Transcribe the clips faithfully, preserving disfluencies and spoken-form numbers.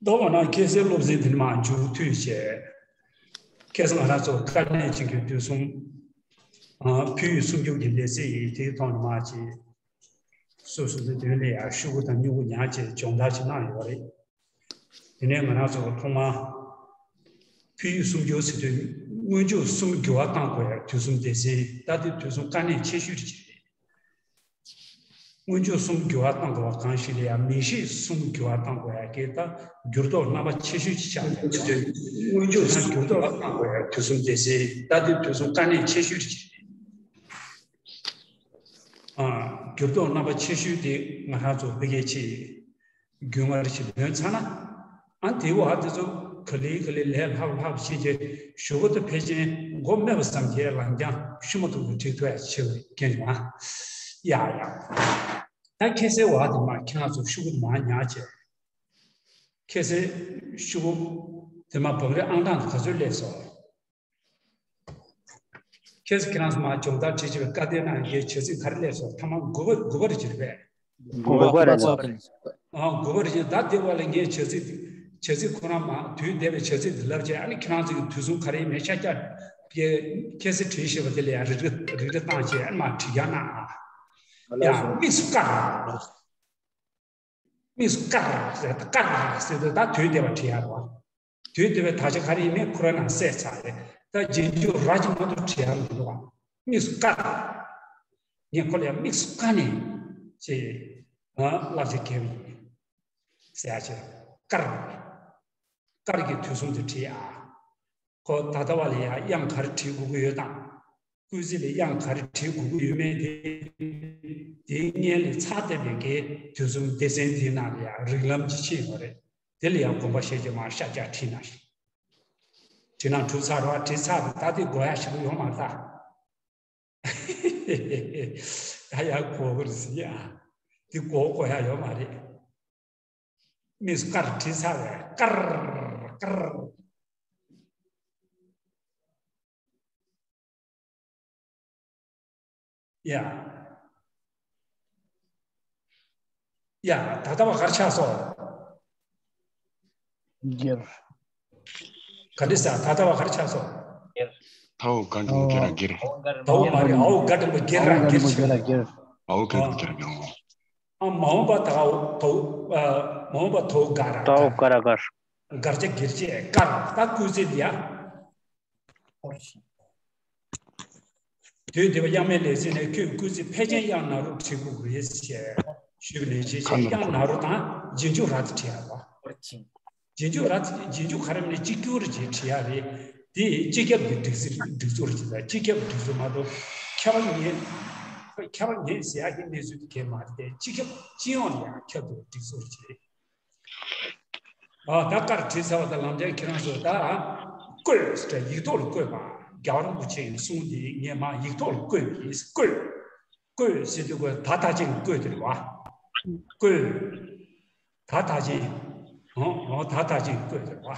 མདོར་བ་ན་ཁ་སའི་སློབ་ཚན་འདི་ནི་མར་མཇུག་མཐུད་བྱས། ཁ་སང་ང་རང་ཚོ་དཀའ་གནད་ཅན་གྱི་དུས་གསུམ། ཨ། ཕུལ་བའི་སུམ་འགྱུར་གྱི་ལེ་ཚན་ཡིན། དེའི་ཐོག་ནས་མར་ཅིག་སོ་སོ་སོའི་དོན་ལ་ཡང་ཤུ་གུ་དང་སྨྱུ་གུ་ཉར་བྱས་སྦྱོང་བརྡར་ཅིག་གནང་ཡོད་རེད། དེ་ནས་ང་རང་ཚོ་ཐོག་མར་ཕུལ་བའི་སུམ་འགྱུར་ཟེར་དུས་སྔོན་འཇུག་གསུམ་འགྱུར་བ་གཏང་དགོས་ཡ་དུས་གསུམ་སྡེ་ཚན། ད་དེ་དུས་གསུམ་དཀའ་གནད་ཆེ་ཤོས་ཅིག་རེད། སྔོན་འཇུག་གསུམ་འགྱུར་བ་གཏང་དགོས་པ་གང་ཞིག་ལ་ཡང་མིང་གཞི་གསུམ་འགྱུར་བ་གཏང་དགོས་ཡ་གི་ད་འགྱུར་ལྡོག་རྣམ་པ་ཆེ་ཤོས་ཅིག་ཆགས་ཡོད། སྔོན་འཇུག་གསུམ་འགྱུར་ལྡོག་གཏང་དགོས་ཡ་དུས་གསུམ་སྡེ་ཚན། ད་དེ་དུས་གསུམ་དཀའ་གནད་ཆེ་ཤོས་ཅིག་རེད། ཨ། འགྱུར་ལྡོག་རྣམ་པ་ཆེ་ཤོས་དེ་ང་རང་ཚོ་ཕ་གིའི་ཆེད་རྒྱུས་མངའ་རེ་ཞིག་ལོན་ཚར་ན། ཨ། དེའི་འོག་དེ་ཚོ་ག་ལེ་ག་ལེ་ལས་ལྷག་ལྷག་བྱས་རྗེས་གཞུག་གུ་དེ་ཕལ་ཆེར་མགོ་སྨད་པ་ཙམ་གྱིས་ལམ་རྒྱང་ཤུ་མ་ཐུག་གི་འགྲིག་ཐུབ་ཡ་ཆེ་བའི་རྐྱེན་བྱུང་ཨ། ཡ་ཡ། ད་ཁ་སའི་འོག་དེ་མར་ཁྱེད་རང་ཚོ་ཤུ་གུ་དེ་མར་ཉར་བྱས། ཁ་སའི་ཤུ་གུ་དེ་མར་བང་རིམ་ཨང་གྲངས་དེ་ག་ཚོད་སླེབས་སོང་། ཁྱེད་ཚོ་ཁྱེད་རང་ཚོ་མར་སྦྱོང་བརྡར་བྱེད་ཆེད་བཀའ་བསྟན་གནང་ཡས་བྱ་ཚིག་ག་རེ་སླེབས་སོང་། ཐ་མ་དགུ་པ། དགུ་པ་རེད་ཅེས་རེད་པས། དགུ་པ་རེད། ཨ། དགུ་པ་རེད། ད་དེ་བ་ལ་ངས་བྱ་ཚིག་བྱ་ཚིག་ཁོ་རང་མར་དུས་འདས་པའི་བྱ་ཚིག་འདི་ལབ་བྱས། ཨ་ནི་ཁྱེད་རང་ཚོ་གི་དུས་གསུམ་ག་རེ་ཡིན་མིན་ཤ་རྒྱགས་ཀྱི་ཁ་སའི་བྲིས་ཤེས་པ་དེ་ལ་ཡང་རིགས་རིགས་རིགས་བཏང་བྱས། ཨ་ནི་མར་བྲིས་རྒྱག་གནང་ཨ། ཡ། དམིགས་སུ་བཀར། དམིགས་སུ་བཀར་ཟེར་ཏེ། བཀར་ཟེར་ཏེ་ད་དུས་འདས་པ་བྲིས་ཡག་རེད་བ། དུས་འདས་པའི་དག་ཆ་ག་རེ་ཡིན་མིན་ཁོ་རང་ནང་གསལ་ཚར་རེད། ད་རྗེས་འཇུག་ར་ཅིག་མ་གཏོགས་བྲིས་ཡག་མི་འདུག་བ། དམིགས་སུ་བཀར། ངས་ཁོ་ལ་ཡང་དམིགས་སུ་བཀར་ནས་ཅེས་ང་བསླབ་བྱ་བརྒྱབ་ཡིན་ཟེར་ཡག་ཅིག་བཀར། བཀར་གྱི་དུས་གསུམ་དུ་བྲིས་ཨ། ཁོ་ད་ལྟ་བ་ལ་ཡང་དབྱངས་ག་རེ་བྲིས་དགོས་ཀྱི་ཡོད་དང་། སྐུལ་ཚིག་ལ་དབྱངས་ག་རེ་བྲིས་དགོས་ཀྱི་ཡོད་མེད་དེ། དེའི་སྔོན་ལ་ཚར་བསྡད་པའི་གི་དུས་གསུམ་སྡེ་ཚན་འདིའི་ནང་ལ་ཡང་རིགས་ལམ་ཅིག་ཕྱིན་ཡོད་རེད། དེ་ལ་ཡང་དགོངས་པ་བཞེས་རྗེས་མར་ཤ་རྒྱགས་བྲིས་གནང་ཞིག་བྲིས་ན་གྲུབ་ཚར་བ། བྲིས་ཚར་བ་ད་དེ་དགོས་ཡག་ཞིག་ཡོད་མ་རེད་ད། ད་ཡང་གོ་གི་རེད་ཟེར་ཡ། དེ་གོ་གོ་ཡག་ཡོད་མ་རེད། དམིགས་སུ་བཀར། བྲིས་ཚར་བས་བཀར། བཀར། ཡ། ཡ། ད་ལྟ་བ་ག་རེ་ཆགས་སོང་། སྒེར། ག་འདྲ་ཟེར། ད་ལྟ་བ་ག་རེ་ཆགས་སོང་། ད་འོ་ག་འགྲེང་བུ་སྒེར་ར་སྒེར། ད་འོ་མ་རེད། འའོ་ག་འགྲེང་བུ་སྒེར་ར་སྒེར་ཆགས། འའོ་ག་འགྲེང་བུ་སྒེར་ར་སྒེར། ཨ། མ་འོངས་པ་ད་འོ་ད་འོ། ཨ། མ་འོངས་པ་ད་འོ་ག་ར་ད་འོ་ག་ར་གར། གར་ཆ་སྒེར་ཆ་གར། ད་སྐུལ་ཚིག་འདི་ཡ། དུས་འདས་པ་དབྱངས་མེད་ལེ་ཚན་ནས་ཁྱོད་སྐུལ་ཚིག་ཕལ་ཆེར་དབྱངས་ན་རོ་བྲིས་དགོས་ཀྱི་རེད་ཅེས་ཞུས་པ་ནང་བཞིན་བྱས། དབྱངས་ན་རོ་དང་རྗེས་འཇུག་ར་དེ་བྲིས་ཡག་རེད་བ། རྗེས་འཇུག་ར་དེ། རྗེས་འཇུག་ག་རེ་མིན་ན་གཅིག་གྱུར་ཅིག་བྲིས་ཡག་རེད། དེ་སྤྱི་ཁྱབ་ཀྱི་སྒྲིག་གཞི། སྒྲིག་ཚུལ་ཅིག་དང་། སྤྱི་ཁྱབ་སྒྲིག་ཚུལ་མ་གཏོགས་ཁྱབ་པ་མེད། ཁྱབ་པ་མེད་ཟེར་ཡག་གི་གནས་ཚུལ་དེ་གས་མ་རེད་དེ། སྤྱི་ཁྱབ་སྤྱི་ཡོངས་ལ་ཡང་ཁྱབ་པའི་སྒྲིག་ཚུལ་ཅིག་རེད། ཨ། ད་བཀར་བྲིས་ཚར་བ་དང་ལམ་སང་ཁྱེད་རང་ཚོ་ད་བཀོད་ཟེར། ཡིག་ཐོག་ལ་བཀོད་པ། རྒྱལ་བ་རིན་པོ་ཆེ་ཡི་གསུང་འདི་ངས་མར་ཡིག་ཐོག་ལ་བཀོད་ཡིན། བཀོད། བཀོད་ཟེར་དུས་བཀོད། ད་ད་ཅན་བཀོད་དེ་རེད་བ། བཀོད། ད་ད་ཅན། འོ་འོ། ད་ད་ཅན་བཀོད་དེ་རེད་བ།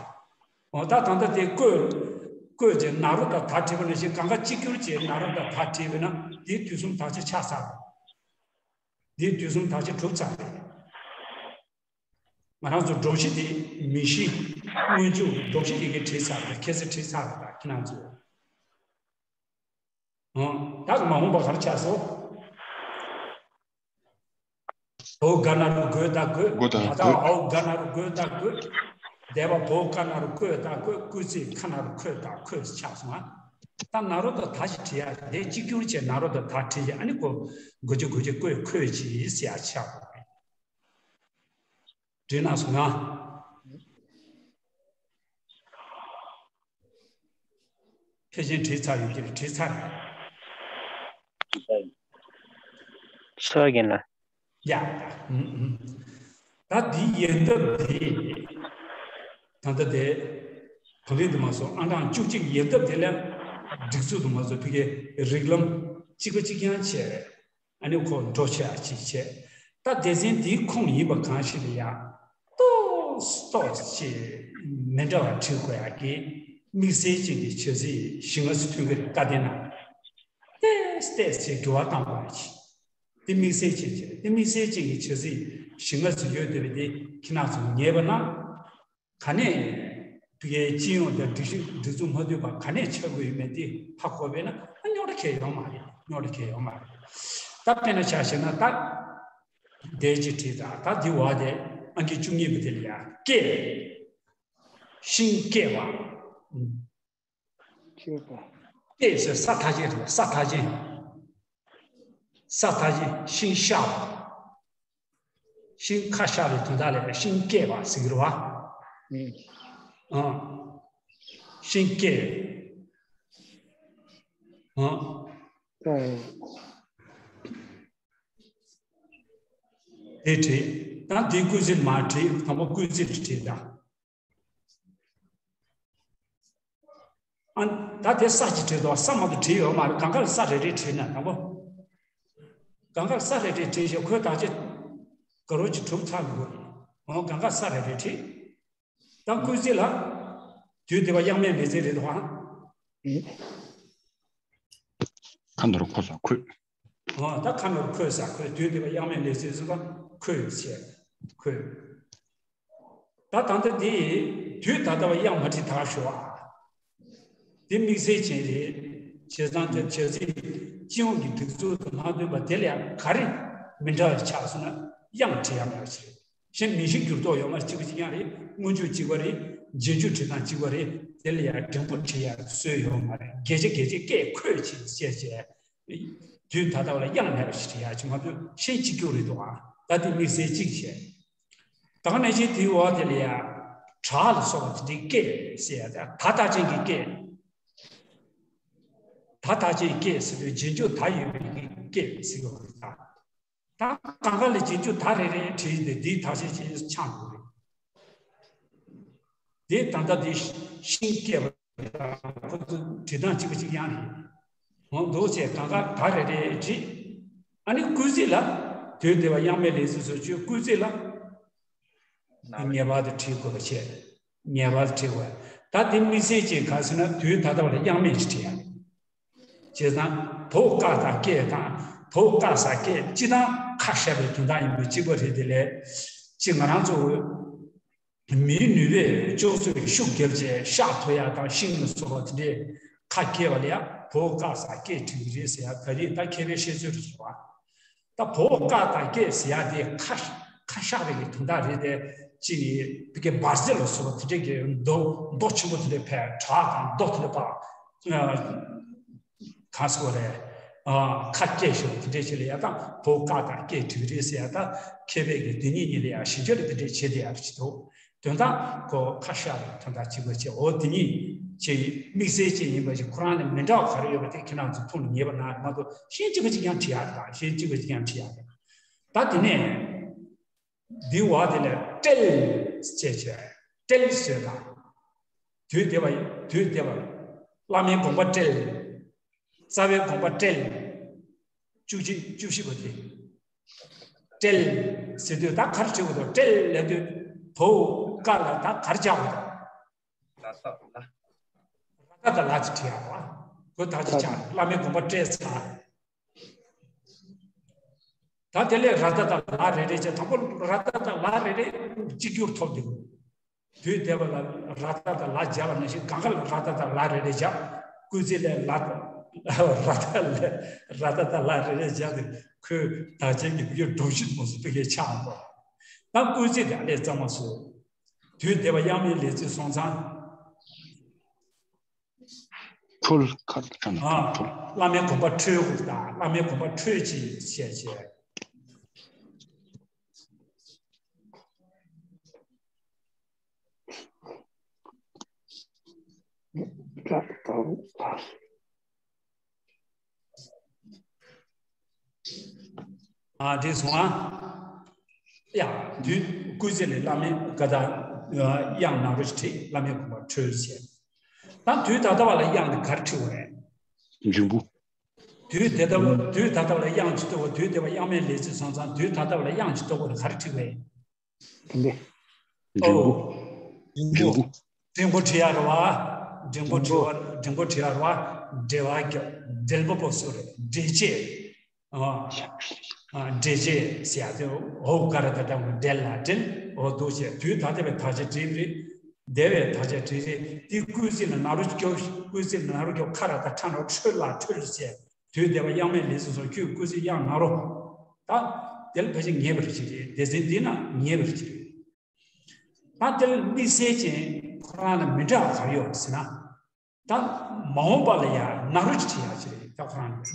འོ། ད་ད་ལྟ་དེ་བཀོད། བཀོད་ཅེས་ན་རོ་དང་ད་བྲིས་པ་ནང་བཞིན་གང་ག་གཅིག་གྱུར་བྱས་ན་རོ་དང་ད་བྲིས་པ་ན་དེའི་དུས་གསུམ་དག་ཆ་ཆགས་ཚར། དེའི་དུས་གསུམ་དག་ཆ་གྲུབ་ཚར་རེད། ང་རང་ཚོ་སྒྲོམ་གཞི་དེ། མིང་གཞི། སྔོན་འཇུག་སྒྲོམ་གཞི་དེ་གའི་བྲིས་ཚར་བ། ཁ་སང་བྲིས་ཚར་བ་དང་ཁྱེད་རང་ཚོས། ཨང་། ད་མ་འོངས་པ་ག་རེ་ཆགས་སོང་། འའོ་ག་ན་རོ་དགོད་ད་དགོད། དགོད་ད་ད་ལྟ་དགོད། འའོ་ག་ན་རོ་དགོད་ད་དགོད། འདས་པ་བའོ་ཀ་ན་རོ་བཀོད་ད་བཀོད། སྐུལ་ཚིག་ཁ་ན་རོ་ཁོད་ད་ཁོད་ཆགས་སོང་ང་། ད་ན་རོ་དང་ད་ཅིག་བྲིས་ཡག་དེ་གཅིག་གྱུར་བྱས་ན་རོ་དང་ད་བྲིས་ཡག་ཨ་ནི་ཁོ་དགོད་ཀྱི་དགོད་ཀྱི་བཀོད་ཁོད་ཅིག་ཟེར་ཡག་ཆགས་པ་རེད། བྲིས་གནང་སོང་ང་། ཕལ་ཆེར་བྲིས་ཚར་ཡོད་ཀྱི་རེད། བྲིས་ཚར་རེད། ས་རྒན་ལ། ཡ། ཨུམ་ཨུམ། ད་འདིའི་ཡལ་འདབ་འདི། ད་ལྟ་དེ་བང་རིམ་དུ་མ་སོང་། ཨང་གྲངས་བཅུ་གཅིག་ཡལ་འདབ་དེ་ལ་སྒྲིག་ཚུལ་དུ་མ་སོང་། ཕ་གིའི་རིགས་ལམ་གཅིག་པ་གཅིག་རྐྱང་བྱས། ཨ་ནི་ཁོ་འགྲོ་ཆ་ཅིག་བྱས། ད་སྡེ་ཚན་འདིའི་ཁོངས་ཡིན་པ་གང་ཞིག་ལ་ཡང་ཏོག་ཙམ་ཏོག་ཙམ་ཅིག་མི་འདྲ་བ་བྲིས་དགོས་ཡག་གི་དམིགས་བསལ་ཅན་གྱི་བྱ་ཚིག་བཞི་ལྔ་ཙམ་ཐོན་གྱི་རེད། བཀའ་བསྟན་ནང་ཏོག་ཙམ་ཏོག་ཙམ་ཅིག་འགྱུར་བ་གཏང་དགོས་ཡག་ཅིག་དེ་དམིགས་བསལ་ཅན་ཅིག་རེད། དེ་དམིགས་བསལ་ཅན་གྱི་བྱ་ཚིག་བཞི་ལྔ་ཙམ་ཡོད་བསྡད་པ་དེ་ཁྱེད་རང་ཚོ་ངེས་པ་ན། ག་ནས་དེ་གའི་སྤྱི་ཡོངས་དང་སྒྲིག་གཞི་སྒྲིག་འཛུགས་མ་མཐུན་པ་ག་ནས་ཆགས་ཀྱི་ཡོད་མེད་དེ་ཧ་གོ་བས་ན་རྙོག་དྲ་གང་ཡང་ཡོད་མ་རེད། རྙོག་དྲ་གང་ཡང་ཡོད་མ་རེད། ད་དཔེར་ན་ཆ་བཞག་ན་ད་དེ་ཅིག་བྲིས། ད་ད་འདི་བ་དེ་ཨང་ཀི་བཅུ་གཉིས་པ་དེ་ལ་ཡ་སྐྱེས། ཤིང་སྐྱེས་པ། སྐྱེས་པ། སྐྱེས་ཟེར་ས་མཐའ་ཅན་རེད། ས་མཐའ་ཅན། ས་མཐའ་ཅན། ཤིང་གཤགས་པ། ཤིང་ཁ་གཤགས་པའི་དོན་དག་ལ་ཤིང་སྐྱེས་པ་ཟེར་གྱི་རེད་བ། ཨང་། ཤིང་སྐྱེས། ཨང་། དེ་བྲིས། ད་དེ་སྐུལ་ཚིག་མར་བྲིས། དང་པོ་སྐུལ་ཚིག་བྲིས་ད། ཨ། ད་དེ་ས་ཅིག་བྲིས་འདུག་ས་མ་གཏོགས་བྲིས་ཡོད་མ་རེད། གང་ག་ལ་ས་རེ་རེ་བྲིས་ན། དང་པོ་གང་ག་ལ་ས་རེ་རེ་བྲིས་བྱས་ཁོའི་དག་ཆ་དགའ་རབ་ཅིག་གྲུབ་ཚར་འདུག་འོ་གང་ག་ལ་ས་རེ་རེ་བྲིས། ད་སྐུལ་ཚིག་ལ་དུས་འདས་པ་དབྱངས་མེད་ལས་ཚིག་རེད་འདུག་ཨང་། ཁ་ནོར་ཁོ་ས་ཁོས། འོ་ད་ཁ་ནོར་ཁོས་ས་ཁོས། དུས་འདས་པ་དབྱངས་མེད་ལས་ཚིག་ཟེར་བ་ཁོས་བྱས། ཁོས། ད་ད་ལྟ་འདི་དུས་ད་ལྟ་བ་དབྱངས་མ་བྲིས་ད་ཞུ་བ། འདི་དམིགས་བསལ་ཅན་རེད། བྱས་ཙང་དེ་བྱས་ཚེ་སྤྱི་ཡོངས་ཀྱི་སྒྲིག་འཛུགས་དང་མ་མཐུན་པ་དེ་ལ་ཡང་ག་རེ་མི་འདྲ་བ་ཆགས་སོང་ན་དབྱངས་བྲིས་ཡ་མེད་པ་ཞིག་རེད། གཞན་མིང་གཞི་འགྱུར་ལྡོག་ཡོད་མ་རེད། གཅིག་པ་གཅིག་རྐྱང་རེད། སྔོན་འཇུག་གཅིག་པ་རེད། རྗེས་འཇུག་བྲིས་སྟངས་གཅིག་པ་རེད། དེ་ལ་ཡང་འགྲེང་བུ་བྲིས་ཡ་སྲོལ་ཡོད་མ་རེད། བརྒྱད་ཆ་བརྒྱད་ཆ་སྐད་ཁོས་ཅིག་བཤད་བྱས། དུས་ད་ལྟ་བ་ལ་དབྱངས་མེད་པ་ཞིག་བྲིས་ཡ་ཅིག་མ་གཏོགས་གཞན་གཅིག་གྱུར་རེད་འདུག་ཨ། ད་དེ་དམིགས་བསལ་གཅིག་བྱས། ད་ག་ནང་བཞིན་དེའི་འོག་དེ་ལ་ཡ་བྲག་ལ་སོགས་པ་དེ་འདྲའི་སྐད་ཟེར་ཡ། ད་ད་ལྟ་ཅན་གྱི་སྐད། ད་ལྟ་ཅན་སྐད་ཟེར་དུས་རྗེས་འཇུག་ད་ཡོད་པའི་སྐད་ཟེར་གྱི་ཡོད་རེད། ད་ད་གང་ག་ལ་རྗེས་འཇུག་ད་རེ་རེ་བྲིས་ཏེ་འདིའི་ཐག་ཆོད་ཅིག་ཆགས་འདུག་རེད། དེ་ད་ལྟ་དེ་ཤིང་སྐྱེས་པ་ཁོ་ཚོ་བྲིས་སྟངས་གཅིག་པ་གཅིག་རྐྱང་རེད། འོ་འདུག་བྱས་གང་ག་ད་རེ་རེ་བྲིས། ཨ་ནི་སྐུལ་ཚིག་ལ་དུས་འདས་པ་དབྱངས་མེད་ལས་ཚིག་སོགས་བརྗོད། སྐུལ་ཚིག་ལ་ངེས་པར་དུ་བྲིས་དགོས་པ་བྱས། ངེས་པར་དུ་བྲིས་དགོས། ད་དེ་དམིགས་བསལ་ཅན་ག་ཟེར་ན་དུས་ད་ལྟ་བ་ལ་དབྱངས་མེད་ཅིག་བྲིས་ཡ། བྱས་ཙང་བོད་ཀ་དང་སྐད་དང་བོད་ཀ་ས་སྐད་སྤྱི་དང་ཁ་བཤད་པའི་དོན་དག་ཡིན་པའི་གཅིག་པ་རེད། དེ་ལས་གཅིག་ང་རང་ཚོ་མིའི་ནུས་པས་ལྕོགས་ཚོད་ཤུགས་བརྒྱབ་བྱས་ཤག་ཐོ་ཡ་དང་ཤིང་ལ་སོགས་པ་དེ་འདྲས་ཁ་སྐྱེ་བ་ལ་ཡ་བོད་ཀ་ས་སྐད་བྲིས་པ་རེད་ཟེར་ཡ། ད་རེས་ད་མཁས་པའི་བཤད་ཚུལ་རེད་བ། ད་བོད་ཀ་དང་སྐད་ཟེར་ཡ་དེ་ཁ་ཁ་ཤགས་པའི་གི་དོན་དག་རེད་དེ། གཅིག་གི་བི་གའི་འབར་རྫས་ལ་སོགས་པ་དེ་འདྲས་ཀྱི་རྡོ་རྡོ་ཆེན་པོ་དེ་འདྲས་ཕར་བྲག་དང་རྡོ་དེ་འདྲས་ཕར། གང་ཟེར་བ་རེད། ཨ། ཁ་སྐད་ཤོར་དེ་འདྲས་བྱེད་ལ་ཡ་ད་བོད་ཀ་དང་སྐད་བྲིས་རེད་ཟེར་ཡ། ད་མཁས་པའི་གི་དེ་གཉིས་གཉིས་ལ་ཡ་ཞིབ་ཆ་རེ་དེ་འདྲས་བྱེད་དེ་ཡ་རེ་བྱེད་འདུག་དོན་དག་ཁོ་ཁ་ཤགས་རེད། དོན་དག་གཅིག་པ་བྱེད། འོ་དེ་གཉིས་བྱེད་དམིགས་བསལ་ཅན་ཡིན་པ་ཞིག་ཁོ་རང་ལ་མི་འདྲ་བ་ག་རེ་ཡོད་པ་དེ་ཁྱེད་རང་ཚོ་ཐུགས་ལ་ངེས་པ་གནང་རེད་མ་གཏོགས་གཞན་གཅིག་པ་གཅིག་རྐྱང་བྲིས་ཡ་རེད། གཞན་གཅིག་པ་གཅིག་རྐྱང་བྲིས་ཡ་རེད། ད་དེ་ནས། འདི་བ་དེ་ལས་སྤྲེལ་ཅེས་བྱ། སྤྲེལ་ཟེར་དང་། དུས་འདས་པ། དུས་འདས་པ། བླ་མའི་དགོངས་པ་སྤྲེལ། རྩ་བའི་དགོངས་པ་སྤྲེལ། བཅུ་གཅིག་བཅུ་བཞི་པ་དེ། སྤྲེལ་ཟེར་དུས་ད་ག་རེ་བྲིས་དགོས་འདུག་སྤྲེལ་ལབ་དུས་བོད་ཀ་ལ་ད་ག་རེ་སྦྱར་དགོས་འདུག་ར་ད་ལ། ར་ད་ད་ལ་ཅིག་བྲིས་ཡ་རེད་བ། ཁོ་ད་ཅིག་ཆགས། བླ་མའི་དགོངས་པ་སྤྲེལ་ཚར། ད་དེ་ལས་ར་ད་ད་ལ་རེ་རེ་བྱས། དང་པོ་ར་ད་ད་ལ་རེ་རེ་གཅིག་གྱུར་ཐོབ་འདུག་དུས་འདས་པ་ལ་ར་ད་ད་ལ་སྦྱར་བ་ནང་བཞིན་གང་ག་ལ་ར་ད་ད་ལ་རེ་རེ་སྦྱར། སྐུལ་ཚིག་ལས་ལ་ད་ར་ད་ལ་ར་ད་ད་ལ་རེ་རེ་སྦྱར་ཏེ་ཁོའི་དག་ཆའི་གི་སྒྲོམ་གཞི་མོ་ཟིག་པེ་གེ་ཆགས་འགྲོ། ད་སྐུལ་ཚིག་དེ་ཨ་ལས་གཙང་མ་བཟོས། དུས་འདས་པ་དབྱངས་མེད་ལས་ཚིག་སོང་ཙང་། འཁྲུལ། ཁ་ཁ་ན་ཨ། འཁྲུལ། བླ་མའི་དགོངས་པ་འཁྲུལ་དགོས་དང་། བླ་མའི་དགོངས་པ་འཁྲུལ་ཅིག་བཤད་བྱས། ཨ། དེ་སོང་ཨ། ཡ། དུས་སྐུལ་ཚིག་ལས་བླ་མའི་ག་ད་དབྱངས་ནང་རུ་བྲིས། བླ་མའི་དགོངས་པ་འཁྲུལ་ཟེར། ད་དུས་ད་ལྟ་བ་ལ་དབྱངས་དེ་ག་རེ་བྲིས་པ་རེད། འབྲིང་པོ། དུས་དེ་ལྟ་བུ། དུས་ད་ལྟ་བ་ལ་དབྱངས་ཅིག་གཏུགས་པ། དུས་འདས་པ་དབྱངས་མེད་ལས་ཚིག་སོང་ཙང་དུས་ད་ལྟ་བ་ལ་དབྱངས་ཅིག་གཏུགས་པ་ལ་ག་རེ་བྲིས་པ་རེད། འབྲིང་པོ། ཨོ། འབྲིང་པོ། འབྲིང་པོ་བྲིས་ཡ་རེད་བ། འབྲིང་པོ་བྲིས་པ། འབྲིང་པོ་བྲིས་ཡ་རེད་བ། འབྲེལ་བ་རྒྱབ། འབྲེལ་པོ་པོ་སུ་རེད། འབྲེལ་བྱེད། ཨ། ཨ། འབྲེལ་བྱེད་ཟེར་ཡ་དེ་འོ་ག་ར་ད་ད་འབྲེལ་ལ་འབྲེལ། འོ་འདུག་བྱས། དུས་ད་ལྟ་བའི་ད་ཆ་འབྲིང་རེད། འདས་པའི་དག་ཆ་བྲིས་རེད། འདི་སྐུལ་ཚིག་ལ་ན་རོ་སྐྱོབ། སྐུལ་ཚིག་ལ་ན་རོ་སྐྱོབ། ཁ་ར་ད་ཁྲ་ན་རོ་ཁྲོད་ལ་ཁྲོད་ཟེར། དུས་འདས་པ་དབྱངས་མེད་ལས་ཚིག་སོགས་ཁྱོད་སྐུལ་ཚིག་དབྱངས་ན་རོ། ད་དེ་ལ་ཕལ་ཆེར་ངེས་པར་གྱི་རེད། སྡེ་ཚན་འདི་ན་ངེས་པར་གྱི་རེད། ད་དེ་ལ་དམིགས་བསལ་ཅན་ཁོ་རང་ལ་མི་འདྲ་བ་ག་རེ་ཡོད་ཟེར་ན། ད་མ་འོངས་པ་ལ་ཡང་ན་རོ་ཅིག་བྲིས་ཡག་ཅིག་རེད། ད་ཁོ་རང་ལ་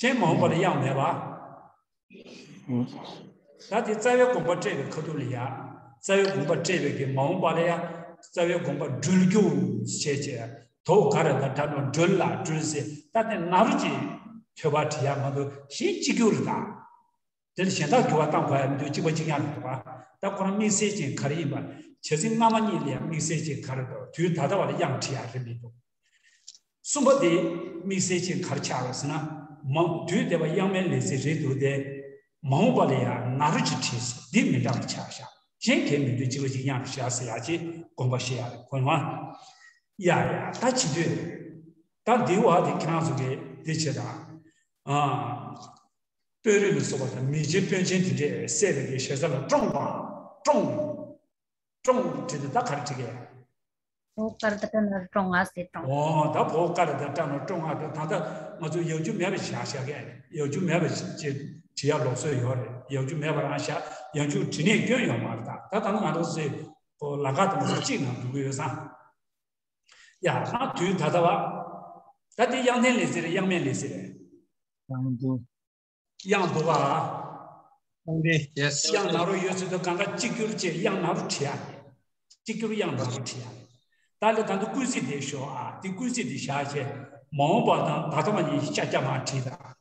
ཅན་མ་འོངས་པ་ལ་དབྱངས་མེད་པ། ད་དེ་རྩ་བའི་དགོངས་པ་བཀྲལ་བའི་ཁ་ཐུག་ལ་ཡ། རྩ་བའི་དགོངས་པ་བཀྲལ་བའི་གི་མ་འོངས་པ་ལ་ཡ། རྩ་བའི་དགོངས་པ་འགྲུལ་རྒྱུ་བྱས་བྱས། དོ་ག་ར་ད་དྲ་ནོ་འགྲུལ་ལ་འགྲུལ་ཟེར། ད་དེ་ན་རོ་ཅིག་ཐོད་པ་བྲིས་ཡག་མ་གཏོགས་གཞན་གཅིག་གྱུར་རེད་ད། དེ་ལ་གཞན་དག་འགྱུར་བ་གཏང་དགོས་ཡ་མི་འདུག་གཅིག་པ་གཅིག་རྐྱང་རེད་པ། ད་ཁོ་རང་དམིགས་བསལ་ཅན་ག་རེ་ཡིན་པ། བྱ་ཚིག་སྔ་མ་གཉིས་ལ་ཡང་དམིགས་བསལ་ཅན་ག་རེ་འདུག་དུས་ད་ལྟ་བ་ལ་དབྱངས་བྲིས་ཡག་རེད་མི་འདུག་གསུམ་པ་དེ་དམིགས་བསལ་ཅན་ག་རེ་ཆགས་རེད་ཟེར་ན། མ་དུས་འདས་པ་དབྱངས་མེད་ལས་ཚིག་རེད་འདུག་སྟེ། མ་འོངས་པ་ལ་ཡང་ན་རོ་ཅིག་བྲིས་ཟེར། འདི་མི་འདྲ་བ་ཆགས་བཞག་གཞན་གང་མི་འདུག་གཅིག་པ་གཅིག་རྐྱང་རེད་བཞག་ཟེར་ཡག་ཅིག་དགོངས་པ་བཞེས་ཡག་རེད། གོ་ཡོང་ཨ། ཡ་ཡ། ད་བྱེད་དུས། ད་འདི་བ་དེ་ཁྱེད་རང་ཚོ་གིས་འདི་བྱེད་དང་། ཨ། དཔོན་རིགས་ལ་སོགས་པ་དང་མི་ཆེན་དཔོན་ཆེན་དེ་འདྲས་བསད་པའི་གི་ཞེ་ས་ལ་ཀྲོང་པ། ཀྲོང་། ཀྲོང་བྲིས་ཏེ་ད་ག་རེ་བྲིས་ཀྱི་ཡ། ཨོ་ཀ་ར་ད་ཏྲ་ན་རོ་ཀྲོང་ང་ཟེར་ཀྲོང་། ཨོ་ད་ཕོ་ཀ་ར་ད་ཏྲ་ན་རོ་ཀྲོང་ང་དེ་ད་ལྟ་ང་ཚོ་ཡང་འཇུག་མེད་པ་བཞག་བཞག་གི་ཡང་འཇུག་མེད་པ་ཅིག་བྲིས་ཡ་ལུགས་སྲོལ་ཡོད་རེད། ཡང་འཇུག་མེད་པ་རང་བཞག་ཡང་འཇུག་བྲིས་ནས་སྐྱོན་ཡོད་མ་རེད། ད་ད་ད་ང་རང་ཚོའི་ལམ་ཁ་དང་ཚོ་གཅིག་ནང་འགྲོ་གི་ཡོད་ཙང་། ཡ་ད་དུས་ད་ལྟ་བ། ད་དེ་དབྱངས་ལྡན་ལས་ཚིག་རེད། དབྱངས་མེད་ལས་ཚིག་རེད། དབྱངས་འདུག་དབྱངས་འདུག་ག་དབྱངས་ན་རོ་ཡོད་ཚོད་དུ་གང་ག་གཅིག་གྱུར་བཅས་དབྱངས་ན་རོ་བྲིས་ཡ་རེད། གཅིག་གྱུར་དབྱངས་ན་རོ་བྲིས་ཡ་རེད། ད་ལྟ་ད་ལྟ་སྐུལ་ཚིག་དེ་ཞོག་ཨ། དེ་སྐུལ་ཚིག་དེ་བཞག་བྱས་མ་འོངས་པ་དང་ད་ལྟ་བ་གཉིས་ཤ་རྒྱགས་མར་བྲིས་དང་།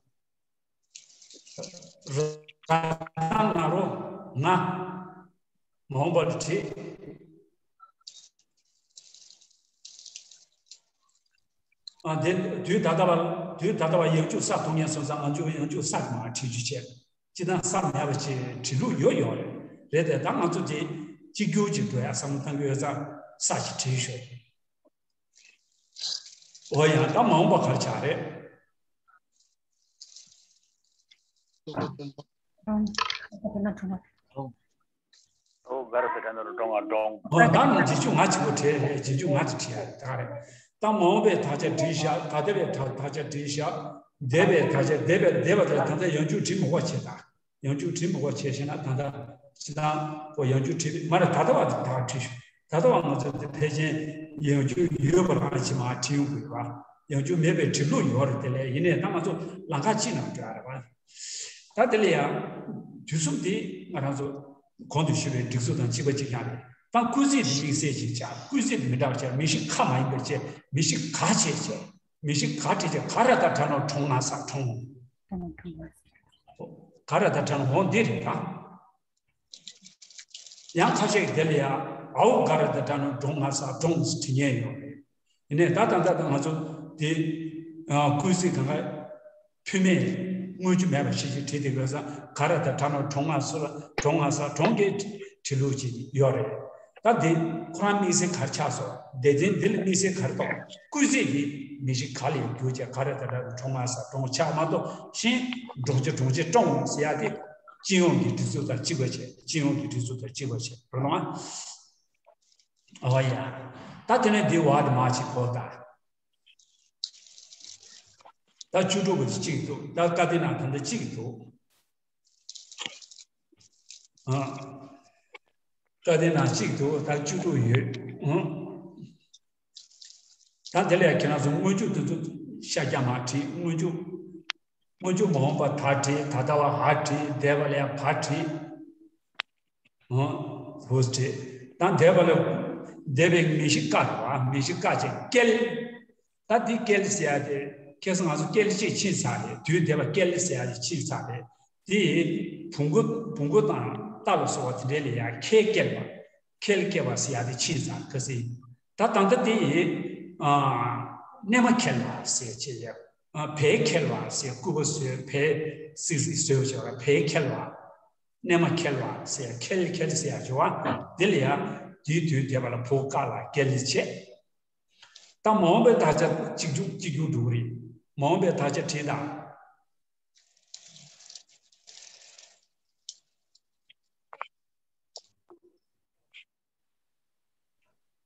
ར་ན་རོ་ང་། མ་འོངས་པར་བྲིས། ཨ་དེ་དུས་ད་ལྟ་བ། དུས་ད་ལྟ་བ་ཡང་འཇུག་ས་མཐོང་མཁན་སོང་ཙང་ང་ཚོ་ཡང་འཇུག་ས་མར་བྲིས་རྒྱུ་བྱས། སྤྱིར་བཏང་ས་མེད་པ་བྱས་བྲིས་ལུགས་ཡོད་ཡོད་རེད། རེད་དེ་ད་ང་ཚོ་དེ་གཅིག་གྱུར་གྱི་འགྲོ་ཡ་བསམ་བློ་བཏང་གི་ཡོད་ཙང་ས་ཞིག་བྲིས་ཤོག་འོ་ཡ། ད་མ་འོངས་པ་ག་རེ་ཆགས་རེད། ཨོ་ག་ར་ད་ད་ན་རོ་ཀྲོང་ང་ཀྲོང་། ཨོ་ད་ནི་རྗེས་འཇུག་ང་གཅིག་པོ་བྲིས་རེད། རྗེས་འཇུག་ང་གཅིག་བྲིས་ཡ་རེད། ད་རེད། ད་མ་འོངས་པའི་དག་ཆ་བྲིས་བཞག་ད་ལྟ་བའི་དག་དག་ཆ་བྲིས་བཞག་འདས་པའི་དག་ཆ། འདས་པའི་འདས་པ་དེ་ད་ལྟ་ཡང་འཇུག་བྲིས་མི་དགོས་བྱས་ད། ཡང་འཇུག་བྲིས་མི་དགོས་བྱས་ཤེ་ན་ད་ལྟ་ཕྱི་ནང་གོ་ཡང་འཇུག་བྲིས་མ་རེད། ད་ལྟ་བ་དེ་དག་བྲིས་ཤོག་ད་ལྟ་བ་ང་ཚོ་དེ་ཕལ་ཆེར་ཡང་འཇུག་ཡོད་པ་རང་ཅིག་མར་བྲིས་ཡོང་དགོས་པ། ཡང་འཇུག་མེད་པའི་བྲིས་ལུགས་ཡོད་རེད། དེ་ལས་ཡིན་ནའི་ད་ང་ཚོ་ལམ་ཁ་གཅིག་ནང་འགྲོ་ཡ་རེད་པ། ད་དེ་ལ་ཡང་དུས་གསུམ་དེ་ང་རང་ཚོ་གོང་དུ་ཞུས་པའི་སྒྲིག་འཛུགས་དང་གཅིག་པ་གཅིག་རྐྱང་རེད། ད་སྐུལ་ཚིག་དེ་དམིགས་བསལ་ཅིག་བྱ། སྐུལ་ཚིག་དེ་མི་འདྲ་བ་བྱ། མི་ཤི་ཁ་མ་ཡིན་པར་བྱས། མི་ཤི་ག་བྱས་བྱས། མི་ཤི་ག་བྲིས་བྱས། ག་ར་ད་དྲ་ནོ་གྲོང་ང་ས་གྲོང་། ག་ར་ད་དྲ་ནོ་འོང་འདི་རེད་ད། ཡང་ཁ་ཤས་ཀྱིས་དེ་ལ་ཡང་ཨའུ་ག་ར་ད་དྲ་ནོ་གྲོང་ང་ས་གྲོང་ཟེར་བྲིས་མཁན་ཡོད་རེད། ཡིན་ནའི་ད་ད་ད་ད་ང་ཚོ་དེ་སྐུལ་ཚིག་གང་ག་ཕུལ་མེད། མངོན་རྒྱུ་མེད་པ་ཞིག་ཅིག་བྲིས་བསྡད་དགོས་ཙང་ག་ར་ད་དྲ་ནོ་གྲོང་ང་ས་གྲོང་ང་ས་གྲོང་གི་བྲིས་ལུགས་ཅིག་ཡོད་རེད། ད་འདི་ཁོ་རང་དམིགས་བསལ་ག་རེ་ཆགས་སོང་། སྡེ་ཚན་འདི་ལ་དམིགས་བསལ་ག་རེ་གཏོགས། སྐུལ་ཚིག་འདི་མི་ཤི་ག་ལ་ཡང་བསྒྱུར་བྱས་ག་ར་ད་ད་གྲོང་ང་ས་གྲོང་ཆགས་མ་གཏོགས་གཞན་འབྲོང་ཆེ་གྲོང་ཆེ་ཀྲོང་ཟེར་ཡ་དེ་སྤྱི་ཡོངས་ཀྱི་སྒྲིག་འཛུགས་དང་གཅིག་པ་བྱས། སྤྱི་ཡོངས་ཀྱི་སྒྲིག་འཛུགས་དང་གཅིག་པ་བྱས། རོ་ལོང་ཨ། ཨོ་ཡ། ད་དེ་ནས་འདི་བ་དེ་མ་ཅིག་གོ་ད། ད་བཅུ་དྲུག་པ་དེ་གཅིག་འདུག་ད་བཀའ་དེ་ནང་ད་འདི་གཅིག་འདུག་ཨ། བཀའ་དེ་ནང་གཅིག་འདུག་ད་བཅུ་དྲུག་ཡོད། ཨང་། ད་དེ་ལ་ཡང་ཁྱེད་རང་ཚོ་སྔོན་འཇུག་དེ་ཚོ་ཤ་རྒྱགས་མར་བྲིས། སྔོན་འཇུག་སྔོན་འཇུག་མ་འོངས་པ་ད་བྲིས། ད་ལྟ་བ་འ་བྲིས། འདས་པ་ལ་ཡང་བ་བྲིས། ཨང་། བུ་བྲིས། ད་འདས་པ་ལ་འདས་པའི་མི་ཤི་ཀ་རེད་པ། མི་ཤི་ཀ་བྱས་སྐྱལ། ད་འདི་སྐྱལ་ཟེར་ཡ་དེ་ཁ་སང་ང་ཚོ་སྐྱེལ་བྱེད་ཕྱིན་ཚར་རེད། དུས་འདས་པ་སྐྱེལ་ཟེར་ཡ་དེ་ཕྱིན་ཚར་རེད། དེ་བོང་གུ་བོང་གུ་དང་རྟ་ལ་སོགས་པ་དེ་འདྲའི་ལ་ཡ་ཁལ་སྐྱེལ་བ། ཁལ་སྐྱེལ་བ་ཟེར་ཡ་དེ་ཕྱིན་ཚར། ཁ་སང་། ད་ད་ལྟ་དེ་ཨ་སྣལ་མ་ཁལ་བ་ཟེར་བྱས་ཡ། ཨ་བལ་ཁལ་བ་ཟེར། སྐུད་པ་བཟོས། བལ་སིག་སིག་བཟོས་བྱས་པ་བལ་ཁལ་བ། སྣལ་མ་ཁལ་བ་ཟེར། ཁལ་ཁལ་ཟེར་ཡ་བྱས་པ་དེ་ལ་ཡ། དེའི་དུས་འདས་པ་ལ་བོ་ཀ་ལ་སྐྱེལ་བྱས། ད་མ་འོངས་པའི་དག་ཆ་གཅིག་གྱུར་གཅིག་གྱུར་འགྲོ་གི་རེད། མ་འོངས་པའི་དག་ཆ་བྲིས་དང་།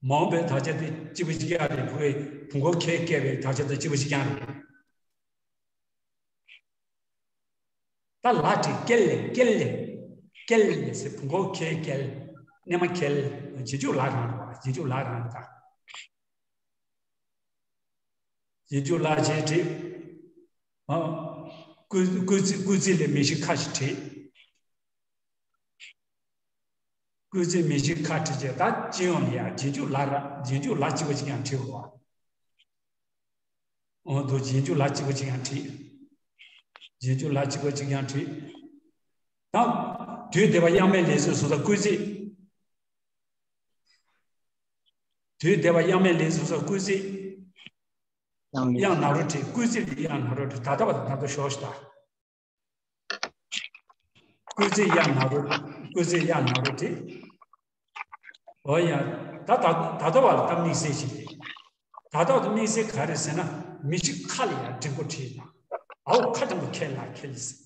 མ་འོངས་པའི་དག་ཆ་དེ་གཅིག་པ་གཅིག་རྐྱང་རེད། བུ་གའི་བུ་མགོ་ཁལ་བཀལ་བའི་དག་ཆ་དང་གཅིག་པ་གཅིག་རྐྱང་རེད། ད་ལ་བྲིས། ཀེལ་ལེ། ཀེལ་ལེ། ཀེལ་ལེ་ཟེར། བུ་མགོ་ཁལ་བཀལ། སྣེ་མ་ཁལ། རྗེས་འཇུག་ལ་རང་རེད་པ། རྗེས་འཇུག་ལ་རང་རེད་ད། རྗེས་འཇུག་ལ་བྱས་བྲིས། ཨ། སྐུལ་སྐུལ་ཚིག་སྐུལ་ཚིག་ལས་མིང་གཞི་ཁ་ཞིག་བྲིས། སྐུལ་ཚིག་མིང་གཞི་ཁ་བྲིས་བྱས། ད་སྤྱི་ཡོངས་ལ་ཡ་རྗེས་འཇུག་ལ་ར་རྗེས་འཇུག་ལ་གཅིག་པ་གཅིག་རྐྱང་བྲིས་དགོས་པ། འོ་འདུག་རྗེས་འཇུག་ལ་གཅིག་པ་གཅིག་རྐྱང་བྲིས། རྗེས་འཇུག་ལ་གཅིག་པ་གཅིག་རྐྱང་བྲིས། ད་དུས་འདས་པ་དབྱངས་མེད་ལས་ཚིག་སོ་སོ་སྐུལ་ཚིག་དུས་འདས་པ་དབྱངས་མེད་ལས་ཚིག་སོ་སོ་སྐུལ་ཚིག་དབྱངས་ན་རོ་བྲིས། སྐུལ་ཚིག་ལ་དབྱངས་ན་རོ་བྲིས། ད་ལྟ་བ་དང་ད་ལྟ་ཞོག་ཤི་ད། སྐུལ་ཚིག་དབྱངས་ན་རོ། སྐུལ་ཚིག་དབྱངས་ན་རོ་བྲིས། འོ་ཡ། ད་ད་ད་ལྟ་བ་ལ་ད་དམིགས་བསལ་ཞིག་རེད། ད་ལྟ་བ་དང་དམིགས་བསལ་ག་རེ་ཟེར་ན། མིང་གཞི་ཁ་ལ་ཡ་འགྲེང་བུ་བྲིས་ན། ཨའོ་ཁ་འགྲེང་བུ་ཁེ་ལ་ཁེ་ལི་ཟེར།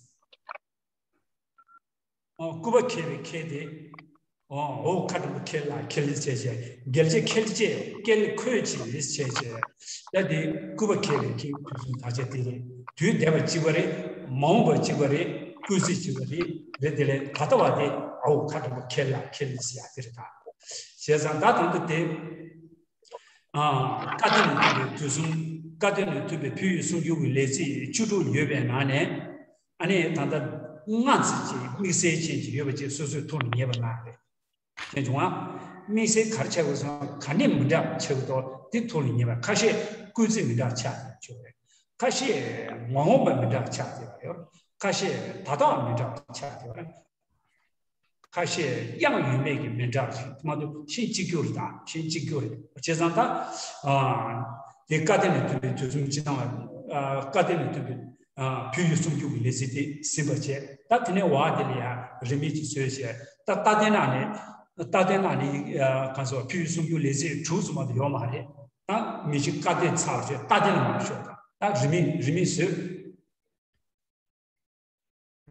ཨོ། སྐུད་པ་འཁེལ་བའི་འཁེལ་དེ། ཨོ། འོ་ཁ་འགྲེང་བུ་ཁེ་ལ་ཁེ་ལི་བྱས་བྱས། རྒྱལ་ཆེ་ཁེ་ལི་ཅེ། ཀེལ་ཁོས་ཅི་ལིས་བྱས་བྱས། ད་དེ་སྐུད་པ་འཁེལ་བའི་འཁེལ། དུས་གསུམ་དག་ཆ་དེ་རེད། དུས་འདས་པ་གཅིག་པ་རེད། མ་འོངས་པ་གཅིག་པ་རེད། སྐུལ་ཚིག་གཅིག་པ་རེད། རེད། དེ་ལས་ད་ལྟ་བ་དེ་ཨའོ་ཁ་འགྲེང་བུ་ཁེ་ལ་ཁེ་ལི་ཟེར་ཡ་དེ་རེད་ད། བྱས་ཙང་ད་དང་དུ་དེ། ཨ། སྐལ་ལྡན་ལས་ཐོན་པའི་དུས་གསུམ། སྐལ་ལྡན་ལས་ཐོན་པའི་ཕུལ་བྱུང་སུམ་འགྱུར་གྱི་ལས་ཚིག་བཅུ་དྲུག་ཡོད་པའི་ནང་ནས། ཨ་ནི་ད་ལྟ་སྔ་ཚིག་ཅིག་དམིགས་བསལ་ཅན་ཅིག་ཡོད་པ་ཅིག་སོ་སོའི་ཐུགས་ལ་ངེས་པ་གནང་རེད། དེ་བྱུང་བ། དམིགས་བསལ་ག་རེ་ཆགས་དགོས་སམ། ག་ནས་མི་འདྲ་ཆགས་ཀྱི་འདུག་དེ་ཐུགས་ལ་ངེས་པ། ཁ་ཤས་སྐུལ་ཚིག་མི་འདྲ་ཆགས་ཡོད་རེད། ཁ་ཤས་མ་འོངས་པ་མི་འདྲ་ཆགས་བསྡད་པ་ཡོད། ཁ་ཤས་ད་ལྟ་བ་མི་འདྲ་ཆགས་བསྡད་པ་རེད། ཁ་ཤས་དབྱངས་ཡོད་མེད་ཀྱི་མི་འདྲ་ཞིག་མ་གཏོགས་ཤིང་གཅིག་གྱུར་དང་། ཤིང་གཅིག་གྱུར་རེད། བྱས་ཙང་ད། ཨ། དེ་སྐལ་ལྡན་ལས་ཐོན་པའི་དུས་གསུམ་སྤྱི་བཏང་བ། ཨ། སྐལ་ལྡན་ལས་ཐོན་པའི། ཨ། ཕུལ་བྱུང་སུམ་འགྱུར་གྱི་ལས་ཚིག་དེ་ཟིན་པ་བྱས། ད་དེ་ནས་འོག་དེ་ལ་ཡང་རིས་མེད་ཅིག་བཟོས་བྱས། ད་རྟགས་དེ་ནང་ནས། རྟགས་དེ་ནང་ནས། ཨ། གང་ཟེར། ཕུལ་བྱུང་སུམ་འགྱུར་ལས་ཚིག་དྲུག་ཙམ་མ་གཏོགས་ཡོད་མ་རེད། ད་མིང་གཞི་སྐལ་ལྡན་ཚར་བྱས། རྟགས་དེ་ལ་མར་ཤོག་དང་། ད་རིས་མེད་རིས་མེད་བཟོས།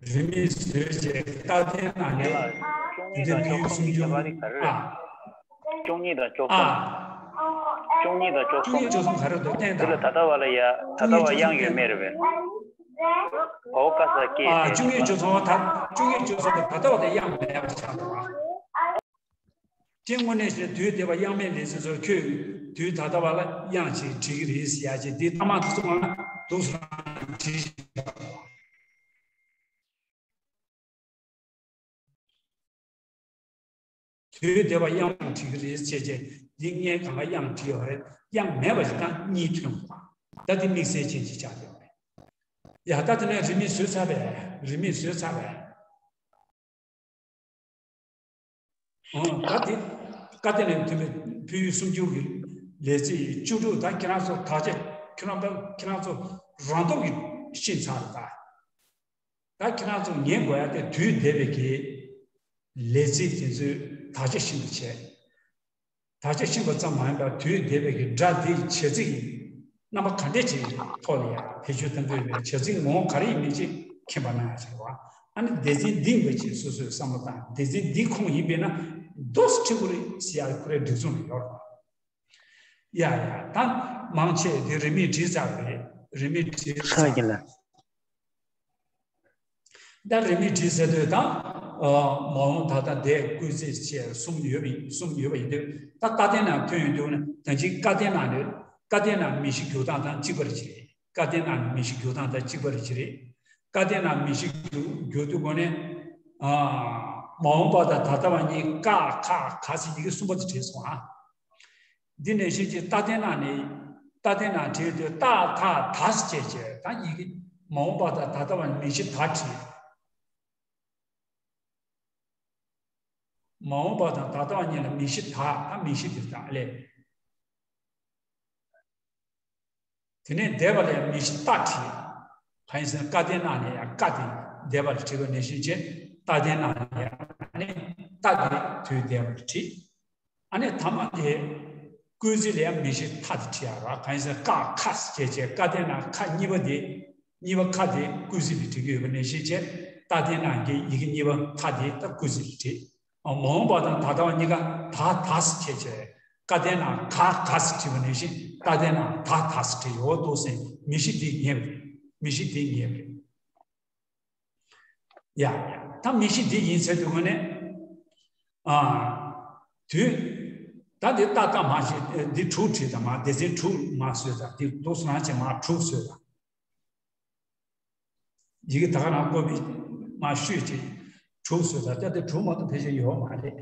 རིས་མེད་བཟོས་བྱས། རྟགས་དེ་ནང་ནས། དེ་ལ་བཅུ་གཉིས་དང་བཅུ་གསུམ་གྱི་ཁྱད་པར་ག་རེ་རེད། ཨ། བཅུ་གཉིས་དང་བཅུ་གསུམ། ཨ། བཅུ་གཉིས་དང་བཅུ་གསུམ། བཅུ་གཉིས་བཅུ་གསུམ་ག་རེ་འདུག་བསྟན་དང་། དེ་ལ་ད་ལྟ་བ་ལ་ཡ། ད་ལྟ་བ་དབྱངས་ཡོད་མེད་རེད་པས། འོ་ཀ་ས་ཀྱེ། ཨ། བཅུ་གཉིས་བཅུ་གསུམ་ད། བཅུ་གཉིས་བཅུ་གསུམ་དུ་ད་ལྟ་བ་དེ་དབྱངས་མེད་པ་ཆགས་འདུག་ཨ། ཅེས་དངོས་གནས་བྱས་དུས་འདས་པ་དབྱངས་མེད་ལས་ཚིག་སོགས། ཁྱོད་དུས་ད་ལྟ་བ་ལ་དབྱངས་ཤིག་བྲིས་ཀྱི་རེད་ཟེར་ཡ་ཅིག་དེ་ཐ་མག་དེ་ཚོ་ང་འདུག་སེ་རང་བྲིས་ཤིག་དུས་འདས་པ་དབྱངས་བྲིས་ཀྱི་རེད་ཟེར་བྱས། འདི་སྔོན་གང་ག་དབྱངས་བྲིས་ཡོད་རེད། དབྱངས་མེད་པ་ཞིག་དང་གཉིས་ཐོན་དགོས་པ། ད་འདི་དམིགས་བསལ་ཅན་ཞིག་ཆགས་ཡོད་རེད། ཡ། ད་དེ་ནས་རིས་མེད་བཟོས་ཚར་བས། རིས་མེད་བཟོས་ཚར་བས། ཨང་། ད་དེ་སྐལ་ལྡན་ལས་ཐོན་པའི་ཕུལ་བྱུང་སུམ་འགྱུར་གྱི་ལས་ཚིག་བཅུ་དྲུག་ད་ཁྱེད་རང་ཚོ་དག་ཆ་ཁྱེད་རང་ད་ཁྱེད་རང་ཚོ་རང་སྟོབས་ཀྱིས་ཤེས་ཚར་རེད་ད། ད་ཁྱེད་རང་ཚོ་ཉན་དགོས་ཡ་དེ་དུས་འདས་པའི་གི་ལས་ཚིག་དེ་ཚོའི་དག་ཆ་ཤེས་པ་བྱས། དག་ཆ་ཤེས་པ་ཙམ་མ་ཡིན་པར་དུས་འདས་པའི་གི་སྒྲ་འདིའི་བྱ་ཚིག་རྣམ་པ་ག་འདྲས་ཅིག་ཐོག་ལ་ཡང་བེད་སྤྱོད་གཏང་གི་ཡོད་པའི་བྱ་ཚིག་ངོ་བོ་ག་རེ་ཡིན་མིན་ཅིག་མཁྱེན་པ་གནང་ཡ་ཟེར་བ། ཨ་ནི་སྡེ་ཚན་འདི་ཡིན་པ་ཅིག་སོ་སོས་བསམ་བློ་བཏང་། སྡེ་ཚན་འདིའི་ཁོངས་ཡིན་པས་ན་འདུག་སེ་ཁྲིད་དགོས་རེད་ཟེར་ཡ་ཁོ་རའི་སྒྲིག་མཚམས་ལ་ཡོད་རེད། ཡ་ཡ། ད་མང་ཆེ་དེ་རིས་མེད་བྲིས་ཚར་བ་རེད། རིས་མེད་བྲིས་ཚར། ཁ་ཡིན་ལ། ད་རིས་མེད་བྲིས་ཟེར་དུས་ད། ཨ། མ་འོངས་ད་ལྟ་འདས་སྐུལ་ཚིག་བཅས་གསུམ་ཡོད་པ་ཡིན། གསུམ་ཡོད་པ་ཡིན་དུས། ད་རྟགས་དེ་ནང་ཐོན་ཡོང་དུས་ན། ད་ཅིག་སྐལ་ལྡན་ནང་ནས། སྐལ་ལྡན་ནང་མིང་གཞི་འགྱུར་སྟངས་དང་གཅིག་པ་རེད་ཅེས་རེད། སྐལ་ལྡན་ནང་མིང་གཞི་འགྱུར་སྟངས་དང་གཅིག་པ་རེད་ཅེས་རེད། སྐལ་ལྡན་ནང་མིང་གཞི་འགྱུར་འགྱུར་དུས་སྒོ་ནས། ཨ། མ་འོངས་པ་དང་ད་ལྟ་བ་གཉིས་ཀ་ཁ་ག་ཟེར་ཡི་གེ་གསུམ་པ་དེ་བྲིས་སོང་ཨ། འདི་ནས་ཤེས་ཀྱི། རྟགས་དེ་ནང་ནས། རྟགས་དེ་ནང་བྲིས་དུས་ཏ་ཐ་ད་ཟེར་བྱས་བྱས། ད་ཡི་གེ་མ་འོངས་པ་དང་ད་ལྟ་བ་མིང་གཞི་ད་བྲིས། མ་འོངས་པ་དང་ད་ལྟ་བ་གཉིས་ལ་མིང་གཞི་ད། ད་མིང་གཞི་འདིར་ད་ལས། དེ་ནས་འདས་པ་ལ་ཡང་མིང་གཞི་ཏ་བྲིས། གང་ཡིན་ཟེར་ན་སྐལ་ལྡན་ནང་ནས་ཡང་ཀ་དེ་འདས་པ་ལ་བྲིས་པ་ནང་བཞིན་བྱས། རྟགས་དེ་ནང་ནས་ཡང་ནི་ཏ་དེ་དུས་འདས་པ་ལ་བྲིས། ཨ་ནི་ཐ་མ་དེ་སྐུལ་ཚིག་ལ་ཡང་མིང་གཞི་ཐ་དེ་བྲིས་ཡ་ར། གང་ཡིན་ཟེར་ན་ཀ་ཁ་ཟེར་བྱས་བྱས། སྐལ་ལྡན་ནང་ཁ་གཉིས་པ་དེ། གཉིས་པ་ཁ་དེ་སྐུལ་ཚིག་ལ་བྲིས་ཀྱི་ཡོད་པ་ནང་བཞིན་བྱས། རྟགས་དེ་ནང་གི་ཡི་གེ་གཉིས་པ་ཐ་དེ་ད་སྐུལ་ཚིག་ལ་བྲིས། མ་འོངས་པ་དང་ད་ལྟ་བ་གཉིས་ཀ་ད་ད་ཟེར་བྱས་བྱས། ཀ་དེ་ན་ག་ག་ཟེར་བྲིས་པ་ནང་བཞིན་ད་དེ་ན་ད་ད་ཟེར་བྲིས་ཡོད་འདུག་ཟེར། མིང་གཞི་འདི་ངེས་པ་རེད། མིང་གཞི་འདི་ངེས་པ་རེད། ཡ། ད་མིང་གཞི་འདི་ཡིན་ཚེ་དུས་ངོ་ནས། ཨ། དུས། ད་འདི་ཏ་ཏ་མ་བྱེད་འདི་དྲུག་བྲིས་དང་མ་སྡེ་ཚན་དྲུག་མ་བཟོས་དང་འདི་འདུག་སེ་རང་བྱས་མ་དྲུག་བཟོས་དང་། ཡི་གེ་ད་ག་རང་བཀོད་པའི་མ་ཤོད་ཅིག་དྲུག་བཟོས་དང་ད་འདི་དྲུག་མ་གཏོགས་ཕལ་ཆེར་ཡོད་མ་རེད།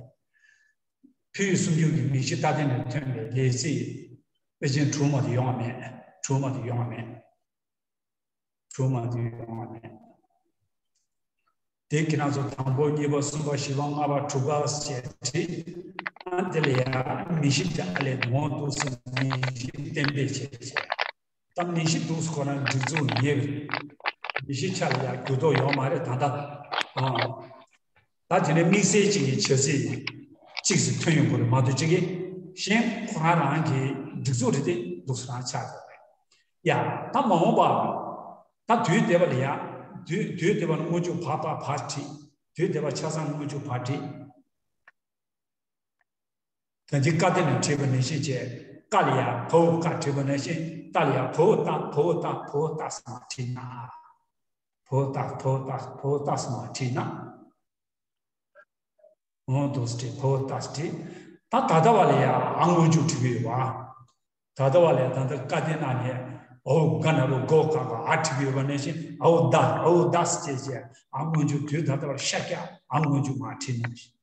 ཕུལ་བའི་སུམ་ཅུ་གི་མིང་གཞི་ད་ལྟ་ནས་ཐོན་པའི་ལས་ཚིག་དཔེ་ཅན་དྲུག་མ་གཏོགས་ཡོང་བ་མེད། དྲུག་མ་གཏོགས་ཡོང་བ་མེད། དྲུག་མ་གཏོགས་ཡོང་བ་མེད། དེ་ཁྱེད་རང་ཚོ་དང་པོ་གཉིས་པ་གསུམ་པ་བཞི་པ་ལྔ་པ་དྲུག་པ་ཞེས་བྲིས། ཨ་དེ་ལ་ཡང་མིང་གཞི་དེ་ཨ་ལས་ངོ་འདུག་སེ་མིང་གཞི་གཏན་འབེབས་བྱས་བྱས། ད་མིང་གཞི་འདུག་སེ་ཁོ་རང་སྒྲིག་འཛུགས་ཉེ་བའི་མིང་གཞི་ཆ་ལ་ཡང་འགྱུར་ལྡོག་ཡོད་མ་རེད་ད་ལྟ། ཨང་། ད་དེ་ནས་དམིགས་བསལ་གཅིག་གི་བྱ་ཚིག་གཅིག་སུ་ཐོན་ཡོང་གི་རེད་མ་གཏོགས་གཅིག་གིས་གཞན་ཁོ་རང་རང་གི་སྒྲིག་འཛུགས་རེད་དེ་འདུག་སེ་རང་ཆགས་ཡོད་རེད། ཡ། ད་མ་འོངས་པ། ད་དུས་འདས་པ་ལ་ཡ། དུས་དུས་འདས་པ་ལ་སྔོན་འཇུག་བ་པ་བ་བྲིས། དུས་འདས་པ་ཆ་ཚང་སྔོན་འཇུག་བ་བྲིས། ད་འདི་ཀ་དེ་ནས་བྲིས་པ་ནང་བཞིན་བྱས། ཀ་ལ་ཡ་བ་འོག་ཀ་བྲིས་པ་ནང་བཞིན་ཏ་ལ་ཡ་བ་འོག་ཏ་བ་འོག་ཏ་བ་འོག་ཏ་ཟེར་མ་བྲིས་ན། བ་འོག་ཏ་བ་འོག་ཏ་བ་འོག་ཏ་ཟེར་མ་བྲིས་ན། འོ་འདུག་སེ་བྲིས། བ་འོག་ཏ་སེ་བྲིས། ད་ད་ལྟ་བ་ལ་ཡ་ཨ་སྔོན་འཇུག་བྲིས་པ་ཡོད་པ། ད་ལྟ་བ་ལ་ཡ་ད་ལྟ་ཀ་དེ་ནང་ནས་འོ་ག་ན་རོ་གོ་ག་ག་ཨ་བྲིས་པ་ཡོད་པ་ནང་བཞིན་འོ་ད་འོ་ད་སེ་བྱས་བྱས་ཨ་སྔོན་འཇུག་དུས་ད་ལྟ་བ་ཤ་རྒྱགས་ཨ་སྔོན་འཇུག་མ་བྲིས་ནང་བཞིན།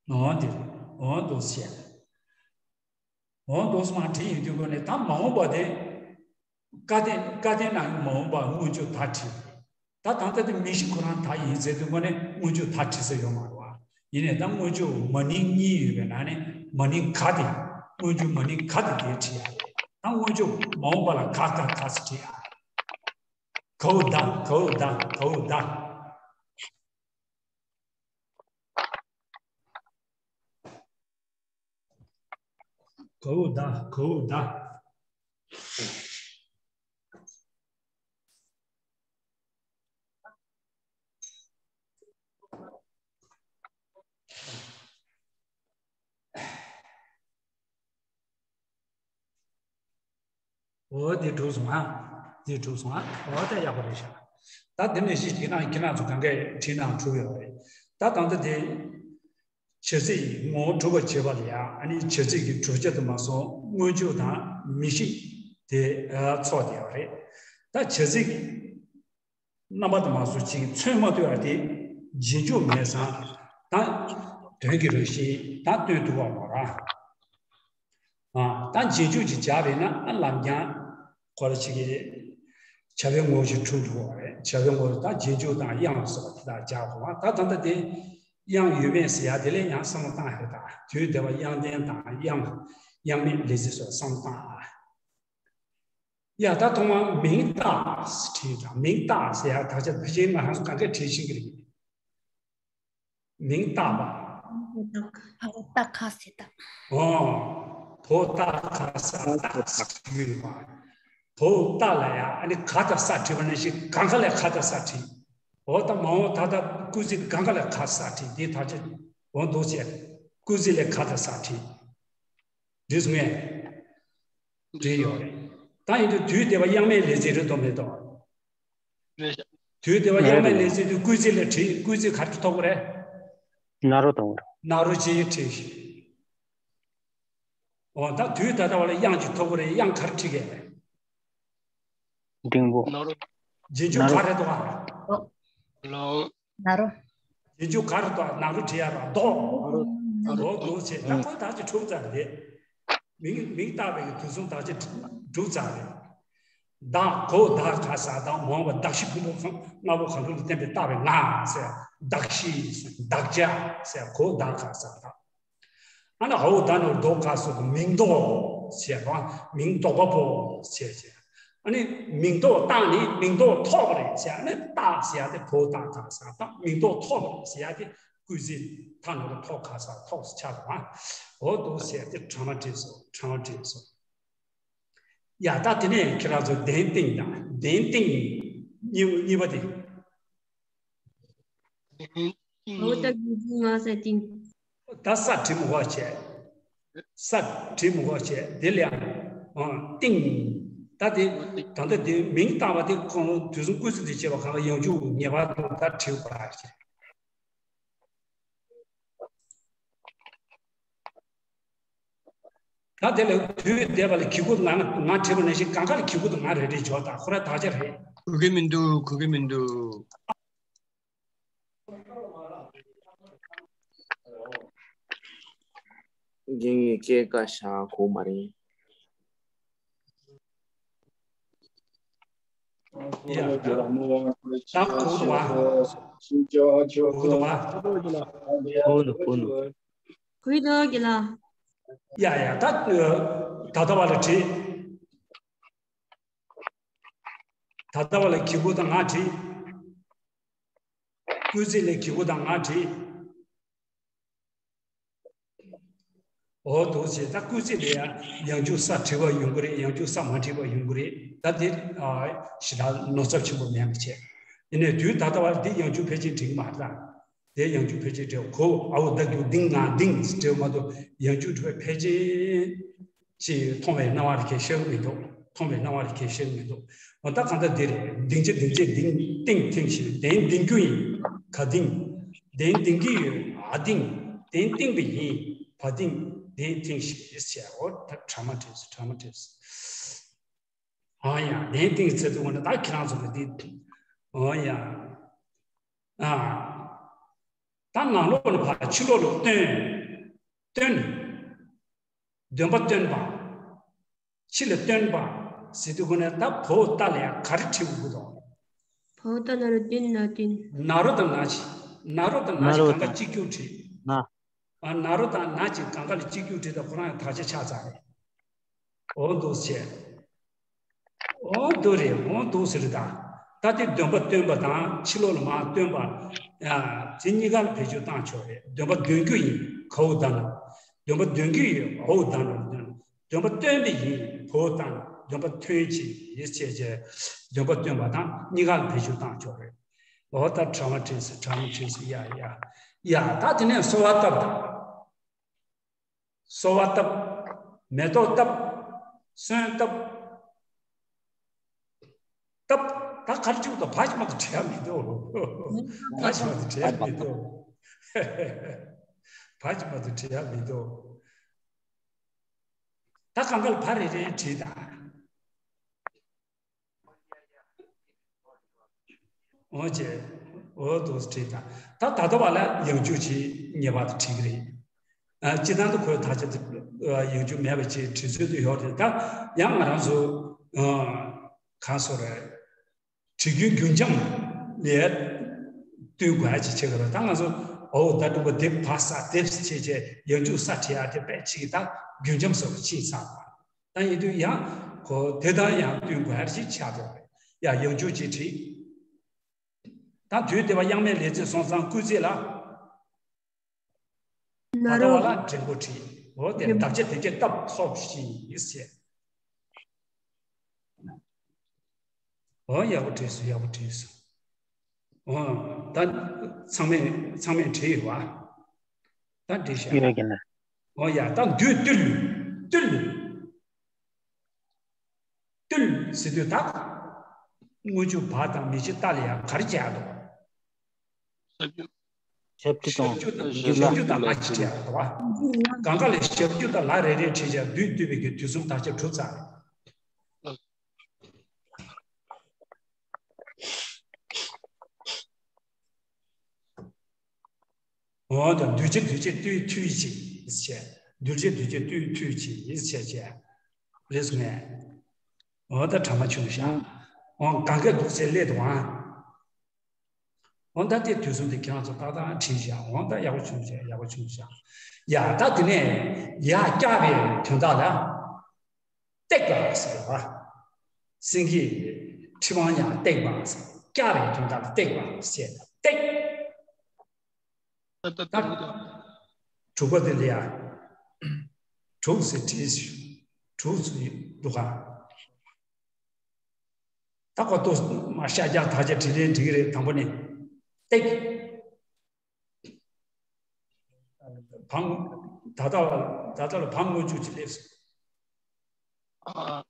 འོ་འདི། འོ་འདུག་སེ་བྱས། འོ་འདུག་སེ་མ་བྲིས་ཡིན་དུས་ཁོ་ནས་ད་མ་འོངས་པ་དེ། ཀ་དེ་ཀ་དེ་ནང་མ་འོངས་པ་སྔོན་འཇུག་ད་བྲིས། ད་ད་ལྟ་དེ་མིང་གཞི་ཁོ་རང་ད་ཡིན་ཟེར་དུས་ཁོ་ནས་སྔོན་འཇུག་ད་བྲིས་ས་ཡོད་མ་རེད་བ། ཡིན་ནའི་ད་སྔོན་འཇུག་མ་ནིང་གཉིས་ཡོད་པའི་ནང་ནས་མ་ནིང་ག་དེ། སྔོན་འཇུག་མ་ནིང་ག་དེ་དེ་བྲིས་ཡ་རེད། ད་སྔོན་འཇུག་མ་འོངས་པ་ལ་ག་ག་ག་ཟེར་བྲིས་ཡ་རེད། གའུ་ད་གའུ་ད་གའུ་ད། གའུ་ད་གའུ་ད། འོ་དེ་གྲུབ་སོང་ཨ། དེ་གྲུབ་སོང་ཨ། འོ་དེ་ཡག་པོ་རེད་ཤག་ད་དེ་ནས་གཞི་ཁྱེད་རང་ཁྱེད་རང་ཚོ་གང་གས་བྲིས་ནའང་གྲུབ་ཡོད་རེད། ད་ད་ལྟ་དེ། བྱ་ཚིག་ངོ་བོ་གྲུབ་པར་བྱེད་པ་ལ་ཡང་ཨ་ནི་བྱ་ཚིག་གི་གྲུབ་ཆ་དུ་མ་སོང་སྔོན་འཇུག་དང་མིང་གཞི་དེ་ཚོགས་བསྡད་ཡོད་རེད། ད་བྱ་ཚིག་རྣམ་པ་དུ་མ་སོང་ཅིག་མཚོན་མ་ཐུབ་པ་དེ་རྗེས་འཇུག་མེད་ཙང་ད་དོན་གྱི་རང་བཞིན་ད་སྟོན་ཐུབ་པ་མ་རེད། ཨ། ད་རྗེས་འཇུག་ཅིག་སྦྱར་བས་ན་ཨ་ལམ་རྐྱང་ཁོ་ར་ཅིག་གི་བྱ་བའི་ངོ་བོ་ཞིག་འཁྲུལ་འགྲོ་བ་རེད། བྱ་བའི་ངོ་བོ་ད་རྗེས་འཇུག་དང་དབྱངས་སོགས་དེ་དག་སྦྱར་དགོས་པ། ད་ད་ལྟ་དེ་དབྱངས་ཡོད་མེད་ཟེར་ཡ་དེ་ལས་ཡང་བསམ་བློ་བཏང་ཡ་རེད། ད་དུས་འདས་པ་དབྱངས་ལྡན་དང་དབྱངས་དབྱངས་མེད་ལས་ཚིག་སོགས་བསམ་བློ་བཏང་ཨ། ཡ་ད་ཐོག་མར་མིང་བཏགས་བྲིས་དང་མིང་བཏགས་ཟེར་ཡ་ད་ཆ་ད་ཅིག་ང་རང་ཚོ་གང་གས་བྲིས་ཤེས་ཀྱི་རེད། མིང་བཏགས་པ། ཨ་བཏགས་ཁ་ཟེར་བཏགས། ཨོ། བ་བཏགས་ཁ་ས་བཏགས་ཟེར་ཡོད་པ། བ་བཏགས་ལ་ཡ་ཨ་ནི་ག་དང་ས་བྲིས་པ་ནང་བཞིན་གང་ག་ལས་ག་དང་ས་བྲིས། འོ་ད་མ་འོངས་ད་ལྟ་སྐུལ་ཚིག་གང་ག་ལས་ག་ས་བྲིས་འདི་ད་ཆ་འོ་འདུག་ཟེར། སྐུལ་ཚིག་ལས་ག་དང་ས་བྲིས། འགྲིག་སོང་ངས། འགྲིག་ཡོད་རེད། ད་ཡིན་དུས་དུས་འདས་པ་དབྱངས་མེད་ལས་ཚིག་རེད་དོ་མེད་དོ། རེད་ཤག་དུས་འདས་པ་དབྱངས་མེད་ལས་ཚིག་དུས་སྐུལ་ཚིག་ལས་བྲིས་སྐུལ་ཚིག་ག་རེ་ཐོབ་ཀྱི་རེད། ན་རོ་དང་། ན་རོ་ཅེས་བྲིས་ཤིང་། འོ་ད་དུས་ད་ལྟ་བ་ལ་དབྱངས་ཅིག་ཐོབ་ཀྱི་རེད། དབྱངས་ག་རེ་བྲིས་ཀྱི་རེད། འབྲིང་པོ། ན་རོ། རྗེས་འཇུག་ན་རོ། ག་རེ་འདུག་ཨ། ལོ། ན་རོ། རྗེས་འཇུག་ག་རེ་འདུག་ཨ། ན་རོ་བྲིས་ཡ་ར་ལྡོག་ན་རོ། ལྡོག་ལྡོག་བྱས་ད་ཁོ་ད་ཅི་དྲུག་ཙམ་རེད། མིང་མིང་བཏགས་པའི་དུས་གསུམ་དག་ཅི་དྲུག་ཙམ་རེད། བདག་གོ་བདག་ག་ས་བདག་མ་འོངས་པ་གདགས་གཞི་ཕུང་པོ་ལྔ་པོ་གང་རུང་ལ་བརྟེན་པའི་བཏགས་པའི་ང་ཟེར་གདགས་གཞི་ཟེར་བདག་བྱ་ཟེར་གོ་བདག་ག་ས་བདག་ཨ་ནི་འོ་ད་ནོར་ལྡོག་ག་སོགས་མིང་འདོགས་ཟེར་བ་མིང་འདོགས་པ་པོ་ཟེར་ཟེར། ཨ་ནི་མིང་འདོགས་བཏགས་ནི་མིང་འདོགས་ཐོགས་པ་རེད་ཟེར། ཨ་ནི་བཏགས་ཟེར་ཡ་དེ་བོ་བཏགས་ག་ས་བཏགས། མིང་འདོགས་ཐོགས་པ་རེད་ཟེར་ཡ་དེ་སྐུལ་ཚིག་ཐ་ན་རོ་ཐོགས་ག་ས་ཐོགས་སུ་ཆགས་པ། འོ་འདུག་ཟེར་ཏེ་ཕྲེང་བ་བྲིས་སོ། ཕྲེང་བ་བྲིས་སོ། ཡ་ད་དེ་ནས་ཁྱེད་རང་ཚོ་གདན་སྟེང་དང་གདན་སྟེང་གཉིས་གཉིས་པ་དེ། གདན་ ཨོ་ད་གི་ང་ས་ཏིང་། ད་ས་བྲིས་མི་དགོས་བྱས། ས་བྲིས་མི་དགོས་བྱས་དེ་ལ་ཡང་ཏིང་། ད་དེ་ད་ལྟ་དེ་མིང་བཏགས་པ་དེ་ཁོང་དུས་གསུམ་སྐུལ་ཚིག་དེ་བྱས་པ་གང་ག་ཡང་འཇུག་ངེས་པར་དུ་ད་བྲིས་པ་རེད། ད་དེ་ལ་དུས་འདས་པ་ལ་གི་གུ་ང་ང་བྲིས་པ་ནང་བཞིན་གང་ག་ལ་གི་གུ་དང་ང་རེ་རེ་འཇོག་དང་ཁོ་ར་དག་ཆ་རེད། གོ་གི་མི་འདུག་གོ་གི་མི་འདུག་རྒན་ཡོད་སྐད་ཀ་ཤ་གོ་མ་རེད། ཡ། ད་གོ་འདུག་བ། གོ་འདུག་བ། གོ་འདུག་གོ་འདུག་གོ་འདུག་གི་ལ། ཡ་ཡ་ད་ད་ལྟ་བ་ལ་བྲིས། ད་ལྟ་བ་ལ་གི་གུ་དང་ང་བྲིས། སྐུལ་ཚིག་ལ་གི་གུ་དང་ང་བྲིས། འོ་འདུག་ཅེས་ད་སྐུལ་ཚིག་ལ་ཡང་ཡང་འཇུག་ས་བྲིས་པ་ཡོང་གི་རེད། ཡང་འཇུག་ས་མ་བྲིས་པ་ཡོང་གི་རེད། ད་དེ་ཞེ་དྲག་ནོར་ཚབས་ཆེན་པོ་མེད་པ་བྱས། ཡིན་ནའི་དུས་ད་ལྟ་བར་འདི་ཡང་འཇུག་ཕལ་ཆེར་འགྲིག་གི་མ་རེད་ད། དེ་ཡང་འཇུག་ཕལ་ཆེར་འགྲིག་གོ་ཨའོ་ད་རྒྱུ་ལྡིང་ང་ལྡིང་ཟེར་འགྲིག་མ་གཏོགས་ཡང་འཇུག་འགྲིག་པ་ཕལ་ཆེར། ཅེས་མཐོང་བའི་སྣང་བ་རེ་ཁྱེར་ཤེས་ཀྱི་མི་འདུག་མཐོང་བའི་སྣང་བ་རེ་ཁྱེར་ཤེས་ཀྱི་མི་འདུག་འོ་ད་གང་ལྟར་འདི་རེད། ལྡིང་བྱེད་ལྡིང་བྱེད་ལྡིང་ལྡིང་ཐིང་ཞེས་ལྡན་ལྡིང་རྒྱུ་ཡིན། ག་ལྡིང་། ལྡན་ལྡིང་གི་ཡོད། འ་ལྡིང་། ལྡན་ལྡིང་བ་ཡིན། བ་ལྡིང་། ལྡན་ཐིང་ཞེས་བྱ། འོ་ད་གྲ་མ་བྲིས་སོ་གྲ་མ་བྲིས་སོ། འོ་ཡ་ལྡན་ཐིང་ཟེར་དུས་འོ་ན་ད་ཁྱེད་རང་ཚོ་ལ་འདི་འོ་ཡ་ཨ། ད་ནང་ལོགས་ལ་ཕར་ཕྱི་ལོགས་ལ་སྟོན། སྟོན། འདོན་པ་སྟོན་པ། ཕྱི་ལ་སྟོན་པ། ཟེར་དུས་ཁོ་ནས་ད་བོ་ད་ལ་ཡང་ག་རེ་བྲིས་དགོས་ཀྱི་འདུག་བོ་ད་ན་རོ་བདུན་ན་བདུན། ན་རོ་དང་ན་ཅི། ན་རོ་དང་ན་ཅི་གང་ག་གཅིག་གྱུར་བྲིས། ན། ཨ་ན་རོ་དང་ན་ཅི་གང་ག་ལ་གཅིག་གྱུར་བྲིས་ད་ཁོ་རང་ཡང་དག་ཆ་ཆགས་ཚར་རེད། འོ་འདུག་བྱས། འོ་འདུག་རེད། འོ་འདུག་ཟེར་རེད་ད། ད་དེ་འདོན་པ་སྟོན་པ་དང་ཕྱི་ལོགས་ལ་མར་སྟོན་པ། ཡ། དེ་གཉིས་ཀ་ལ་བེད་སྤྱོད་བཏང་ཆོག་རེད། འདོན་པ་འདོན་རྒྱུ་ཡིན་གའོ་ད་ན། འདོན་པ་འདོན་རྒྱུ་ཡོད་འའོ་ད་ན། འདོན་པ་སྟོན་པ་ཡིན་བོ་ད་ན། འདོན་པ་ཐོན་ཅིག་ཡིས་བྱས་བྱས། འདོན་པ་སྟོན་པ་དང་གཉིས་ཀ་ལ་བེད་སྤྱོད་བཏང་ཆོག་རེད། འོ་ད་གྲ་མ་བྲིས་སོ་གྲ་མ་བྲིས་སོ་ཡ་ཡ། ཡ་ད་དེ་ནས་གསོལ་བ་བཏབ་དང་། གསོལ་བ་བཏབ། མེ་ཏོག་བཏབ། སོན་བཏབ། བཏབ། ད་གར་བཅུག་ཏུ་བ་ཞིག་མ་གཏོགས་བྲི་ཡ་མི་འདུག་བ་ཞིག་མ་གཏོགས་བྲི་ཡ་མི་འདུག་བ་ཞིག་མ་གཏོགས་བྲི་ཡ་མི་འདུག་ད་གང་ག་ལ་བ་རེ་རེ་བྲིས་དང་། འོ་ཅེ། འོ་དུ་བྲིས་དང་། ད་ད་ལྟ་བ་ལ་ཡང་འཇུག་ཅིག་ངེས་པར་དུ་བྲིས་ཀྱི་རེད། ཨ། སྤྱིར་བཏང་དུ་ཁོའི་དག་ཆ་དེ་ཡང་འཇུག་མེད་པ་ཅིག་བྲིས་ཚུལ་དུ་ཡོད་རེད། ད་ཡང་ང་རང་ཚོ་ཨ། གང་ཟེར་རེད། བྲིས་རྒྱུན་རྒྱུན་འབྱམས་ལ་བསྟུན་དགོས་ཡ་ཅིག་བྱེད་དགོས་རེད། ད་ང་ཚོ་འོ་ད་དུ་བ་དེབ་བ་ས་དེབ་བྱས་བྱས་ཡང་འཇུག་ས་བྲིས་ཡ་དེ་དཔེ་ཅིག་ད་རྒྱུན་འབྱམས་སུ་ཕྱིན་ཚར་བ། ད་ཡིན་དུས་ཡང་ཁོ་དེ་དང་ཡང་བསྟུན་དགོས་ཡ་ཞིག་ཆགས་འགྲོ་རེད། ཡ་ཡང་འཇུག་ཅིག་བྲིས། ད་དུས་དེ་བ་དབྱངས་མེད་ལས་ཚིག་སོང་ཙང་སྐུལ་ཚིག་ལ། ད་ལྟ་བ་ལ་འགྲེང་བུ་བྲིས། འོ་དེ་འགྲེང་བུ་བརྡབ་བྱེད་དེ་བྱེད་སྟབས་སོགས་བཞི་ཡིས་བྱས། འོ་ཡག་པོ་བྲིས་སོང་ཡག་པོ་བྲིས་སོང་། འོ་ད་ཚང་མས་ཚང་མས་བྲིས་ཡོད་པ། ད་འགྲིག་ཤག་ཡོད་ཀྱི་ན། འོ་ཡ་ད་འདུས་བཏུལ། བཏུལ། བཏུལ་ཟེར་དུས་ད། དངུལ་ཆུ་བ་དང་མི་ཆུ་རྟ་ལ་ཡང་ག་རེ་བྱས་ཡག་འདུག་ཞབས་ཀྱུ་དང་ཞབས་ཀྱུ་དང་ཞབས་ཀྱུ་དང་ལ་ཅི་བྲིས་ཡག་འདུག་བ། གང་ག་ལ་ཞབས་ཀྱུ་དང་ལ་རེ་རེ་བྲིས་བྱས་འདུས་བཏུལ་བའི་གི་དུས་གསུམ་དག་ཆ་གྲུབ་ཚར། འོ་ད་འདུས་བྱས་འདུས་བྱས་བཏུལ་བཏུལ་ཅིག་བྱས། འདུས་བྱས་འདུས་བྱས་བཏུལ་བཏུལ་ཅིག་བྱས་བྱས། རེད་སོང་ངས། འོ་ད་གྲ་མ་བྱུང་ཤག་འོ་གང་ག་འདུག་ཚེ་སླེབས་འདུག་ཨང་། འོ་ད་དེ་དུས་གསུམ་དེ་ཁྱེད་རང་ཚོ་ཏག་ཏག་བྲིས་ཤག་འོ་ད་ཡག་པོ་བྱུང་ཤག་ཡག་པོ་བྱུང་ཤག་ཡ་ད་དེ་ནས་ཡ་བཀྱག་པའི་དོན་དག་ལ། བཏེགས་པ་ཟེར་བ། སེང་གེ་མཁྲིས་པ་ཡང་བཏེགས་པ་ཟེར། བཀྱག་པའི་དོན་དག་ལ་བཏེགས་པ་ཟེར། བཏེགས། ད་དྲུག་པ་དེ་ལ་ཡ། དྲུག་ཟེར་བྲིས་ཞུ། དྲུག་ཟེར་འདུག་ག་ད་ཁོ་ཏོ་མ་ཤ་རྒྱག་དག་ཆ་བྲིས་ལེན་འགྲིག་གི་རེད། དང་པོ་ནས་བཏེགས། བ། ད་ལྟ་བ་ད་ལྟ་ལ་བ་སྔོན་འཇུག་ཅིག་སླེབས་སོང་། ཨ།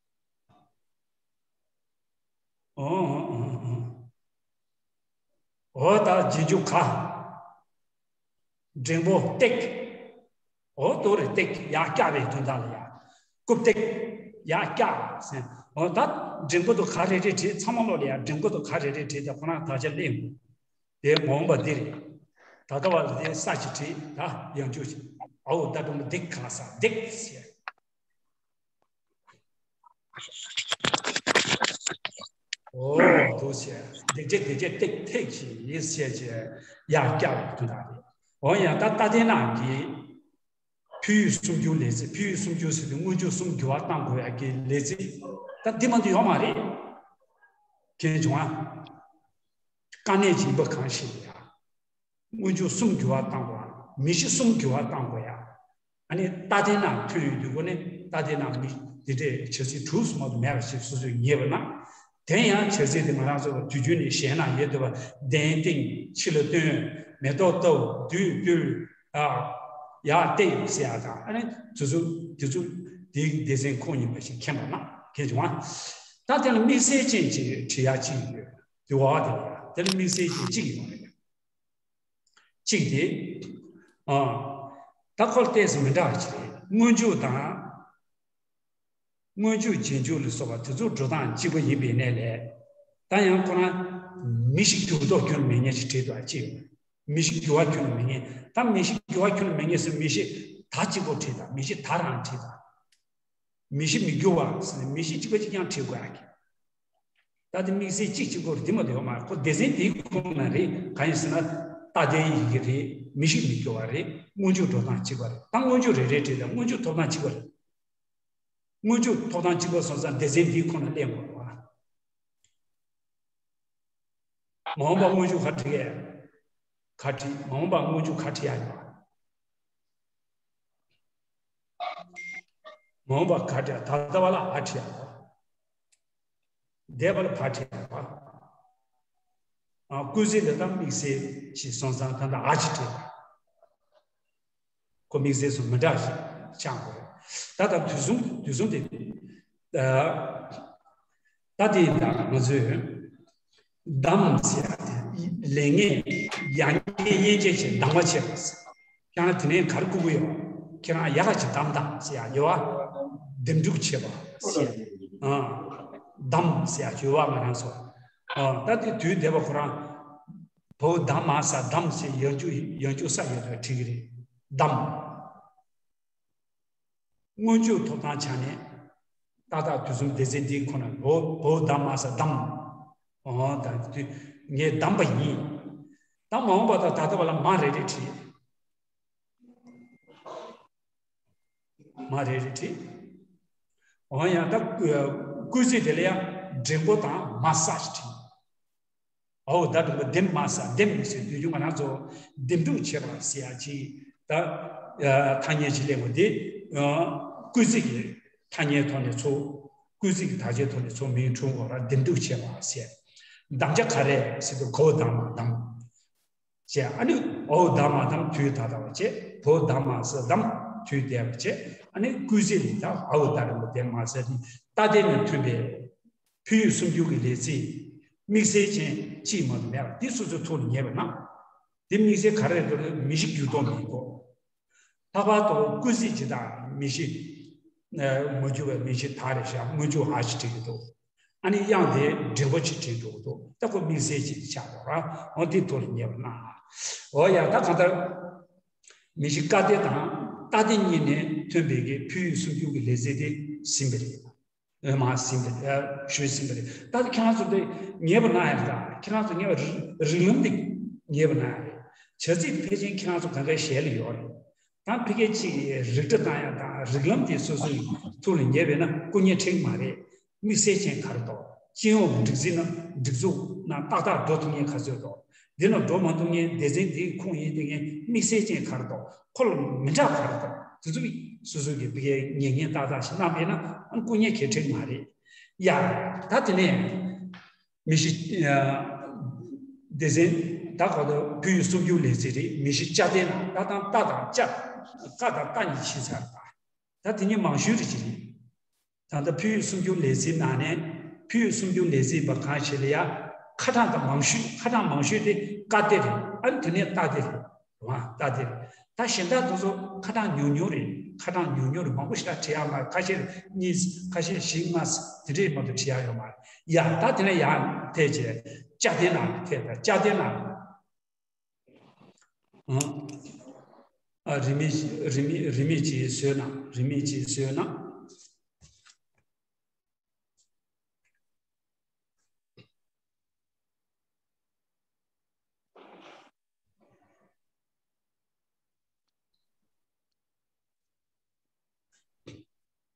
ཨོ་ཨོ་ཨོ་ཨོ། ཨོ་ད་རྗེས་འཇུག་ག་འགྲེང་བུ་ཏེག་ཨོ་དོ་རེ་ཏེག་ཡར་བཀྱག་པའི་དོན་དག་ལ་ཡ། རྐུབ་སྟེགས་ཡར་བཀྱག་ཟེར། ཨོ་ད་འགྲེང་བུ་དུ་ག་རེ་རེ་བྲིས་ཚང་མ་ལོག་ལ་ཡ་འགྲེང་བུ་དུ་ག་རེ་རེ་བྲིས་ད་ཁོ་རང་དག་ཆ་ལེན་དགོས། དེ་མ་འོངས་པ་འདི་རེད། ད་ལྟ་བ་ལ་དེ་ས་ཅིག་བྲིས་ད་ཡང་འཇུག་ཅིག་ཨོ་ད་འགྲེང་བུ་ཏེག་ག་ས་ཏེག་ཟེར། ཨོ་འདུག་ཟེར། ཏེག་ཅེ་ཏེག་ཅེ་ཏེག་ཏེག་ཅེ་ཡེ་ཟེར་ཅེ་ཡར་བཀྱག་པའི་དོན་དག་རེད། འོ་ཡང་ད་ལྟ་ལྡན་ནག་གི་འཕོ་བའི་སུམ་འགྱུར་ལས་ཚིག་འཕོ་བའི་སུམ་འགྱུར་ཟེར་དུས་སྔོན་འཇུག་གསུམ་འགྱུར་བ་གཏང་དགོས་ཡག་གི་ལས་ཚིག་ད་འདི་མ་གཏོགས་ཡོད་མ་རེད། མཁྱེན་བྱུང་ཨ། དཀའ་གནད་ཅིག་ཡིན་པ་གང་ཞིག་ཡ། སྔོན་འཇུག་གསུམ་འགྱུར་བ་གཏང་དགོས་ཨ། མི་གཞི་གསུམ་འགྱུར་བ་གཏང་དགོས་ཡ། ཨ་ནི་ལྟ་ལྡན་ནག་ཐོན་ཡོང་དུས་ཁོ་ནི་ལྟ་ལྡན་ནག་མི་འདི་འདྲའི་བྱ་ཚིག་དྲུག་སུ་མ་གཏོགས་མེད་པ་ཞིག་སོ་སོས་ངེས་པ་ན། དེ་ཡང་བྱ་ཚིག་དེ་ང་རང་ཚོ་དུས་རྒྱུན་ནས་ཞེད་སྣང་ཡོད་འདུག་པ། གདན་བཏིང་། ཕྱི་ལ་བཏོན། མེ་ཏོག་བཏབ། བདུད་བཏུལ། ཨ། ཡར་བཏེགས་ཟེར་ཡག་དང་ཨ་ནི་དེ་ཚོ་དེ་ཚོ་དེའི་སྡེ་ཚན་ཁོངས་ཡིན་པ་ཞིག་མཁྱེན་པ་ན་མཁྱེན་བྱུང་ཨ། ད་དེ་ལ་དམིགས་བསལ་ཅན་ཅིག་བྲིས་ཡག་ཅིག་ཡོད། དེ་བ་དེ་ལ་ཡ་དེ་ལ་དམིགས་བསལ་ཅན་གཅིག་ཡོད་རེད། གཅིག་དེ། ཨ། ད་ཁོ་ལ་ཏོག་ཙམ་མི་འདྲ་བ་ཅིག་རེད། སྔོན་འཇུག་དང་། སྔོན་འཇུག་རྗེས་འཇུག་ལ་སོགས་པ་དེ་ཚོ་འགྲོ་སྟངས་གཅིག་པ་ཡིན་པའི་གནས་ལས། ད་ཡང་ཁོ་རང་མི་གཞི་འགྱུར་ལྡོག་ཁྱོན་ནས་མེད་མཁན་ཞིག་བྲིས་འདུག་ཅེས། མི་གཞི་འགྱུར་བ་ཁྱོན་ནས་མེད་མཁན། ད་མི་གཞི་འགྱུར་བ་ཁྱོན་ནས་མེད་མཁན་ཟེར་མི་གཞི་ད་གཅིག་པོ་བྲིས་དང་མི་གཞི་ད་རང་བྲིས་དང་། མི་གཞི་མི་འགྱུར་བ་ཟེར་ནས་མི་གཞི་གཅིག་པ་གཅིག་རྐྱང་བྲིས་དགོས་ཡག་གི། ད་དེ་དམིགས་བསལ་གཅིག་གཅིག་པོ་རེད། དེ་མ་གཏོགས་ཡོད་མ་རེད། ཁོ་སྡེ་ཚན་དེའི་ཁོངས་ན་རེད། གང་ཡིན་ཟེར་ན་ལྟ་ལྡན་ཡི་གེ་རེད། མི་གཞི་མི་འགྱུར་བ་རེད། སྔོན་འཇུག་འགྲོ་སྟངས་གཅིག་པ་རེད། ད་སྔོན་འཇུག་རེ་རེ་བྲིས་དང་སྔོན་འཇུག་ཐོབ་སྟངས་གཅིག་པ་རེད། སྔོན་འཇུག་ཐོབ་སྟངས་གཅིག་པ་སོང་ཙང་སྡེ་ཚན་འདིའི་ཁོངས་ན་གླེང་དགོས་རེད་བ། མ་འོངས་པ་སྔོན་འཇུག་ག་བྲིས་ཡ། ག་བྲིས། མ་འོངས་པ་སྔོན་འཇུག་ག་བྲིས་ཡ་ཡོད། མ་འོངས་པ་ག་བྲིས་ཡ། ད་ལྟ་བ་ལ་འ་བྲིས་ཡ་ཡོད། འདས་པ་ལ་བ་བྲིས་ཡ་ཡོད། ཨ། སྐུལ་ཚིག་ལ་ད་དམིགས་བསལ་ཞིག་སོང་ཙང་ད་ལྟ་འ་ཅིག་བྲིས་པ། ཁོ་དམིགས་བསལ་སུ་མི་འདྲ་ཞིག་བཅངས་དགོས་རེད། ད་ལྟ་དུས་གསུམ་དུས་གསུམ་དེ། ད་ད་དེ་ཡིན་ད་ང་ཚོས་བསྡམས་ཟེར་ཡ་དེ་ལས་ངན་ཡ་ངན་དབྱེ་འབྱེད་ཆེད་བསྡམས་པ་བྱས་པ། ཁྱེད་རང་དེ་ནས་ག་རེ་བསྐུལ་གྱི་ཡོད། ཁྱེད་རང་ཡག་ག་ཅིག་བསྡམས་དང་ཟེར་ཡ་ཡོད་བ། འདེམས་སྒྲུག་བྱས་པ་ཟེར་ཡ། ཨ། བསྡམས་ཟེར་ཡ་ཡོད་བ་ང་རང་ཚོ། ཨ། ད་དེ་དུས་འདས་པ་ཁོ་རང་། བའོ་ད་མ་ས་བསྡམས་ཟེར་ཡང་འཇུག་ཡང་འཇུག་ས་ཡོད་དུ་བྲིས་ཀྱི་རེད། བསྡམས། སྔོན་འཇུག་ཐོབ་ཐང་ཆ་ནས། ཏག་ཏག་དུས་གསུམ་སྡེ་ཚན་འདིའི་ཁོངས་ན་བའོ་བའོ་ད་མ་ས་བསྡམས། འོ་ད་དུས་ངས་བསྡམས་པ་ཡིན། ད་མ་འོངས་པ་དང་ད་ལྟ་བ་ལ་མ་རེ་རེ་བྲིས། མ་རེ་རེ་བྲིས། འོ་ཡང་ད་སྐུལ་ཚིག་དེ་ལ་ཡང་འགྲེང་བུ་དང་མ་ས་ཞིག་བྲིས། འོ་ད་འགྲེང་བུ་འདེམས་མ་ས་འདེམས་ཟེར་དུས་རྒྱུན་ང་རང་ཚོ་འདེམས་སྒྲུག་བྱེད་པ་ཟེར་ཡ་ཅིག་ད་ཐ་སྙད་ཅིག་གླེང་བ་དེ། སྐུལ་ཚིག་གི་ཐ་སྙད་ཐོག་ནས་ཚུར། སྐུལ་ཚིག་གི་དག་ཆའི་ཐོག་ནས་ཚུར་མིང་འཁྲུངས་དགོས་ར་འདེམས་སྒྲུག་བྱེད་པ་ཟེར། བསྡམས་བྱ་ག་རེ་ཟེར་དུས་གའོ་ད་མ་བསྡམས། བྱས། ཨ་ནི་འའོ་ད་མ་བསྡམས་དུས་ད་ལྟ་བ་བྱས། བའོ་ད་མ་ས་བསྡམས་དུས་འདས་པ་བྱས། ཨ་ནི་སྐུལ་ཚིག་ལ་ད་འའོ་ད་རིང་པོ་དེ་མ་ཟེར་ནི་ལྟ་ལྡན་ནས་ཐོན་པའི་འཕོ་བའི་སུམ་འགྱུར་གྱི་ལས་ཚིག་དམིགས་བསལ་ཅན་གཅིག་མ་གཏོགས་མེད་པ་འདི་སོ་སོའི་ཐུགས་ལ་ངེས་པ་ན། འདི་དམིགས་བསལ་ག་རེ་རེད་འདུག་ལ་མི་གཞི་འགྱུར་ལྡོག་མེད་དོ། ལྷག་པར་དུ་སྐུལ་ཚིག་ཇི་ལྟར་མི་གཞི་མ་གྱུར་པའི་མི་གཞི་ད་རེ་བཞག་སྔོན་འཇུག་འ་ཞིག་བྲིས་ཀྱི་འདུག་ཨ་ནི་དབྱངས་དེ་འགྲེང་བུ་ཅིག་བྲིས་འགྲོ་གི་འདུག་ད་ཁོ་དམིགས་བསལ་ཅིག་ཆགས་འགྲོ་ར། འོ་དེ་ཐུགས་ལ་ངེས་པ་གནང་། འོ་ཡ་ད་གང་ལྟར། མི་གཞི་ཀ་སྡེ་དང་ཏ་སྡེ་གཉིས་ནས་ཐོན་པའི་གི་འཕོ་བའི་སུམ་འགྱུར་གྱི་ལས་ཚིག་དེ་ཟིན་པ་རེད། འོས་མ་ཟིན་པ་རེད། ཞུས་ཟིན་པ་རེད། ད་ཁྱེད་རང་ཚོ་དེ་ངེས་པ་གནང་ཡ་རེད། ཁྱེད་རང་ཚོ་ངེས་པ་རིགས་ལམ་དེ་ངེས་པ་གནང་ཡ་རེད། བྱ་ཚིག་ཕལ་ཆེར་ཁྱེད་རང་ཚོ་གང་གའི་ཞལ་ལ་ཡོད་རེད། ད་ཕ་གི་གཅིག་རིགས་འདྲ་བཏང་ཡ་དང་རིགས་ལམ་དེ་སོ་སོའི་ཐུགས་ལ་ངེས་པས་ན་སྐུ་ངལ་འཕྲད་ཀྱི་མ་རེད། དམིགས་བསལ་ཅན་ག་རེ་འདུག་སྤྱི་ཡོངས་སྒྲིག་འཛིན་ན་སྒྲིག་འཛུགས་ནང་ཏག་ཏག་འགྲོ་ཐུབ་མཁན་ག་ཚོད་འདུག་འདི་ནང་འགྲོ་མ་ཐུབ་མཁན་སྡེ་ཚན་འདིའི་ཁོངས་ཡིན་དེ་ངས་དམིགས་བསལ་ཅན་ག་རེ་འདུག་ཁོ་ལ་མི་འདྲ་ག་རེ་འདུག་དེ་ཚོ་སོ་སོ་གི་ཕ་གིའི་ཉེ་ཉེ་ཏག་ཏག་ཞིག་གནང་པས་ན་ཨ་སྐུ་ངལ་ག་འཕྲད་མ་རེད། ཡ། ད་དེ་ནས་མི་གཞི་སྡེ་ཚན་ ད་ག་ད་བོད་ཡིག་སུམ་འགྱུར་ལེགས་སྦྱར་རེད། མི་ཤི་ལྕགས་ལྡན་ན། ད་དང་ཏ་དང་ལྕགས། ཀ་དང་ཏ་གཉིས་ཕྱིན་ཚར་ད། ད་དེ་གཉིས་མང་ཤོས་རེད་ཅི་རེད། ད་ལྟ་བོད་ཡིག་སུམ་འགྱུར་ལེགས་སྦྱར་ནང་ནས། བོད་ཡིག་སུམ་འགྱུར་ལེགས་སྦྱར་པ་གང་ཞིག་ལ་ཡ། ཁ་གྲངས་དང་མང་ཤོས། ཁ་གྲངས་མང་ཤོས་དེ་ཀ་སྡེ་རེད། ཨ་ནི་དེ་ནས་ཏ་སྡེ་རེད། རེད་བ། ཏ་སྡེ་རེད། ད་གཞན་དག་དེ་ཚོ་ཁ་གྲངས་ཉུང་ཉུང་རེད། ཁ་གྲངས་ཉུང་ཉུང་རེད། མང་པོ་ཞིག་ལ་བྲིས་ཡག་མ་རེད། ཁ་ཤས་གཉིས། ཁ་ཤས་བཞི། ལྔ། དེ་འདྲས་མ་གཏོགས་བྲིས་ཡག་ཡོད་མ་རེད། ཡ། ད་དེ་ནས་ཡར་ཐད་བྱས། ལྕགས་ལྡན་ན་ཐད། ད་ལྕགས་ལྡན་ན། ཨ། རིན་མེད། རིན་མེད། རིན་མེད་ཅིག་བཟོས་ན། རིན་མེད་ཅིག་བཟོས་ན།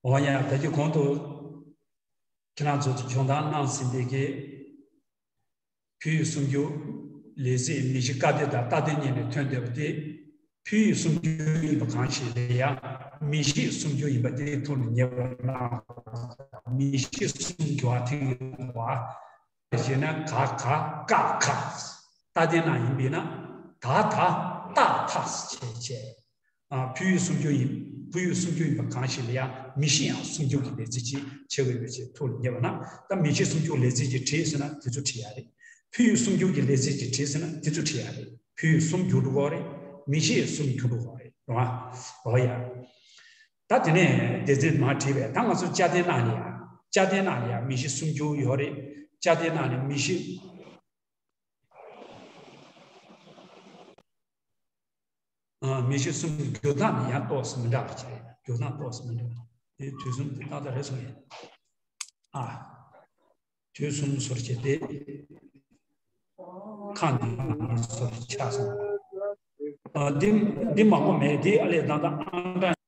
འོ་ཡ། ད་གིན་གོང་དུ་ཁྱེད་རང་ཚོ་སྦྱོང་བརྡར་གནང་ཟིན་པའི་གི་བོད་ཡིག་སུམ་འགྱུར་ལེགས་སྦྱར་མི་ཤི་ཀ་སྡེ་དང་ཏ་སྡེ་གཉིས་ནས་ཐོན་བསྡད་པ་དེ། བོད་ཡིག་སུམ་འགྱུར་ཡིན་པ་གང་ཞིག་ལ་ཡ། མི་ཤི་སུམ་འགྱུར་ཡིན་པ་དེའི་ཐོག་ནས་ངེས་པར་གནང་། མི་ཤི་སུམ་འགྱུར་བ་དེ་ཡིན་པ། ཞེ་ན། ག་ག་ཀ་ཁ། ཏ་སྡེ་ན་ཡིན་པས་ན། ད་ད་ཏ་ཐ་ཞེས་བྱས། ཨ། བོད་ཡིག་སུམ་འགྱུར་ཡིན། བོད་ཡིག་སུམ་འགྱུར་ཡིན་པ་གང་ཞིག་ལ་ཡང་མི་ཤི་ཡང་སུམ་འགྱུར་གྱི་ལེགས་སྦྱར་ཅིག་བྱེད་དགོས་པའི་ཆེད་ཐུགས་ལ་ངེས་པ་ན། ད་མི་ཤི་སུམ་འགྱུར་ལེགས་སྦྱར་ཅིག་བྲིས་ཟེར་ན་དེ་ཚོ་བྲིས་ཡག་རེད། བོད་ཡིག་སུམ་འགྱུར་གྱི་ལེགས་སྦྱར་ཅིག་བྲིས་ཟེར་ན་དེ་ཚོ་བྲིས་ཡག་རེད། བོད་ཡིག་སུམ་འགྱུར་འགྲོ་གི་རེད། མི་ཤི་སུམ་འགྱུར་འགྲོ་གི་རེད། རེད་བ། འོ་ཡ། ད་དེ་ནས་སྡེ་ཚན་མར་བྲིས་པས། ད་ང་ཚོ་ལྕགས་ལྡན་ན་ལ་ཡ། ལྕགས་ལྡན་ན་ལ་ཡ་མི་ཤི་སུམ་འགྱུར་ཡོད་རེད། ལྕགས་ལྡན་ན་ལ་མི་ཤི། ཨ། མི་ཤི་སུམ་འགྱུར་སྟངས་ནི་ཡང་ཏོག་ཙམ་མི་འདྲ་བ་ཅིག་རེད། འགྱུར་སྟངས་ཏོག་ཙམ་མི་འདྲ་བ། དེ་དུས་གསུམ་དེ་ཏག་ཏག་རེད་གསུངས་ཡིན། ཨ། དུས་གསུམ་ཟུར་བྱས་ཏེ། ཁ་ནང་ཟུར་ཆགས་སོང་། ཨ། འདི་འདི་མང་པོ་མེད། འདི་ཨ་ལས་ད་ལྟ་ཨང་གྲངས།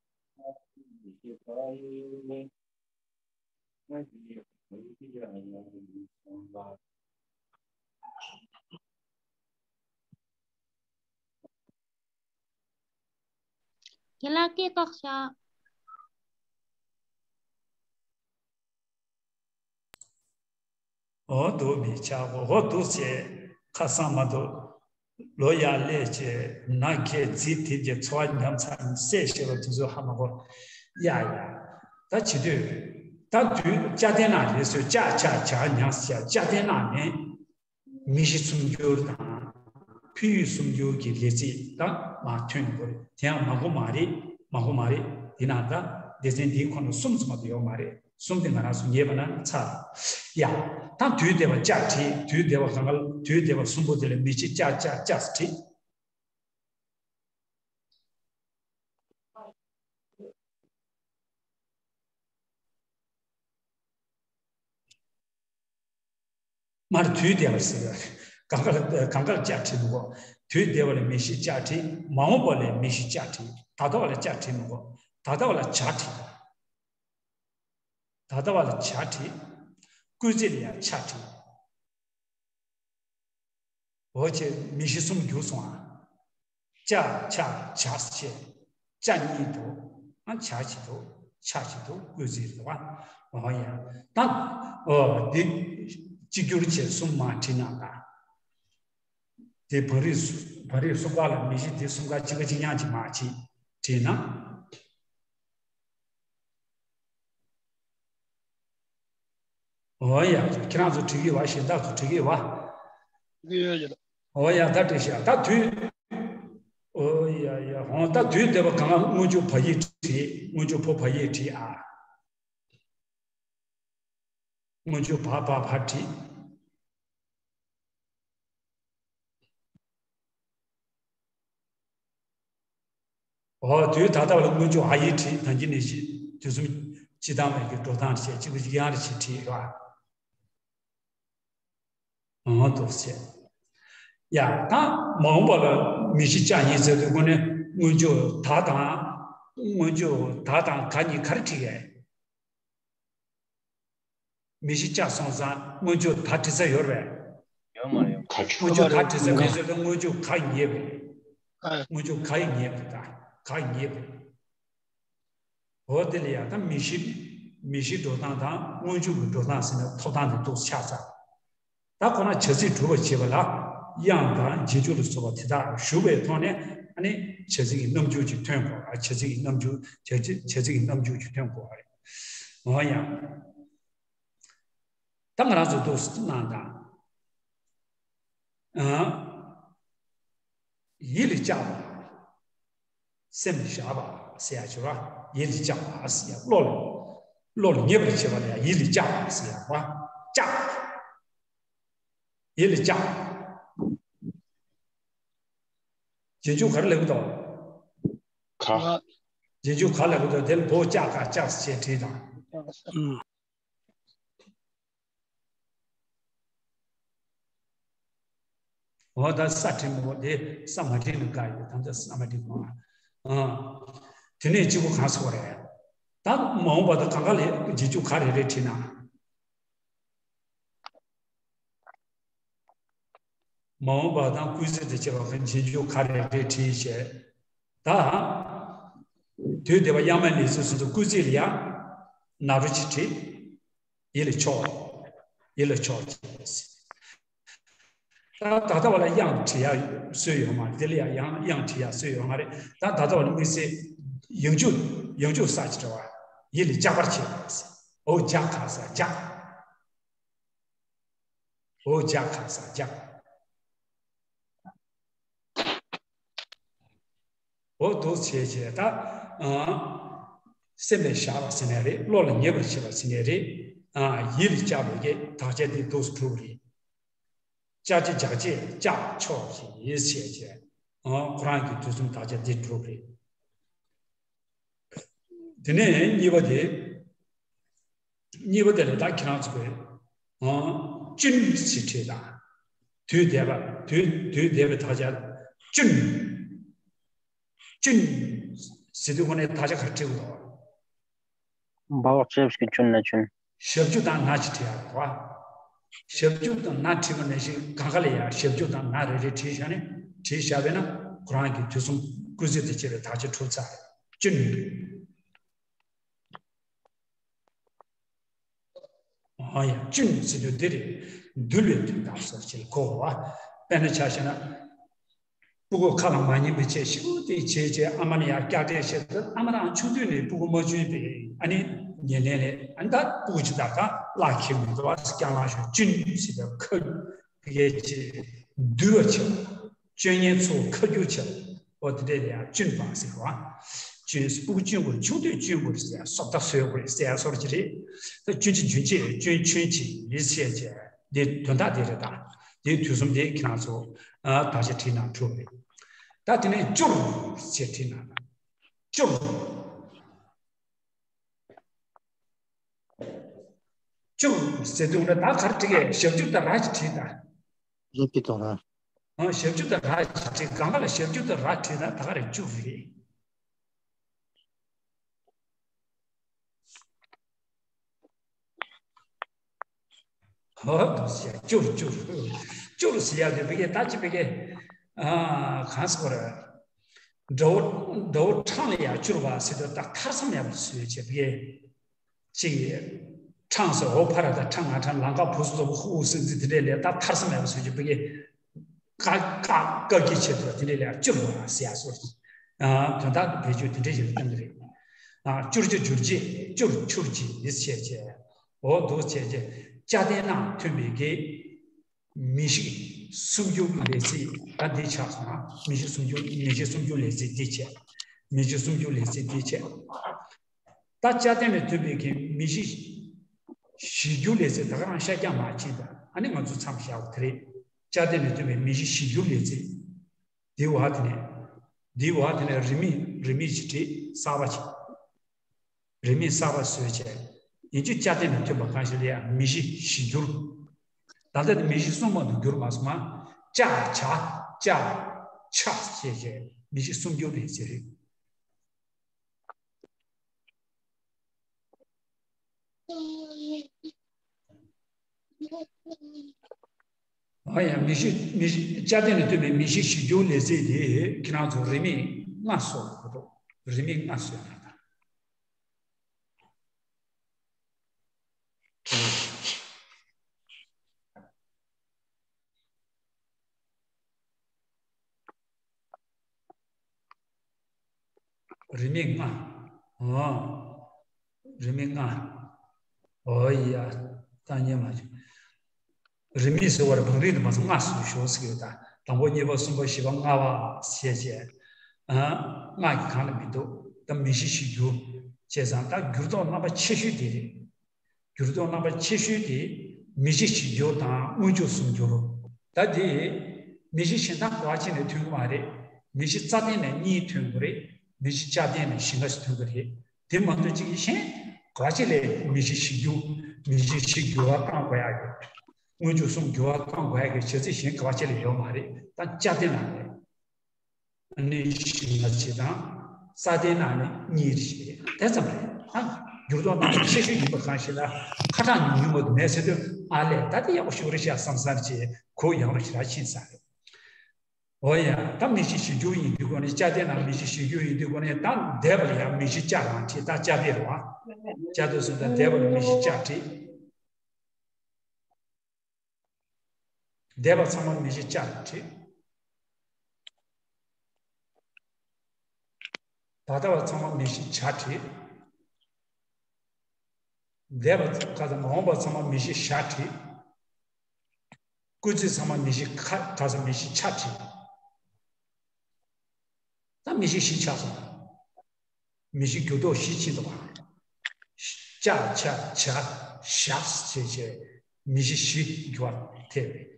ཁྱེད་ལ་སྐད་བཏགས་ཤག་འོ་འདུག་མི་ཆག་གོ། འོ་འདུག་ཅེས་ཁ་སང་མ་འདུག་ལོ་ཡར་སླེབས་བྱས་ན་ཁྱེད་རྫིག་དེབ་ཀྱི་འཚོ་བ་ཉམས་ཚར་ནས་སད་ཤེས་པ་དེ་ཚོ་ཧ་མ་གོ། ཡ་ཡ། ད་བྱེད་དུས། ད་དུས་ལྕགས་ལྡན་ན་རེད་སོ། ལྕགས་ཆག་ལྕགས་ཉག་ཟེར། ལྕགས་ལྡན་ན་ནས་མི་ཤི་སུམ་འགྱུར་དང་བོད་ཡིག་སུམ་འགྱུར་གྱི་ལས་ཚིག་ད་མར་ཐོན་ཡོང་གི་རེད། དེ་ཡང་མང་པོ་མ་རེད། མང་པོ་མ་རེད། ཡིན་ནའང་ད་སྡེ་ཚན་འདིའི་ཁོངས་ནས་གསུམ་ཙམ་མ་གཏོགས་ཡོད་མ་རེད། གསུམ་དེ་ང་རང་ཚོ་ངེས་པ་ན་ཚར། ཡ། ད་དུས་འདས་པ་ལྕགས་བྲིས། དུས་འདས་པ་གང་ག་ལ། དུས་འདས་པ་གསུམ་པོ་དེ་ལ་མི་ཤི་ལྕགས་ལྕགས་ལྕགས་ཟེར་བྲིས། མར་དུས་འདས་པ་ཟེར་བ། གང་ག་ལ་གང་ག་ལ་ལྕགས་བྲིས་མི་དགོས། དུས་འདས་པ་ལ་མི་ཤི་ལྕགས་བྲིས། མ་འོངས་པ་ལ་མི་ཤི་ལྕགས་བྲིས། ད་ལྟ་བ་ལ་ལྕགས་བྲིས་མི་དགོས། ད་ལྟ་བ་ལ་བྱ་བྲིས། ད་ལྟ་བ་ལ་བྱ་བྲིས། སྐུལ་ཚིག་ལ་ཡང་ཆ་བྲིས། འོ་ཅེ། མི་ཤི་གསུམ་འགྱུར་སོང་ཨ། ལྕགས་ཆགས་བྱ་ཟེར། ལྕགས་གཉིས་འདུག་ཨ། བྱ་གཅིག་འདུག་ཆགས་གཅིག་འདུག་སྐུལ་ཚིག་རེད་པ། འོ་ཡ། ད། འོ་འདི་གཅིག་འགྱུར་བྱས་གསུམ་མར་བྲིས་ན་ད། དེ་བ་རིགས་བ་རིགས་གསུམ་ཀ་ལ་མི་ཤི་དེ་གསུམ་ཀ་གཅིག་པ་གཅིག་རྐྱང་གཅིག་མར་བྲིས་བྲིས་ན། འོ་ཡ། ཁྱེད་རང་ཚོ་འགྲིག་གི་བ། གཞན་དག་ཚོ་འགྲིག་གི་བ། འགྲིག་ཡོད་ཀྱི། འོ་ཡ། ད་འགྲིག་ཤག་ད་དུས། འོ་ཡ་ཡ། འོ་ད་དུས་འདས་པ་གང་ག་སྔོན་འཇུག་བ་ཡིག་བྲིས། སྔོན་འཇུག་བོ་བ་ཡིག་བྲིས་ཨ། སྔོན་འཇུག་བ་བ་བ་བྲིས། འོ་དུས་ད་ལྟ་བ་ལ་སྔོན་འཇུག་འ་ཡིག་བྲིས། ད་གིན་ནས་བཞིན་དུས་གསུམ་སྤྱི་བཏང་བའི་གི་འགྲོ་སྟངས་བྱས། གཅིག་པ་གཅིག་རྐྱང་རེ་བྱས་བྲིས་ཡོད་ཨ། འོ་འདུག་ཟེར། ཡ། ད་མ་འོངས་པ་ལ་མི་ཤི་ལྕགས་ཡིན་ཟེར་དུས་ཁོ་ནས་སྔོན་འཇུག་ད་དང་། སྔོན་འཇུག་ད་དང་ག་གཉིས་ག་རེ་བྲིས་ཡས། མི་ཤི་ལྕགས་སོང་ཙང་སྔོན་འཇུག་ད་བྲིས་ས་ཡོད་རེད། ཡོད་མ་རེད། ག་ཆུ། སྔོན་འཇུག་ད་བྲིས་ས་མེད་ཟེར་དུས་སྔོན་འཇུག་ག་ཡིན་ཡས་རེད། ཨ། སྔོན་འཇུག་ག་ཡིན་ཡས་རེད། ད་ག་ཡིན་ཡས་རེད། འོ་དེ་ལ་ཡང་ད་མི་ཤི། མི་ཤི་འགྲོ་སྟངས་དང་སྔོན་འཇུག་གི་འགྲོ་སྟངས་ཟེར་ནས་ཐོབ་ཐང་དེ་འདུག་ཆགས་ཚར། ད་ཁོ་ན་བྱ་ཚིག་གྲུབ་པར་བྱེད་པ་ལ། དབྱངས་དང་རྗེས་འཇུག་ལ་སོགས་པ་དེ་དག་ཞུགས་པའི་ཐོག་ནས་ཨ་ནི་བྱ་ཚིག་གི་རྣམ་འགྱུར་ཅིག་ཐོན་དགོས། བྱ་ཚིག་གི་རྣམ་འགྱུར་བྱ་ཚིག་བྱ་ཚིག་གི་རྣམ་འགྱུར་ཅིག་ཐོན་དགོས་པ་རེད། འོ་ཡང་། ད་ང་རང་ཚོ་འདུག་སེ་གནང་དང་། ཡིད་ལ་གཅགས་པ། སེམས་ལ་བཞག་པ་ཟེར་ཡ་ཅིག་རེད་བ། ཡིད་ལ་གཅགས་པ་ཟེར་ཡ་བློ་ལ། བློ་ལ་ངེས་པར་བྱེད་པ་ལ་ཡིད་ལ་གཅགས་པ་ཟེར་ཡ་རེད་བ། གཅགས། ཡིད་ལ་གཅགས། རྗེས་འཇུག་ག་རེ་ལབ་ཀྱི་འདུག་ག་རྗེས་འཇུག་ག་ལབ་ཀྱི་འདུག་དེ་ལ་བོ་ལྕགས་ག་ལྕགས་ཟེར་བྲིས་དང་། འོ་ད་ས་བྲིས་མོ་དེ་ས་མ་བྲིས་ནས་དགའ་ཡོད། ད་ལྟ་ས་མ་བྲིས་མོ། ཨ། དེ་ནས་གཅིག་པོ་གང་ཟེར་བ་རེད། ད་མ་འོངས་པ་ད་གང་ག་ལས་རྗེས་འཇུག་ག་རེ་རེ་བྲིས་ན། མ་འོངས་པ་དང་སྐུལ་ཚིག་དང་བཅས་པ་གི་རྗེས་འཇུག་ག་རེ་རེ་བྲིས་བྱས། ད། དུས་འདས་པ་གཡའ་མའི་ལས་ཚིག་སོ་སོ་སྐུལ་ཚིག་ལ་ཡང་ན་རོ་གཅིག་བྲིས། ཡིད་ལ་ཕྱོགས། ཡིད་ལ་ཕྱོགས་བྱས། ད་ད་ལྟ་བ་ལ་དབྱངས་བྲི་ཡ་སྲོལ་ཡོད་མ་རེད། དེ་ལ་ཡང་དབྱངས་དབྱངས་བྲི་ཡ་སྲོལ་ཡོད་མ་རེད། ད་ད་ལྟ་བ་ལ་དམིགས་བསལ་ཡང་འཇུག་ཡང་འཇུག་ས་ཅིག་བྲི་བ། ཡིད་ལ་གཅགས་པར་བྱེད་པ། འོ་གཅགས་ག་ས་གཅགས། འོ་གཅགས་ག་ས་གཅགས། འོ་འདུག་བྱས་བྱས་ད། ཨ། སེམས་ལ་བཞག་པ་ཟེར་ནའི་རེད། བློ་ལ་ངེས་པར་བྱེད་པ་ཟེར་ནའི་རེད། ཨ། ཡིད་ལ་གཅགས་པའི་གི་དག་ཆ་འདི་འདུག་སེ་གྲུབ་པ་རེད། ལྕགས་ཀྱི་རྒྱགས་ཅེས་ལྕགས་ཕྱོགས་ཀྱི་ཡིད་བྱས་བྱས། ཨ། ཁོ་རང་གི་དུས་གསུམ་དག་ཆ་འདི་གྲུབ་པ་རེད། དེ་ནས་གཉིས་པ་དེ། གཉིས་པ་དེ་ལ་ད་ཁྱེད་རང་ཚོ་གིས། ཨ། ཅུན་ཟེར་བྲིས་དང་། དུས་འདས་པ། དུས་དུས་འདས་པའི་དག་ཆ། ཅུན། ཅུན་ཟེར་དུས་ཁོ་ནས་དག་ཆ་ག་རེ་བྲིས་དགོས་འདུག་འབའ་བག་ཅེབ་ཀྱི་ཅུན་ན་ཅུན། ཞབས་ཀྱུ་དང་ན་ཅིག་བྲིས་ཡ་རེད་བ། ཞབས་ཀྱུ་དང་ན་བྲིས་པ་ནང་བཞིན་གང་ག་ལ་ཡང་ཞབས་ཀྱུ་དང་ན་རེ་རེ་བྲིས་བཞག་ནས་བྲིས་བཞག་པས་ན་ཁོ་རང་གི་དུས་གསུམ་སྐུལ་ཚིག་དང་བཅས་པའི་དག་ཆ་གྲུབ་ཚར། ཅུན། ཨ་ཡ། ཅུན་ཟེར་དུས་འདི་རེད། འདུལ་བའི་དོན་དག་སོགས་ཅིག་གོ་བ། དཔེར་ན་ཆ་བཞག་ན། སྤུ་གུ་ཁ་ལ་མ་ཉན་པའི་ཆེད་ཞིག་དེ་བྱས་བྱས་ཨ་མ་ནི་ཡང་སྐྱག་དྲས་བྱས་ཏེ། ཨ་མ་རང་ཆུང་དུས་ནས་སྤུ་གུ་མ་གྱོན་པས། ཨ་ནི་ཉེར་ལེན་ལས་ཨ་ནི་ད་སྤུ་གུ་ཅིག་ད་ག་ལག་ཁྱེར་མི་འདུག་བ། སྐྱག་ལང་ཞོར་ཅུན་ཟེར་བའི་ཁ་བི་གས་ཅིག་འདུལ་བ་ཆེ་བ། སྤྱོད་ངན་ཚོ་ཁ་བསྒྱུར་བྱ། ཨོ་དེ་འདྲས་ལ་ཡང་ཅུན་པ་ཟེར་བ། ཅུན་སྤུ་གུ་ཅུན་དགོས། ཆུང་དུས་ཅུན་དགོས་ཟེར་ཡ་སོ་ད་བཟོས་དགོས་ཟེར་ཡ་སོར་གྱི་རེད། ད་ཅུན་གྱི་རྒྱུན་ཆད་ཅུན་ཆུན་གྱི་ཡིད་ཆད་བྱས་དེ་དོན་དག་དེ་རེད། ད་དེའི་དུས་གསུམ་དེ་ཁྱེད་རང་ཚོ་ཨ་དག་ཆ་བྲིས་ན་འགྲོ་རེད། ད་དེ་ནས་སྐྱུར་ཟེར་བྲིས་ན་ད་སྐྱུར། སྐྱུར་ཟེར་དུས་ན་ད་ག་རེ་བྲིས་ཀྱི། ཞབས་ཀྱུ་དང་ར་ཅིག་བྲིས་ད། ཞབས་ཀྱུ་དང་ར། ཨ། ཞབས་ཀྱུ་དང་ར་ཅིག་བྲིས། གང་ག་ལ་ཞབས་ཀྱུ་དང་ར་བྲིས་ན་ད་ག་རེ་སྐྱུར་རེད། ཧོ་དུ་ཟེར་སྐྱུར་སྐྱུར། སྐྱུར་ཟེར་ཡ་དེ་བི་གས་ད་ཅི་བི་གས། ཨ། གང་ཟེར་བ་རེད། དགྲ་བོ་དགྲ་བོ་འཕྲང་ལ་ཡར་བསྐྱུར་བ་ཟེར་དུས་ད་ཐར་ས་མེད་པ་བཟོས་བྱས་བི་གས། ཅིག་འཕྲང་ཟེར་འོ་ཕ་ར་ད་འཕྲང་ང་འཕྲང་ལང་ཀ་བུ་སུ་ལོ་བུ་ཧུ་སི་ཛི་དེ་འདྲས་ལས་ད་ཐར་ས་མེད་པ་བཟོས་བྱས་བི་གས། ཀ་ཀ་ཀ་གི་ཆེད་དུ་དེ་འདྲས་ལས་སྐྱུར་བ་ཟེར་ཡ་སོགས། ཨ། དོན་དག་བེད་སྤྱོད་དེ་འདྲས་ཞིག་ལ་བཏང་གི་རེད། ཨ། སྐྱུར་གྱི་འགྱུར་བྱེད་སྐྱུར་འགྱུར་གྱི་ཡིད་ཆད་བྱས། འོ་འདུག་བྱས་བྱས་སྐྱ་རྟེན་ནང་ཐོན་པའི་གི་མི་ཤི་སུམ་ཅུ་ལས་ཚིག་ད་འདི་ཆགས་སོང་ན། མི་ཤི་སུམ་ཅུ། མི་ཤི་སུམ་ཅུ་ལས་ཚིག་འདི་བྱས། མི་ཤི་སུམ་ཅུ་ལས་ཚིག་འདི་བྱས། ད་སྐྱ་རྟེན་ནས་ཐོན་པའི་གི་མི་ཤི་བཞི་འགྱུར་ལས་ཚིག་ད་ག་རང་ཤར་རྒྱག་མ་བྱེད་ད། ཨ་ནི་ང་ཚོ་མཚམས་བཞག་དགོས་དེ་རེད། སྐྱ་རྟེན་ནས་ཐོན་པའི་མི་ཤི་བཞི་འགྱུར་ལས་ཚིག་འདི་བ་དེ་ནས། འདི་བ་དེ་ནས་རི་མི་རི་མི་ཞིག་བྲིས་གསར་པ་ཞིག་རི་མི་གསར་པ་བཟོས་བྱས། ཡིན་གཅིག་སྐྱ་རྟེན་ནས་ཐོན་པ་གང་ཞིག་ལ་ཡང་མི་ཤི་བཞི་འགྱུར། ད་ལྟ་དེ་མི་ཤི་གསུམ་མ་གཏོགས་འགྱུར་མ་སོང་ང་། ཅ་ཇ་ཅ་ཆ་ཞེས་བྱས་མི་ཤི་གསུམ་འགྱུར་རེད་ཟེར་རེད། ཨ་ཡ། མི་ཤི་མི་ཤི་སྐྱ་རྟེན་ནས་ཐོན་པའི་མི་ཤི་བཞི་འགྱུར་ལས་ཚིག་དེ་ཁྱེད་རང་ཚོ་རི་མེད་ལྔ་བཟོ་དགོས་འདུག་རི་མེད་ལྔ་བཟོས་ན་ད། རིས་མེད་ལྔ། ཨོ། རིས་མེད་ལྔ། ཨོ་ཡ། ད་ཉན་མ་བྱུང་། རིས་མེད་ཟེར་བར་བང་རིམ་དུ་མ་སོང་ལྔ་སུ་ཞོག་ཟེར་གི་ཡོད་ད། དང་པོ་གཉིས་པ་གསུམ་པ་བཞི་པ་ལྔ་པ་ཞེས་བྱས། ཨ། ལྔ་གི་གང་ལ་མི་འདུག་ད་མི་གཞི་གཞི་འགྱུར། བྱས་ཙང་ད་འགྱུར་ལྡོག་རྣམ་པ་ཆེ་ཤོས་དེ་རེད། འགྱུར་ལྡོག་རྣམ་པ་ཆེ་ཤོས་དེ་མི་གཞི་གཞི་འགྱུར་དང་སྔོན་འཇུག་ཟུང་འགྱུར། ད་དེ་མི་གཞི་གཞན་དག་ག་བ་ཅི་ནས་ཐོན་གི་མ་རེད། མི་གཞི་རྩ་བརྟན་ནས་གཉིས་ཐོན་གི་རེད། མི་གཞི་བཅའ་བརྟན་ནས་གཞན་འགའ་ཞིག་ཐོན་གི་རེད། དེ་མ་གཏོགས་གཅིག་གཞན་ག་བ་ཅི་ལས་མི་གཞི་གཞི་འགྱུར། མི་གཞི་གཞི་འགྱུར་བ་བཏང་དགོས་ཡ་ཡོད། སྔོན་འཇུག་ཟུང་འགྱུར་བ་བཏང་དགོས་ཡ་གི་བྱ་ཚིག་གཞན་ག་བ་ཅི་ལས་ཡོད་མ་རེད། ད་བཅའ་བརྟན་ནང་ནས། ནི་བཞི་ལྔ་བྱེད་དང་། རྩ་བརྟན་ནང་ནས་གཉིས་རེ་བྱེད། དེ་ཙམ་རེད། ཨ། འགྱུར་ལྡོག་རྣམ་པ་ཆེ་ཤོས་ཡིན་པ་གང་ཞིག་ལ་ཁ་གྲངས་ཉུང་ཉུང་བ་དུ་མེད་ཟེར་དུས། ཨ་ལས། ད་དེ་ཡག་པོ་ཞིག་རེད་ཤག་བསམ་བསམ་བྱས་གོ་ཡང་རུ་ཞེ་དྲག་ཕྱིན་ས་རེད། འོ་ཡ། ད་མི་གཞི་གཞི་འགྱུར་ཡིན་དུས་གོ་ནས། བཅའ་བརྟན་ནང་མི་གཞི་གཞི་འགྱུར་ཡིན་དུས་གོ་ནས། ད་འདས་པ་ལ་ཡང་མི་གཞི་བཅའ་རང་བྲིས། ད་བཅའ་བརྟན་རེད་བ། བཅའ་བརྟན་སོང་ཙང་འདས་པ་ལ་མི་གཞི་བཅའ་བྲིས། འདས་པ་ཚང་མ་མི་གཞི་བཅའ་བྲིས། ད་ལྟ་བ་ཚང་མ་མི་གཞི་བྱ་བྲིས། འདས་པ་ག་ས་མ་འོངས་པ་ཚང་མ་མི་གཞི་བཞག་བྲིས། སྐུལ་ཚིག་ཚང་མ་མི་གཞི་ཁ་ག་ས་མི་གཞི་ཆ་བྲིས། ད་མི་གཞི་བཞི་ཆགས་སོང་། མི་གཞི་འགྱུར་ལྡོག་བཞི་ཕྱིན་འདུག་བ། ཅ་ཆ་བྱ་ཞག་ཞེས་བྱས་མི་གཞི་བཞི་འགྱུར་བ་ཐེབས་རེད།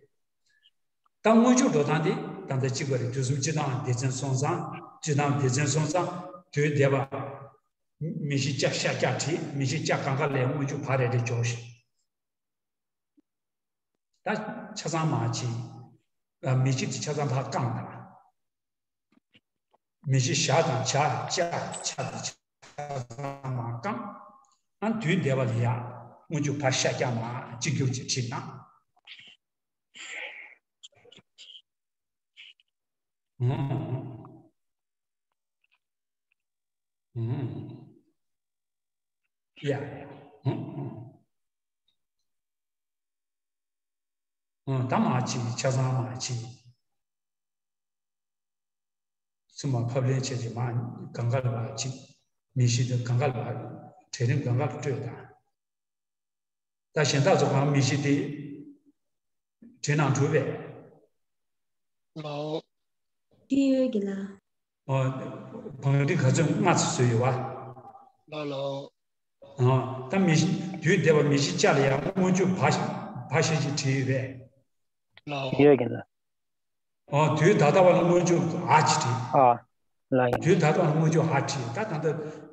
ད་སྔོན་འཇུག་འགྲོ་སྟངས་དེ་ད་ལྟ་གཅིག་པ་རེད། དུས་གསུམ་སྤྱི་དང་སྡེ་ཚན་སོང་ཙང་། སྤྱི་དང་སྡེ་ཚན་སོང་ཙང་དུས་འདས་པ། མི་གཞི་ཅ་ཤ་ཀྱ་བྲིས། མི་གཞི་ཅ་གང་ག་ལས་སྔོན་འཇུག་བ་རེ་རེ་འཇོག་ཤིག་ད་ཆ་ཚང་མ་བྱེད། མི་གཞི་དེ་ཆ་ཚང་ཕར་བཀང་དང་། མི་གཞི་ཞ་དང་བྱ་ཅ་ཆ་དང་ཆ་ཚང་མ་བཀང་། ཨ། དུས་འདས་པ་ལ་ཡ་སྔོན་འཇུག་བ་ཤ་ཀྱ་མ་གཅིག་གྱུར་གྱིས་བྲིས་དང་། ཨུམ། ཨུམ། ཡ། ཨུམ། ཨུམ། ད་མ་གཅིག་ཆ་ཚང་མ་གཅིག་ཚུར་མ་ཕབ་ལེན་བྱས་ཀྱི་མ་གང་ག་ལ་བ་གཅིག་མི་གཞི་དེ་གང་ག་ལ་བ། གྲལ་རིམ་གང་ག་ལ་སྤྲོད་དང་། ད་གཞན་དག་ཚོ་གང་མི་གཞི་དེ་བྲིས་ནང་གྲུབ་པས། ལའོ། ཅི་ཡོད་ཀྱི་ལ། ཨོ། བང་རིམ་ག་ཚོད་ལྔ་ཚོད་བཟོས་ཡོད་བ། ལའོ་ལའོ། ཨོ། ད་མི་གཞི་དུས་འདས་པ་མི་གཞི་ཅ་ལ་ཡང་སྔོན་འཇུག་བ་ཤ་བ་ཤ་ཅིག་བྲིས་ཡོད་པས། ལའོ། ཡོད་ཀྱི་ལ། ཨོ། དུས་ད་ལྟ་བ་ལ་སྔོན་འཇུག་ཨ་ཅིག་བྲིས། ཨ། ལ་ཡིན། དུས་ད་ལྟ་བ་ལ་སྔོན་འཇུག་ཨ་བྲིས། ད་ད་ལྟ་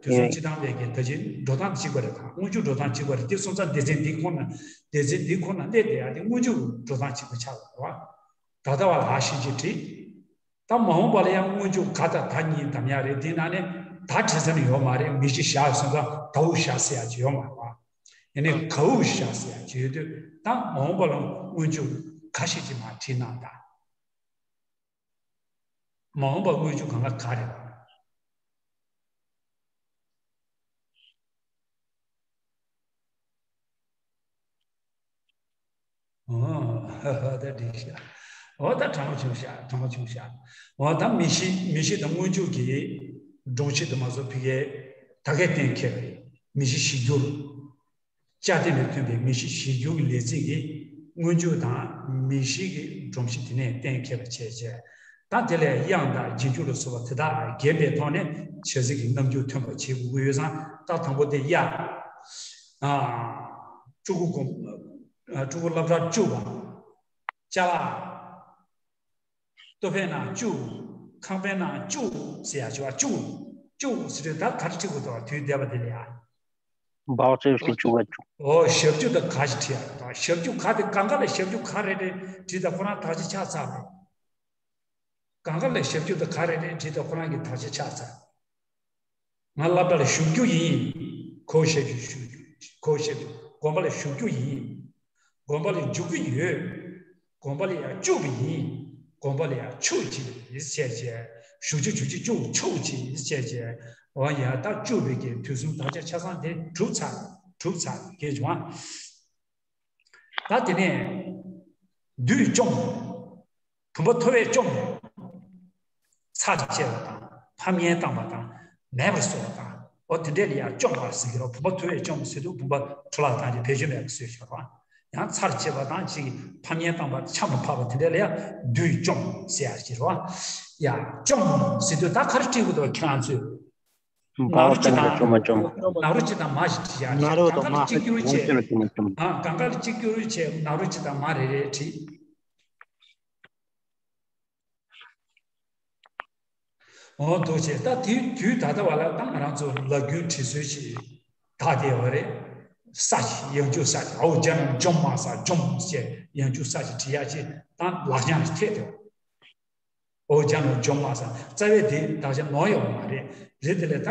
དུས་གསུམ་ཡོད། སྤྱི་དང་ལས་ཀྱི་ད་ཅི་འགྲོ་སྟངས་གཅིག་པ་རེད། ད་སྔོན་འཇུག་འགྲོ་སྟངས་གཅིག་པ་རེད། དེ་སོང་ཙང་སྡེ་ཚན་འདི་ཁོ་ན་སྡེ་ཚན་འདི་ཁོ་ན་སླེབས་བསྡད་ཡ་དེ་སྔོན་འཇུག་འགྲོ་སྟངས་གཅིག་པ་ཆགས་ཡོད་རེད་བ། ད་ལྟ་བ་ལ་ཨ་ཤེས་ཀྱིས་བྲིས། ད་མ་འོངས་པ་ལ་ཡང་སྔོན་འཇུག་ག་དང་ད་གཉིས་བདམས་ཡ་རེད། དེ་ནང་ནས་ད་བྲིས་ས་ནི་ཡོད་མ་རེད། མི་གཞི་བཞག་སོང་ཙང་ད་འུ་བཞག་ཟེར་ཡ་ཅིག་ཡོད་མ་རེད་བ། ཡིན་ནའི་ག་འུ་བཞག་ཟེར་ཡ་ཅིག་ཡོད་དུས། ད་མ་འོངས་པ་ལ་སྔོན་འཇུག་ག་ཤེས་ཀྱིས་མ་བྲིས་གནང་ད། མ་འོངས་པ་སྔོན་འཇུག་གང་ག་ག་རེད་བ། ཨོ། ད་འགྲིག་ཤག་འོ་ད་དྲང་པོ་བྱུང་ཤག་དྲང་པོ་བྱུང་ཤག་འོ་ད་མི་གཞི་མི་གཞི་དང་སྔོན་འཇུག་གི་སྒྲོམ་གཞི་དུ་མ་སོགས་ཕ་གིའི་ད་གའི་གཏན་འཁེལ་བ་རེད། མི་གཞི་གཞི་འགྱུར། བཅའ་བརྟན་ལས་ཐོན་པའི་མི་གཞི་གཞི་འགྱུར་གྱི་ལས་ཚིག་གིས་སྔོན་འཇུག་དང་མི་གཞི་གི་སྒྲོམ་གཞི་དེ་ནས་གཏན་འཁེལ་བ་བྱས་རྗེས། ད་དེ་ལས་དབྱངས་དང་རྗེས་འཇུག་ལ་སོགས་པ་དེ་དག་རྒྱས་པའི་ཐོག་ནས་བྱ་ཚིག་གི་རྣམ་འགྱུར་ཐོན་པར་བྱེད་དགོས་ཀྱི་ཡོད་ཙང་། ད་དང་པོ་དེ་ཡ། ཨ། སྤྲུལ་སྐུ་དགོན། ཨ། སྤྲུལ་སྐུ་སློབ་གྲྭ་བཅུ་པ། ཅ་ལག་ལྟོ་ཕད་ནང་བཅུག་ཁང་པའི་ནང་བཅུག་ཟེར་ཡ་བྱས་པ། བཅུག་བཅུག་ཟེར་དུས་ད་ག་རེ་བྲིས་དགོས་འདུག་དུས་འདས་པ་དེ་ལ་ཡ། འབག་བྱས་ཞིག་བཅུག་པ་བཅུག་ཨོ། ཞབས་ཀྱུ་དང་ག་ཞིག་བྲིས་ཡ་དང་། ཞབས་ཀྱུ་ག་དེ་གང་ག་ལ་ཞབས་ཀྱུ་ག་རེ་རེ་བྲིས་དང་ཁོ་རང་དག་ཆ་ཆགས་ཚར་རེད། གང་ག་ལ་ཞབས་ཀྱུ་དང་ག་རེ་རེ་བྲིས་དང་ཁོ་རང་གི་དག་ཆ་ཆགས་ཚར། ང་སློབ་གྲྭ་ལ་ཞུགས་རྒྱུ་ཡིན། ཁོ་ཞབས་ཀྱུ་ཞུགས་རྒྱུ། ཁོ་ཞབས་ཀྱུ་དགོན་པ་ལ་ཞུགས་རྒྱུ་ཡིན། དགོན་པ་ལ་འཇུག་གི་ཡོད། དགོན་པ་ལ་ཡང་བཅུག་པ་ཡིན། དགོན་པ་ལ་ཡང་ཆུག་ཅིག་བྱས་བྱས། ཞུགས་རྒྱུ་ཞུགས་རྒྱུ་བཅུག་ཆུག་ཅིག་བྱས་བྱས། འོ་ཡ། ད་བཅུག་པའི་གི་དུས་གསུམ་དག་ཆ་ཆ་ཚང་དེ་གྲུབ་ཚར། གྲུབ་ཚར་གས་བྱུང་བ། ད་དེ་ནས་བདུད་བཅོམ། བུམ་པ་ཐོ་བས་བཅོམ། ཚར་བཅད་པ་དང་ཕམ་ཉེས་བཏང་བ་དང་ མེད་པར་བཟོ་བ་དང་། འོ་དེ་འདྲས་ལ་ཡང་བཅོམ་པ་ཟེར་གྱི་རེད། བུམ་པ་འཐུ་བས་བཅོམ་ཟེར་དུས་བུམ་པ་འཐུ་ལག་བཏང་རྗེས་བེད་སྤྱོད་མེད་པར་བཟོས་ཤག་རེད་བ། ཡང་ཚར་བཅད་པ་དང་ཅིག་ཕམ་ཉེས་བཏང་བ་ཆམ་ལ་ཕབ་པ་དེ་འདྲས་ལ་ཡང་བསྡུས་བཅོམ་ཟེར་ཡག་ཅིག་རེད་བ། ཡ་བཅོམ་ཟེར་དུས་ད་ག་རེ་བྲིས་དགོས་འདུག་ཁྱེད་རང་ཚོས། ནཱ་རོ་སྤྱི་དང་། ནཱ་རོ་སྤྱི་དང་མ་ཞིག་བྲིས་ཡག་ཅིག་གང་ག་ལ་གཅིག་གྱུར་བྱས། ཨ་གང་ག་ལ་གཅིག་གྱུར་བྱས་ནཱ་རོ་སྤྱི་དང་མ་རེ་རེ་བྲིས། འོ་འདུག་བྱས། ད་དེ་དུས་ད་ལྟ་བ་ལ་ད་ང་རང་ཚོ་ལ་རྒྱུན་བྲིས་སྲོལ་ཞིག་དར་བསྡད་ཡོད་རེད། ས་ཞིག་ཡང་འཇུག་ས་ཞིག་འོ་ཇ་ནོ་འཇོམས་མ་ས་འཇོམས་ཞེས་ཡང་འཇུག་ས་ཞིག་བྲིས་ཡག་ཅིག་ད་ལག་བཅངས་ཞིག་ཐེབས་ཏེ། འོ་ཇ་ནོ་འཇོམས་མ་ས་རྩ་བའི་དེ་དག་ཆ་ནོར་ཡོད་མ་རེད། རེད་དེ་ལས་ད་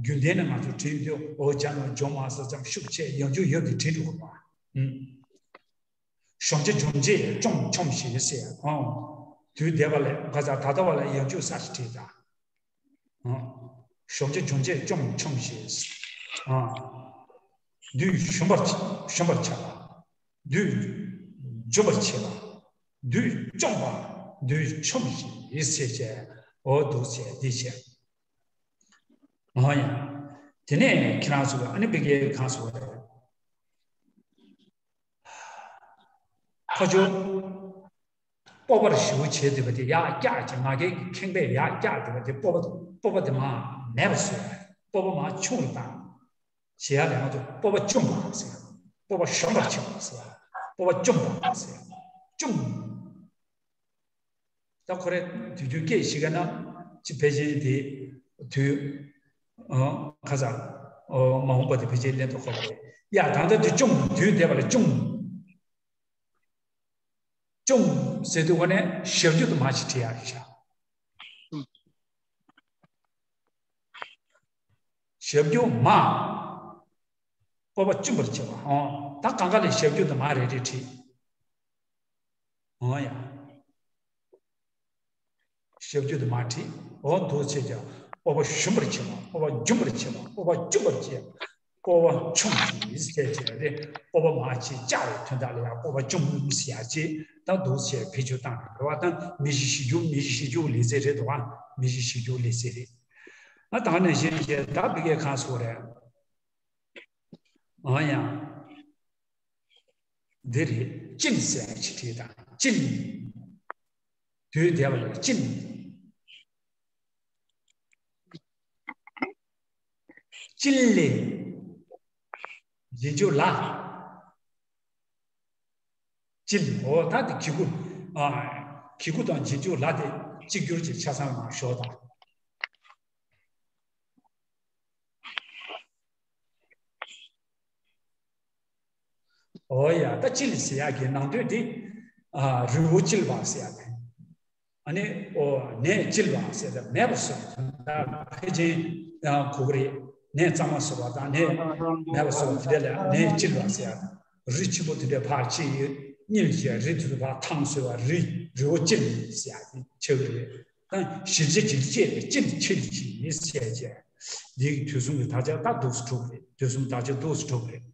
རྒྱུན་ལྡན་ནས་ང་ཚོ་བྲིས་ཡོད་དུས་འོ་ཇ་ནོ་འཇོམས་མ་ས་ཙམ་ཤུགས་ཆེ་ཡང་འཇུག་ཡོད་དེ་བྲིས་འགྲོ་གི་མ། ཨུམ། གཞོམ་བྱ་འཇོམས་བྱེད་བཅོམ་འཇོམས་ཞེས་ཟེར། ཨང་། དུས་འདས་པ་ལས་ག་ས་ད་ལྟ་བ་ལ་ཡང་འཇུག་ས་ཞིག་བྲིས་ད། ཨང་། གཞོམ་བྱ་འཇོམས་བྱེད་བཅོམ་འཇོམས་ཞེས། ཨང་། དུས་ཞུམ་པར་ཞུམ་པར་བྱ་བ། དུས་འཇོམས་པར་བྱེད་པ། དུས་བཅོམ་པ། དུས་འཇོམས་ཞེས་ཟེར་བྱས། འོ་འདུག་བྱས་འདི་བྱས། ཨང་ཡ། དེ་ནས་ཁྱེད་རང་ཚོ་ཨ་ནི་བི་ཀའི་གང་སོ་རེད། ཕ་ཇོ། སྤོབས་པར་ཞེ་པོ་བྱས་བསྡད་པ་དེ་ཡར་བཀྱག་ཅིག་ང་རྒྱལ་གྱི་ཁེངས་པས་ཡར་བཀྱག་བསྡད་པ་དེ་སྤོབས་པ་སྤོབས་པ་དེ་མར་མེད་པར་བཟོས། སྤོབས་པ་མར་ཆུང་རུ་བཏང་། ཞེས་ཡ་ལས་ང་ཚོ་སྤོབས་པ་བཅོམ་པ་ཟེར། སྤོབས་པ་ཞོམ་པར་བྱེད་པ་ཟེར། སྤོབས་པ་བཅོམ་པ་ཟེར། བཅོམ། ད་ཁོ་རེ་དུས་རྒྱུན་སྐད་ཞིག་ག་ན་ཅི་ཕལ་ཆེར་དེ་དུས་ཁ་ས་མ་འོངས་པ་དེ་ཕལ་ཆེར་ལེན་དུ་ཁོ་རེ་ཡ་ད་ལྟ་དུས་བཅོམ་དུས་འདས་པ་ལ་བཅོམ། བཅོམ་ཟེར་དུས་འོ་ནས་ཞབས་ཀྱུ་དུ་མ་ཞིག་བྲིས་ཡག་རེད་ཤག་ཞབས་ཀྱུ་མ། སྤོབས་པ་བཅོམ་པར་བྱེད་པ། ཨོ། ད་གང་ག་ལས་ཞབས་ཀྱུ་དུ་མ་རེ་རེ་བྲིས། ཨོ་ཡ། ཞབས་ཀྱུ་དུ་མ་བྲིས། འོ་འདུག་བྱས་ཀྱང་སྤོབས་པ་ཞུམ་པར་བྱེད་པ། སྤོབས་པ་འཇོམས་པར་བྱེད་པ། སྤོབས་པ་བཅོམ་པར་བྱེད་པ། སྤོབས་པ་ཆུང་ཞིང་ཟེར་བྱས་པ་རེད། སྤོབས་པ་མ་བྱེད་བཅག་པའི་དོན་དག་ལ་ཡང་སྤོབས་པ་བཅོམ་ཟེར་ཡག་ཅིག་ད་འདུག་བྱས་བེད་སྤྱོད་བཏང་རེད་བ། ད་མི་གཞི་གཞི་རྒྱུ་མི་གཞི་གཞི་རྒྱུ་ལས་ཚད་རེད་དོ། མི་གཞི་གཞི་རྒྱུ་ལས་ཚད་རེད། ང་ད་ནས་གཞན་བྱས་ད་བི་ཀའི་གང་སོ་རེད། ཨ་ཡང་། འདི་རེད། སྤྱིལ་ཟེར་ཡག་ཅིག་བྲིས་དང་སྤྱིལ། དུས་འདས་པ་ལ་སྤྱིལ། སྤྱིལ་ལས། རྗེས་འཇུག་ལ། སྤྱིལ། འོ་ད་དེ་གི་གུ། ཨ། གི་གུ་དང་རྗེས་འཇུག་ལ་དེ་གཅིག་གྱུར་གྱི་ཆ་ཚང་ལ་ཞོག་དང་། འོ་ཡ། ད་སྤྱིལ་ཟེར་ཡག་གི་ནང་དོན་དེ། ཨ། རི་བོ་བཅིལ་བ་ཟེར་ཡག་དེ། ཨ་ནི། ཨོ། ནས་བཅིལ་བ་ཟེར་ཏེ་མེད་པར་བཟོ་བ་དང་། ད་ཕལ་ཆེར་གོ་གི་རེད། ནས་གཙང་མ་བཟོ་བ་དང་ནས་མེད་པར་བཟོ་བ་དེ་འདྲ་ལ་ནས་བཅིལ་བ་ཟེར་ཡག་དང་། རི་ཆེན་པོ་དེ་འདྲ་ཕར་ཕྱིན་ཡོད་གཉིད་བྱས་རི་དེ་ཚོ་ཕར་ཐང་བཟོས་པ་རི་རི་བོ་བཅིལ་ཟེར་ཡག་དེ་ཆགས་ཀྱི་རེད། ད་ཞི་བྱེད་ཇི་ལྟར་བཅས་པའི་སྤྱིལ་ཆིལ་གྱིས་ཟེར་བྱས། འདིའི་དུས་གསུམ་གྱི་དག་ཆ་ད་འདུག་སེ་གྲུབ་རེད། དུས་གསུམ་དག་ཆ་འདུག་སེ་གྲུབ་རེད།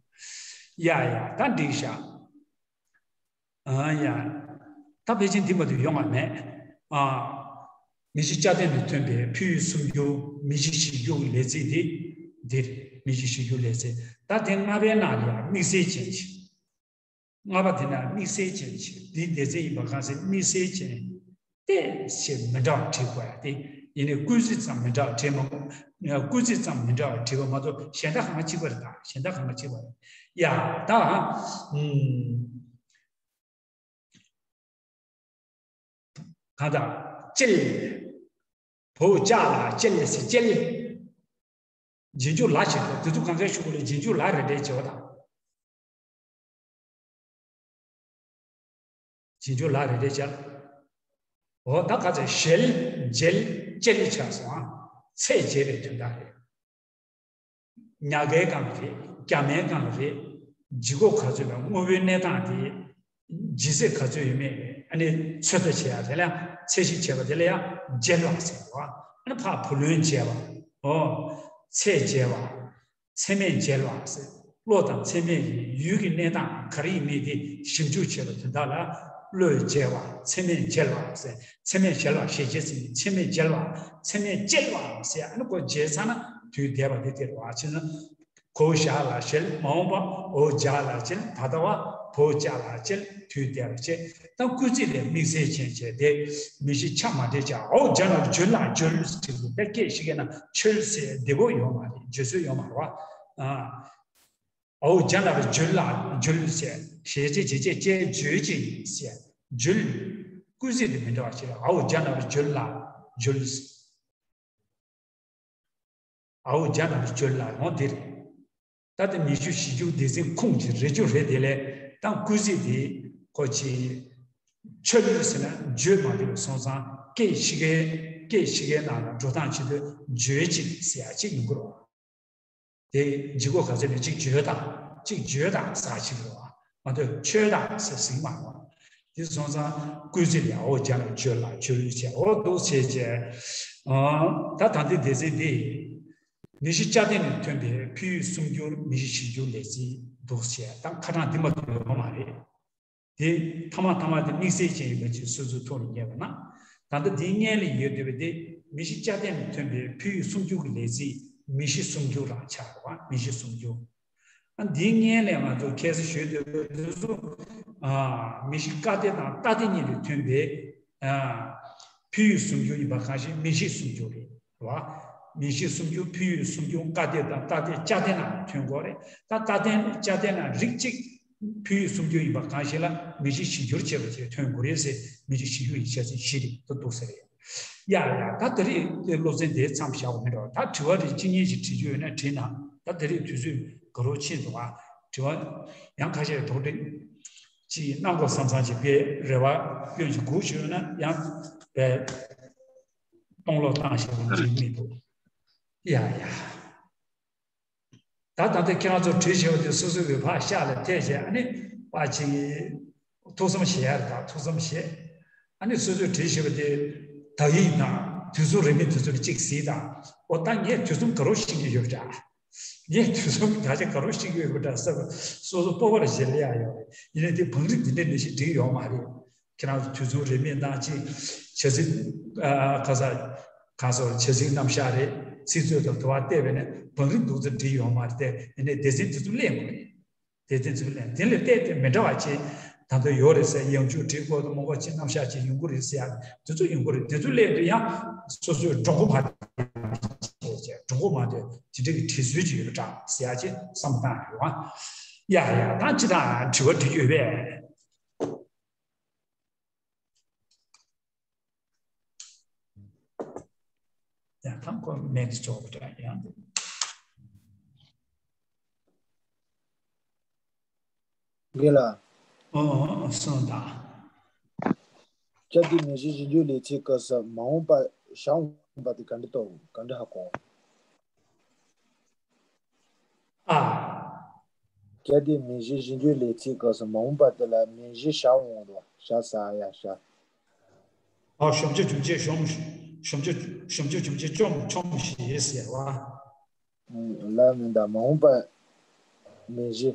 ཡ་ཡ། ད་འགྲིག་ཤག་ཨ་ཡ། ད་ཕལ་ཆེར་འདི་མ་གཏོགས་ཡོང་བ་མེད། ཨ། མི་གཞི་བཅའ་དོན་ནས་ཐོན་པའི་ཕུལ་བྱུང་སུམ་འགྱུར་མི་གཞི་གཞི་འགྱུར་ལས་ཚིག་འདི། འདིར་མི་གཞི་གཞི་འགྱུར་ལས་ཚིག་ད་དེ་ལྔ་པའི་ནང་ལ་ཡང་དམིགས་བསལ་ཅན་ཞིག་ལྔ་པ་དེ་ན་དམིགས་བསལ་ཅན་ཞིག་འདི་སྡེ་ཚན་ཡིན་པ་གང་ཟེར་དམིགས་བསལ་ཅན་ཏེ་ཞེས་མི་འདྲ་བ་བྲིས་དགོས་ཡ་དེ། ཡིན་ནའི་སྐུལ་ཚིག་ཙམ་མི་འདྲ་བ་བྲིས་མ་དགོས། སྐུལ་ཚིག་ཙམ་མི་འདྲ་བ་བྲིས་པ་མ་གཏོགས་གཞན་དག་གང་ག་གཅིག་པ་རེད། ད་གཞན་དག་གང་ག་གཅིག་པ་རེད། ཡ་ད། ཨུམ། གང་ལྟར་སྤྱིལ། བོད་ལྕགས་ལ་སྤྱིལ་ཟེར་སྤྱིལ། རྗེས་འཇུག་ལ་ཞིག་འདུག་དེ་ཚོ་གང་གའི་ཤུགས་ལ་རྗེས་འཇུག་ལ་རེ་འདྲའི་བྱེད་པ་དང་། རྗེས་འཇུག་ལ་རེ་རེ་བྱ། འོ་ད་ག་ཚོད་ཞལ་མཇལ་ཅེས་ནི་ཆགས་སོང་ཨ། ཚད་འཇལ་བའི་དོན་དག་རེད། ཉག་གའི་སྒང་རེད། རྒྱ་མའི་སྒང་རེད། ལྗིད་ཁོག་ག་ཚོད་དང་དངོས་པོའི་གནས་སྟངས་དེ། ལྗིད་ཚད་ག་ཚོད་ཡོད་མེད་རེད། ཨ་ནི་ཚོད་ལྟ་བྱེད་ཡ་དེ་ལ་ཚད་གཞི་བྱས་པ་དེ་ལ་ཡང་མཇལ་བ་ཟེར་བ། ཨ་ནི་ཕར་བུ་ལོན་འཇལ་བ། འོ། ཚད་འཇལ་བ། ཚད་མས་འཇལ་བ་ཟེར། བློ་དང་ཚད་མས་ཡུལ་གྱི་གནས་སྟངས་ག་རེ་ཡིན་མིན་དེ་ཞིབ་འཇུག་བྱེད་པ་དོན་དག་ལ་ བློས་འཇལ་བ། ཚད་མས་འཇལ་བ་ཟེར། ཚད་མས་འཇལ་བ་ཞེས་བྱའི་ཚིག་ནི་ཚད་མས་འཇལ་བ། ཚད་མས་བཅལ་བ་ཟེར། ཨ་ནི་ཁོ་འཇལ་ཚར་ན་དུས་འདས་པ་དེ་སྟེར་བ། ཅེ་ན། གོ་བོ་ཞ་ལ་ཞལ། མ་འོངས་པ་འོ་བརྒྱ་ལ་བཅལ། ད་ལྟ་བ་བོ་ཅ་ལ་བཅལ། དུས་འདས་པ་བཅད། ད་སྐུལ་ཚིག་ལས་དམིགས་བསལ་ཅན་བྱས་ཏེ། མི་ཤི་ཆ་མ་འདྲེས་བྱ། འོ་བརྒྱ་ན་འཇོལ་ལ་འཇོལ་ཟེར་དུས་ད་སྐད་ཤི་ཁན་ན་འཆོལ་ཟེར་བདེ་པོ་ཡོད་མ་རེད། འཇོལ་སྲོལ་ཡོད་མ་རེད་བ། ཨ། འོ་བརྒྱ་ན་འཇོལ་ལ་འཇོལ་ཟེར། ཞེས་བྱའི་བྱེད་བྱེད་ཅེས་འཇོལ་ཅིང་ཟེར། འཇོལ། སྐུལ་ཚིག་དེ་མི་འདྲ་བ་ཞིག་རེད། འོ་བརྒྱ་ན་འཇོལ་ལ་འཇོལ། འོ་བརྒྱ་ན་འཇོལ་ལ་འོ་དེ་རེད། ད་ལྟ་མི་ཤི་ཤི་རྒྱུ་སྡེ་ཚན་ཁུངས་ཀྱི་རེ་རྒྱུ་རེད། དེ་ལས་ད་སྐུལ་ཚིག་དེ་ཁོ་ཅི། འཆོལ་ཟེར་ན་འཇོལ་མ་འདུག་སོང་ཙང་སྐད་ཤི་ཁན། སྐད་ཤི་ཁན་ནང་ལ་འགྲོ་སྟངས་བྱེད་དུས་འཇོལ་ཅིག་ཟེར་ཡ་ཅིག་ཡོང་གི་རེད། དེ་ལྗིད་ཁོག་ག་ཚོད་ནས་གཅིག་འཇོལ་དང་གཅིག་འཇོལ་དང་ཟེར་ཅིག་རེད་བ། མ་གཏོགས་འཆོལ་དང་ཟེར་ཟིན་མ་རེད་བ། དེ་སོང་ཙང་སྐུལ་ཚིག་ལ་འོ་བརྒྱ་ན་འཇོལ་ལ་འཇོལ་བྱས། འོ་འདུག་བྱས་བྱས། ཨ། ད་ད་ལྟའི་སྡེ་ཚན་འདི། མི་ཤི་ཅ་དེ་ནས་ཐོན་པའི་ཕུལ་ཡུལ་སུམ་འགྱུར་མི་ཤི་བཞི་འགྱུར་ལས་ཚིག་འདུག་བྱས། ད་ཁ་གྲངས་འདི་མ་གཏོགས་ཡོད་མ་རེད། དེ་ཐ་མ་ཐ་མ་དེ་དམིགས་བསལ་ཅན་ཡིན་པ་ཅིག་སོ་སོའི་ཐོག་ནས་ངེས་པ་ན། ད་ལྟ་འདིའི་སྔོན་ལ་ཡོད་བསྡད་པ་དེ་མི་ཤི་ཅ་དེ་ནས་ཐོན་པའི་ཕུལ་ཡུལ་སུམ་འགྱུར་གྱི་ལས་ཚིག་མི་ཤི་སུམ་འགྱུར་རང་ཆགས་རེད་བ། མི་ཤི་སུམ་འགྱུར། ཨ། འདིའི་སྔོན་ལ་ང་ཚོ་ཁ་སང་ཞུས་བསྡད་པ་དེ་ཚོ། ཨ། མི་ཤི་ཀ་དེ་དང་ཏ་དེ་གཉིས་ལས་ཐོན་པའི། ཨ། ཕུལ་ཡུལ་སུམ་འགྱུར་ཡིན་པ་གང་ཞིག་མི་ཤི་སུམ་འགྱུར་རེད་བ། མི་ཤི་སུམ་འགྱུར་ཕུལ་ཡུལ་སུམ་འགྱུར་ཀ་དེ་དང་ཏ་དེ་ཅ་དེ་ནང་ཐོན་དགོས་རེད། ད་ཏ་དེ་ཅ་དེ་ནང་རིགས་གཅིག་ཕུལ་ཡུལ་སུམ་འགྱུར་ཡིན་པ་གང་ཞིག་ལ་མི་ཤི་བཞི་འགྱུར་བྱས་པ་ཅིག་ཐོན་དགོས་རེད་ཟེར། མི་ཤི་བཞི་འགྱུར་ཡིན་བྱས་ཚེ་བཞི་རེད་དུ་འདུག་ཟེར་རེད། ཡ་ཡ། ད་དེ་རིང་སློབ་ཚན་དེ་མཚམས་བཞག་པ་མིན་འགྲོ། ད་དྲི་བ་རེ་གཅིག་གཉིས་ཤིག་དྲི་རྒྱུ་ཡོད་ན་དྲིས་ན། ད་དེ་རིང་དུས་ཚོད་དགའ་རབ་ཕྱིན་འདུག་ཨ། དྲི་བ་ཡང་ཁ་ཤས་དོགས་འདྲི་ཅིག་གནང་དགོས་བསམ་བསམ་ཅིག་པའི་རེ་བ་སྐྱོན་ཅིག་དགོས་ཞུས་ན་ཡང་པའི་གཏོང་ལོག་བཏང་ཞེས་པ་འདྲི་མི་འདུག་ཡ་ཡ། ད་ད་ལྟ་ཁྱེད་རང་ཚོ་བྲིས་བཞག་པ་དེ་སོ་སོའི་འོས་འཕར་ཤག་ལ་ཐད་བྱས། ཨ་ནི་པ་ཅིག་ཐུགས་བསམ་བཞེས་ཡ་རེད། ད་ཐུགས་བསམ་བཞེས། ཨ་ནི་སོ་སོས་བྲིས་བཞག་པ་དེ་དག་ཡིག་དང་དུས་མཚུངས་རེད་མིན་དེ་ཚོ་ལ་གཅིག་གཟིགས་དང་། འོ་ད་ངས་དུས་མཚུངས་དགའ་རབ་ཤེས་ཀྱི་ཡོད་འདྲ། ངས་དུས་མཚུངས་ད་ཆ་དགའ་རབ་ཤེས་ཀྱི་ཡོད་འདྲ་བསམ། སོ་སོ་སྤོབས་པ་ལ་ཞེ་ལེ་ཡ་ཡོད་རེད། ཡིན་ནའི་དེ་བང་རིམ་འདི་འདྲ་ནས་ཞིག་བསྒྲིགས་ཡོད་མ་རེད། ཁྱེད་རང་ཚོ་དུས་མཚུངས་རེ་མིག་ནང་ཅིག་བྱ་ཚིག་ཨ། ཁ་ས་གང་སོགས་བྱ་ཚིག་རྣམ་གཞག་རེད། ཚིག་མཛོད་དང་དུ་བ་བལྟས་པས་ནས་བང་རིམ་འདུག་ཙམ་བྲིས་ཡོད་མ་རེད་དེ། ཡིན་ནའི་སྡེ་ཚན་དེ་ཚོ་གླེང་དགོས་རེད། སྡེ་ཚན་དེ་ཚོ་གླེང་། དེ་ལས་བལྟས་ཏེ་མི་འདྲ་བ་ཅིག་ད་ལྟ་ཡོད་རེད་ཟེར། ཡང་བསྐྱར་བྲིས་དགོས་དང་མ་དགོས་ཅིག་རྣམ་གཞག་ཅིག་ཡོང་གི་རེད་ཟེར་ཡ་དེ་ཚོ་ཡོང་གི་རེད། དེ་ཚོ་གླེང་དུས་ཡང་སོ་སོའི་འགྲོ་མགོ་མ་བྱས་བྱས། འགྲོ་མགོ་མ་དེ་དེ་འདྲ་གི་བྲིས་སྲོལ་ཅིག་ཡོད་པ་འདྲ་ཟེར་ཡ་ཅིག་བསམ་བཏང་ཡོད་ཨ། ཡ་ཡ། ད་ཅི་ད་དྲི་བ་འདྲི་རྒྱུ་ཡོད་པས། ཡང་ཐང་ཁོ་མེད་ཆོག་པ་འདྲ་ཡང་འདུག་རྒན་ལགས། ཨོ་ཨོ་ཨོ། གསུངས་དང་། སྐྱབས་འདི་མིང་གཞི་གཞི་འགྱུར་ལས་ཚིག་སྐབས་སུ་མ་འོངས་པ་བྱ་འོངས་པ་དེ་ག་འདྲ་རྟོགས། ག་འདྲ་ཧ་གོ། ཨ། སྐྱབས་འདི་མིང་གཞི་གཞི་འགྱུར་ལས་ཚིག་སྐབས་སུ་མ་འོངས་པ་དེ་ལ་མིང་གཞི་བྱ་འོང་རོ། བྱ་ས་ཡ་བྱ། ཨ། བྱམས་ཆོས་བྱུང་བྱས་བྱུང་། བྱམས་ཆོས་བྱམས་ཆོས་བྱུང་བྱས་བྱུང་བྱས་ཟེར་བ། ལ་མིན་ད་མ་འོངས་པ་མིང་གཞི།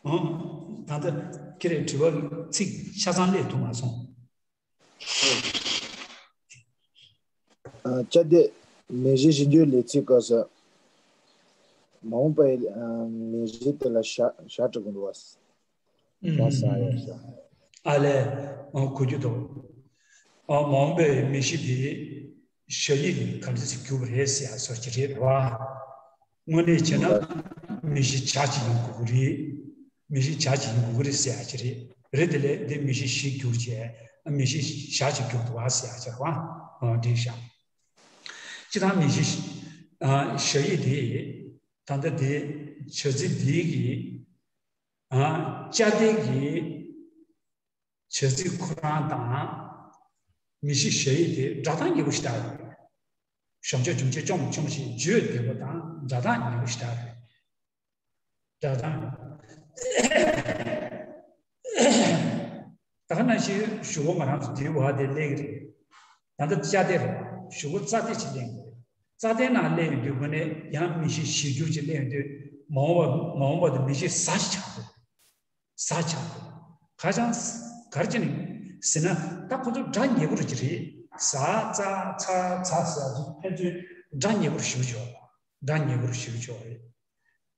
ཨང་། ད་ལྟ་ཁྱེད་རའི་དྲི་བ་ཚིག་ཆ་ཚང་སླེབས་ཐུབ་མ་སོང་། ཨ། སྐྱབས་འདི་མིང་གཞི་གཞི་འགྱུར་ལས་ཚིག་སྐབས་སུ་མ་འོངས་པའི་ཨ་མིང་གཞི་དེ་ལ་བྱ་བྱ་འབྲི་དགོས་འདུག་བ། བྱ་ས་ཡ་བྱ། ཨ་ལས། ཨ། གོ་རྒྱུ་འདུག་ཨ། མ་འོངས་པའི་མིང་གཞི་དེ་བྱ་ཡིག་གི་ག་འདྲ་ཞིག་གྱུར་པ་རེད་ཟེར་ཡ་སོགས་ཀྱི་རེད་བ། དངོས་གནས་བྱས་ན་མིང་གཞི་བྱ་ཅིག་ཡིན་དགོས་ཀྱི་རེད། མིང་གཞི་བྱ་ཅིག་ཡིན་དགོས་ཀྱི་རེད་ཟེར་ཡ་ཅིག་རེད། རེད། དེ་ལས་འདི་མིང་གཞི་གཞི་བསྒྱུར་བྱས་མིང་གཞི་བྱ་ཅིག་གྱུར་འདུག་བ་ཟེར་ཡ་ཅིག་རེད་བ། འགྲིག་ཤག་སྤྱིར་བཏང་མིང་གཞི་བྱ་ཡིག་དེ་ད་ལྟ་དེ་བྱ་ཚིག་འདིའི་གི་ཨ། བཅད་དེ་གི་བྱ་ཚིག་ཁོ་རང་དང་མིང་གཞི་བྱ་ཡིག་དེ་སྒྲ་གདངས་ཉེ་པོ་ཞེ་དྲག་ཡོད། བྱམས་ཆོས་བྱུང་བྱས་བྱུང་བྱུང་ཞེས་བརྗོད་བདེ་པོ་དང་སྒྲ་གདངས་ཉེ་པོ་ཞེ་དྲག་རེད། སྒྲ་གདངས། ད་ག་ནང་བཞིན་གཞུག་གུ་ང་རང་ཚོ་འདིའི་བར་དེ་སླེབས་ཀྱི་རེད། ད་ལྟ་ཅ་དེ་རེད་བ། གཞུག་གུ་ཙ་དེ་ཅིག་སླེབས་ཀྱི་རེད། ཙ་དེ་ནང་སླེབས་ཡོང་དུས་དངོས་གནས་ཡང་མིང་གཞི་གཞི་འགྱུར་ཅིག་སླེབས་ཡོང་དུས་མ་འོངས་པ་མ་འོངས་པ་དེ་མིང་གཞི་ཟ་ཞིག་ཆགས་འདུག་ཟ་ཆགས་འདུག་ཁ་ཅང་གར་གྱི་ནི་ཟེར་ན། ད་ཁོ་ཚོ་སྒྲ་ཉེ་པོ་རུ་ཅི་རེད། ཟ་ཙ་ཚ་ཚ་ཟེར་ཡ་དེ་ཕན་ཚུན་སྒྲ་ཉེ་པོ་རུ་ཞུ་ཆོག་སྒྲ་ཉེ་པོ་རུ་ཞུ་ཆོག་རེད།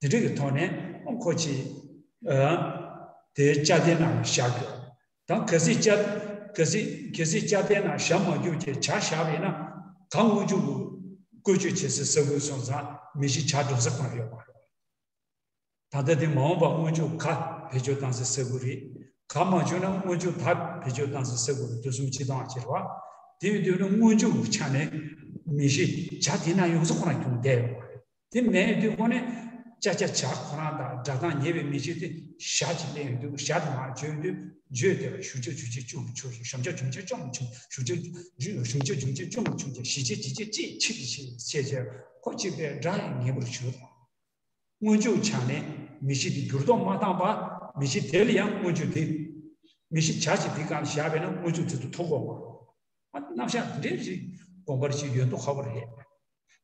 དེ་འདྲ་གི་ཐོག་ནས་ཁོ་ཅི་དེ་ཅ་དེ་ནང་བཞག་གི། ད་གལ་སྲིད་ཅ་གལ་སྲིད་གལ་སྲིད་ཅ་དེ་ནང་བཞག་མ་རྒྱུ་གྱི་ཇ་བཞག་པས་ན། ག་སྔོན་འཇུག་བཀོལ་སྤྱོད་བྱེད་སའི་ས་ཁུལ་སོང་ཙང་མི་གཞི་ཇ་འགྲོ་ས་གང་ཡོད་མ་རེད། ད་ལྟ་དེ་མ་འོངས་པ་སྔོན་འཇུག་ག་བེད་སྤྱོད་བཏང་སའི་ས་ཁུལ་རེད། ག་མ་བྱུང་ན་སྔོན་འཇུག་ད་བེད་སྤྱོད་བཏང་སའི་ས་ཁུལ་རེད། དུས་གསུམ་སྤྱི་དང་ཕྱིར་བ། དེ་ཡོད་དུས་ན་སྔོན་འཇུག་གི་ཆ་ནས་མི་གཞི་ཇ་དེ་ན་ཡོང་ས་ཁོ་རང་ཁྱོན་བསྡད་ཡོད་མ་རེད། དེ་མེད་དུས་ཁོ་ནས་ཅ་ཅ་ཇ་ཁོ་རང་དང་སྒྲ་གདངས་ཉེ་བའི་མི་གཞི་དེ་ཞ་ཅིག་ལེན་ཡོང་དུས། ཞ་དེ་མར་བརྗོད་དུས། བརྗོད་བདེ་བ་ཞུ་ཆ་ཞུ་ཆ་ཅུང་ཆུ་ཞུ་ཆ་ཞུ་ཆ་ཅུང་ཆུང་ཞུ་ཆ་ཞུ་ཆ་ཞུ་ཆ་ཅུང་ཆུང་ཞི་ཆ་ཇི་ཆ་ཅི་ཆི་ཆི་ཆི་ཆི། ཁོ་གཅིག་པའི་སྒྲ་ཡང་ཉེ་པོར་ཞུ་དང་། སྔོན་འཇུག་ཆ་ནས་མི་གཞི་དེ་འགྱུར་ལྡོག་མ་བཏང་བར། མི་གཞི་དེ་ལ་ཡང་སྔོན་འཇུག་དེ། མི་གཞི་ཇ་ཅིག་དེ་གང་བཞག་པས་ན་སྔོན་འཇུག་དེ་ཚོ་ཐོབ་དགོས་མ་རེད། རྣམ་གཞག་འདི་འདྲའི་ཞིག་དགོངས་པ་ཞིག་ཡོད་མདོག་ཁ་པོ་རེད།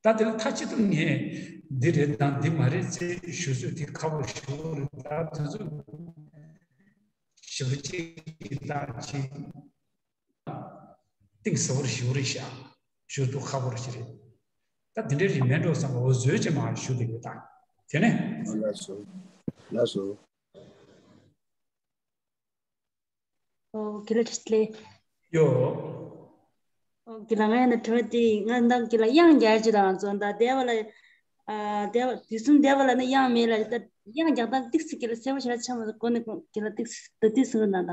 ད་དེ་ལ་མཐའ་གཅིག་ཏུ་ངས་འདི་རེད་དང་འདི་མ་རེད་ཟེར་ཞུ་ཚོད་དེ་ཁག་པོ་ཞིག་རེད། ད་དེ་ཚོ་ཞིབ་ཅིག་གི་ད་ཅིག་གཏིང་ཟབ་པོ་ཞིག་རེད་ཤག་ཞུ་ཐུབ་ཁག་པོ་ཞིག་རེད། ད་དེ་འདྲའི་རིགས་མེད་འགྲོ་བསམ་པ་འོ་བཟོས་ཅིག་མར་ཞུ་དེ་ཡོད་ད། དེ་ནས། ལགས་སོ། ལགས་སོ། ཨོ་དགེ་ལགས་བཀྲ་ཤིས་བདེ་ལེགས། ཡོ། ཨོ་དགེ་ལགས། ང་ཡང་ན་དྲི་བ་དེ་ང་འདང་དགེ་ལགས་དབྱངས་རྒྱག་ཅིག་དང་ཚོ་ད་བསྡད་པ་ལ། ཨ་བསྡད་པ་དུས་གསུམ་བསྡད་པ་ལ་ནི་དབྱངས་མེད་ལ། ད་དབྱངས་རྒྱག་སྟངས་ཏིག་ཙམ་དགེ་ལགས་གསལ་པོ་ཞེ་དྲག་ཆགས་མ་སོང་། གོ་ནས་དགེ་ལགས་ཏིག་ཙམ་ད་ཏིག་ཙམ་གསུང་རོགས་གནང་ད།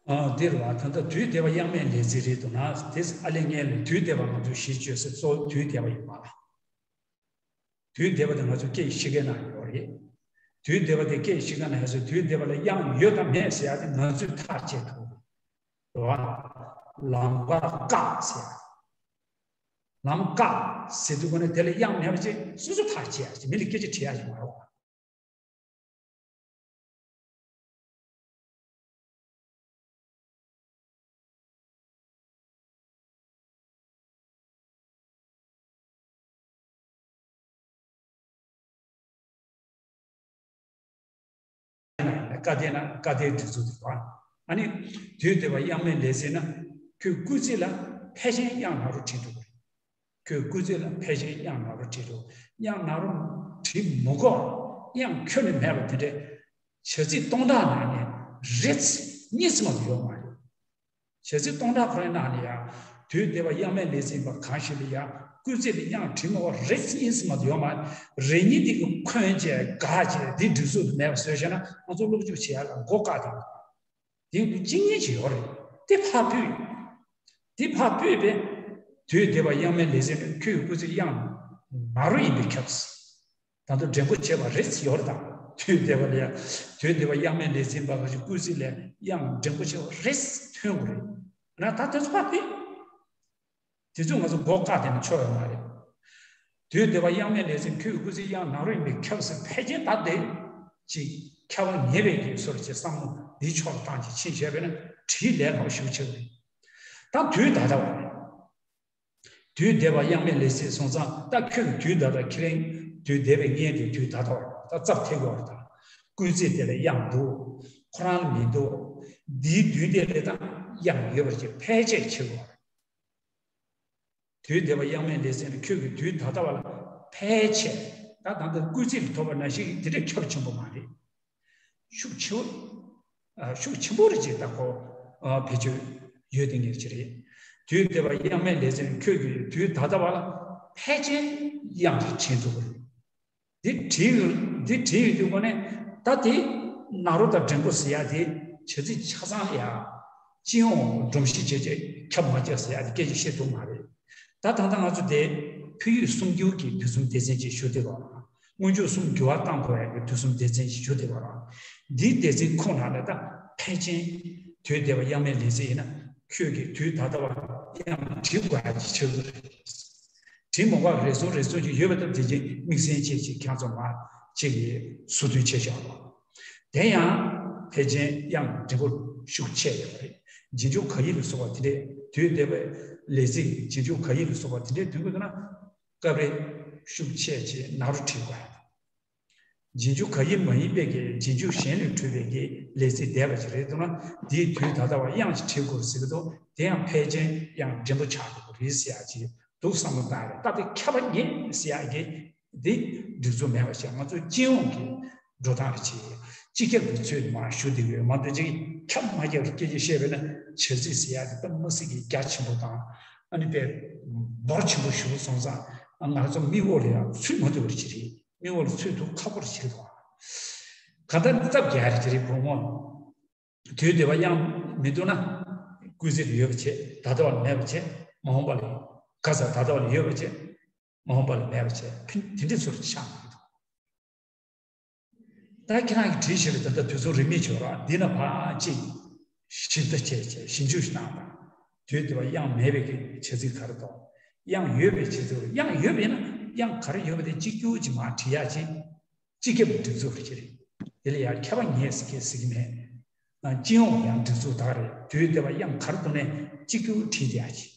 ཨ་འདིར་བ་ད་ལྟ་དུས་འདས་པ་དབྱངས་མེད་ལས་ཚིག་རེད་འདུག་ན། དེ་ཨ་ལས་ངན་ལས་དུས་འདས་པ་ང་ཚོས་གཞི་བཅོལ་ས་གཙོ་བོ་དུས་འདས་པ་ཡིན་པ། དུས་འདས་པ་དེ་ང་ཚོ་སྐད་ཡིག་གཞི་རྐང་ནང་ཡོད་རེད། དུས་འདས་པ་དེ་སྐད་ཡིག་གཞི་རྐང་ནང་ཡོད་ཟེར། དུས་འདས་པ་ལ་དབྱངས་ཡོད་དང་མེད་ཟེར་ཡ་དེ་ང་ཚོས་ཐག་བཅད་ཐུབ་རེད་བ། ལམ་ཀ་བཀག་ཟེར། ལམ་བཀག་ཟེར་དུས་གོ་ནས་དེ་ལ་དབྱངས་མེད་པ་ཅིག་སོ་སོ་ཐག་བཅད་ཡ་ཅིག་མི་ལ་སྐད་ཆ་དྲི་ཡ་ཅིག་མ་རེད་བ། བཀའ་བསྟན་ན་བཀའ་བསྟན་འདི་ཚོ་འདུག་བ། ཨ་ནི་དུས་འདས་པ་དབྱངས་མེད་ལས་ཚིག་ན། ཁྱོད་སྐུལ་ཚིག་ལ་ཕལ་ཆེར་དབྱངས་ན་རོ་བྲིས་འདུག་ཁྱོད་སྐུལ་ཚིག་ལ་ཕལ་ཆེར་དབྱངས་ན་རོ་བྲིས་འདུག་དབྱངས་ན་རོ་བྲིས་མི་དགོས། དབྱངས་ཁྱོན་ནས་མེད་པ་དེ་འདྲའི་བྱ་ཚིག་སྟོང་ཕྲག་ནང་ནས་རེ་ཚིག་གཉིས་ཙམ་མ་གཏོགས་ཡོད་མ་རེད། བྱ་ཚིག་སྟོང་ཕྲག་ཁོ་རའི་ནང་ནས་ཡང་དུས་འདས་པ་དབྱངས་མེད་ལས་ཚིག་ཡིན་པ་གང་ཞིག་ལ་ཡང་སྐུལ་ཚིག་ལ་དབྱངས་བྲིས་མི་དགོས། རེ་ཚིག་གཉིས་ཙམ་མ་གཏོགས་ཡོད་མ་རེད། རེ་གཉིས་དེ་གི་འཁོན་བྱས་དགག་བྱས་དེ་འགྲིག་སོ་མེད་པ་བཟོས་བྱས་ན་ང་ཚོ་སློབ་སྦྱོང་བྱེད་ཡ་ལ་མགོ་བཀག་དང་། དེ་གཅིག་གཉིས་ཅིག་ཡོད་རེད། དེ་ཕར་ཕུད། དེ་ཕར་ཕུད་པས། དུས་འདས་པ་དབྱངས་མེད་ལས་ཚིག་ནི་ཁྱོད་ཀྱི་སྐུལ་ཚིག་དབྱངས་ན་རོ་ཡིན་པས་ཁྱབ། ད་དུང་འགྲེང་བུ་བྱས་པ་རེ་ཡོད་རེད་དང་། དུས་འདས་པ་ལ་ཡང་དུས་འདས་པ་དབྱངས་མེད་ལས་ཚིག་ཡིན་པ་ག་ཞིག་སྐུལ་ཚིག་ལ་དབྱངས་འགྲེང་བུ་བྱས་པ་རེ་ཐོན་དགོས་རེད། ན་ད་དེ་ཚོ་ཕར་ཕུད། དེ་ཚོ་ང་ཚོ་མགོ་བཀག་བསྡད་ན་ཆོག་ཡོད་མ་རེད། དུས་འདས་པ་དབྱངས་མེད་ལས་ཚིག་ཁྱོད་ཀྱི་སྐུལ་ཚིག་དབྱངས་ན་རོ་ཡིན་པས་ཁྱབ་ཟེར། ཕལ་ཆེར་ད་དེ་ཅིག་ཁྱབ་པ་ངེས་པའི་གི་སོར་གྱི་བསམ་བློ་འདིའི་ཕྱོགས་ལ་བཏང་ཅིག་ཕྱིན་བྱས་པས་ན་བྲིས་ལས་སླ་པོ་ཞེ་པོ་ཆགས་ཀྱི་རེད། ད་དུས་ད་ལྟ་བ་རེད། དུས་འདས་པ་དབྱངས་མེད་ལས་ཚིག་སོང་ཙང་ད་ཁྱོད་ཀྱི་དུས་ད་ལྟ་ཁྱེད་རང་དུས་འདས་པའི་མངལ་དེ་དུས་ད་ལྟ་བ་རེད། ད་རྩབ་ཐེབས་དགོས་རེད། ད་སྐུལ་ཚིག་དེ་ལ་དབྱངས་འདུག་ཁོ་རང་ལ་མི་འདུག་འདིའི་དུས་དེ་ལ་ད་དབྱངས་ཡོད་པར་གྱི་ཕལ་ཆེར་ཆེ་བ་རེད། དུས་འདས་པ་དབྱངས་མེད་ལས་ཚིག་ནི་ཁྱོད་ཀྱི་དུས་ད་ལྟ་བ་ལ་ཕལ་ཆེར་ད་ད་ལྟ་སྐུལ་ཚིག་ལ་ཐོབ་པ་ནང་བཞིན་དེ་འདྲའི་ཁྱབ་ཆེན་པོ་མ་རེད། ཤུགས་ཆེ་བོ། ཤུགས་ཆེན་པོ་རེད་ཅེས་ད་གོ་བེད་སྤྱོད་ཡོད་དེ་ངེས་ཅི་རེད། དུས་འདས་པ་དབྱངས་མེད་ལས་ཚིག་ནི་ཁྱོད་ཀྱི་དུས་ད་ལྟ་བ་ལ་ཕལ་ཆེར་དབྱངས་ཀྱིས་བྲིས་འདུག་གི་རེད། འདི་བྲིས་ཡོད། འདི་བྲིས་ཡོད་དུས་གོ་ནས་ད་དེ་ན་རོ་དང་འགྲེང་བུ་ཟེར་ཡ་དེ་བྱ་ཚིག་ཆ་ཚང་ལ་ཡ་སྤྱི་ཡོངས་སྒྲོམ་གཞི་བྱས་བྱས་ཁྱབ་མ་ཁྱབ་ཟེར་ཡ་དེ་སྐད་ཆ་བཤད་ཐུབ་མ་རེད། ད་ད་ལྟ་ང་ཚོ་དེ་ཕུད་ཡུལ་གསུམ་འགྱུར་གྱི་དུས་གསུམ་སྡེ་ཚན་ཅིག་ཞུ་བསྡད་པ་རེད། སྔོན་འཇུག་གསུམ་འགྱུར་བ་བཏང་དགོས་ཡ་གི་དུས་གསུམ་སྡེ་ཚན་ཅིག་ཞུ་བསྡད་པ་རེད། འདིའི་སྡེ་ཚན་ཁོངས་ནང་ལ་ད་ཕལ་ཆེར་དུས་འདས་པ་དབྱངས་མེད་ལས་ཚིག་ཡིན་ན་ཁྱོད་ཀྱིས་དུས་ད་ལྟ་བ་དབྱངས་བྲིས་དགོས་ཡ་ཅིག་ཆགས་ཀྱི་རེད། དྲི་མ་བཀག་རེ་ཟུང་རེ་ཟུང་ཅིག་ཡོད་པ་ལྟ་བུ་དེ་རྗེས་དམིགས་བསལ་ཅིག་ཅིག་ཁྱེད་ཚོ་མ་ཅིག་གིས་ཟུར་འདོན་བྱས་བཞག་པ། དེ་ཡང་ཕལ་ཆེར་དབྱངས་འགྲེང་བུ་ཤུགས་ཆེ་ཡོད་པ་རེད། རྗེས་འཇུག་ག་ཡིག་ལ་སོགས་པ་དེ་འདྲས་དུས་འདས་པའི་ལས་ཚིག་རྗེས་འཇུག་ག་ཡིག་ལ་སོགས་པ་དེ་འདྲས་འདོན་དགོས་འདུག་ན་སྐབས་རེ་ཤུགས་ཆེ་ཅིག་ན་རོ་བྲིས་དགོས། རྗེས་འཇུག་ག་ཡེ་མ་ཡིན་པའི་གི་རྗེས་འཇུག་གཞན་ལས་འཕྲོས་པའི་གི་ལས་ཚིག་འདས་པ་ཅིག་རེད་འདུག་ན། འདིའི་དུས་ད་ལྟ་བ་དབྱངས་ཤིག་བྲི་དགོས་ཟེར་གི་འདུག་དེ་ཡང་ཕལ་ཆེར་དབྱངས་འགྲེང་བུ་ཆགས་དགོས་རེད་ཟེར་ཡ་ཅིག་འདུག་བསམ་བློ་བཏང་རེད། ད་དེ་ཁྱབ་པ་ཉིད་ཟེར་ཡ་གི་འདི་སྒྲིག་འཛུགས་མེད་པ་བྱས། ང་ཚོ་སྤྱི་ཡོངས་ཀྱི་འགྲོ་སྟངས་རེ་བྱེད། སྤྱི་ཁྱབ་ཀྱི་ཚུལ་དུ་མར་ཞུ་བསྡད་ཡོད། མ་གཏོགས་ཅིག་ཁྱབ་མ་ཁྱབ་ཀྱི་སྐད་ཆ་བཤད་པས་ན། བྱ་ཚིག་ཟེར་ཡ་དེ་དཔེ་མི་སྲིད་ཀྱི་རྒྱ་ཆེན་པོ་དང་། ཨ་ནི་དཔེ་འབོར་ཆེན་པོ་ཞུ་སོང་ཙང་། ང་ཚོ་མིག་འོག་ལ་ཡང་ཚུད་མ་ཐུབ་པ་ཅིག་རེད། མིག་འོག་ལ་ཚུད་ཐུབ་ཁག་པོ་ཅིག་རེད་དོ། གང་ལྟར་སྟབས་རྒྱག་རེ་ཅིག་རེད་བུ་མོ། དུས་འདས་པ་དབྱངས་མི་འདུག་ན། སྐུལ་ཚིག་ཡོད་པ་བྱས། ད་ལྟ་བ་ལ་མེད་པ་བྱས། མ་འོངས་པ་ལ། ག་ས་ད་ལྟ་བ་ལ་ཡོད་པ་བྱས། མ་འོངས་པ་ལ་མེད་པ་བྱས། ཕན་དེ་འདྲའི་ཚུལ་དུ་ཆགས་མི་འདུག་ད་ཁྱེད་རང་གིས་བྲིས་ཤེས་པའི་ད་ལྟ་དུས་ཚོད་རིང་མོ་བྱོས་ར། འདི་ན་ཕར་ཅིག་ཞིབ་ལྟ་བྱས་བྱས་ཞིབ་འཇུག་ཞིག་གནང་དང་། དུས་འདས་པ་དབྱངས་མེད་པའི་གི་བྱ་ཚིག་ག་རེ་འདུག་དབྱངས་ཡོད་པའི་བྱ་ཚིག་དབྱངས་ཡོད་པས་ན་དབྱངས་ག་རེ་ཡོད་པ་དེ་གཅིག་གྱུར་གྱིས་མར་བྲིས་ཡ་ཅིག་སྤྱི་ཁྱབ་ཀྱི་སྒྲིག་འཛུགས་རེད་ཅེས་རེད། དེ་ལ་ཡང་ཁྱབ་པ་ཉིད་ཟེར་གྱི་ཟེར་གྱི་མེད། སྤྱི་ཡོངས་ཡང་སྒྲིག་འཛུགས་དག་རེད། དུས་འདས་པ་དབྱངས་ག་རེ་འདུག་ནས་གཅིག་གྱུར་བྲིས་བསྡད་ཡ་ཅིག་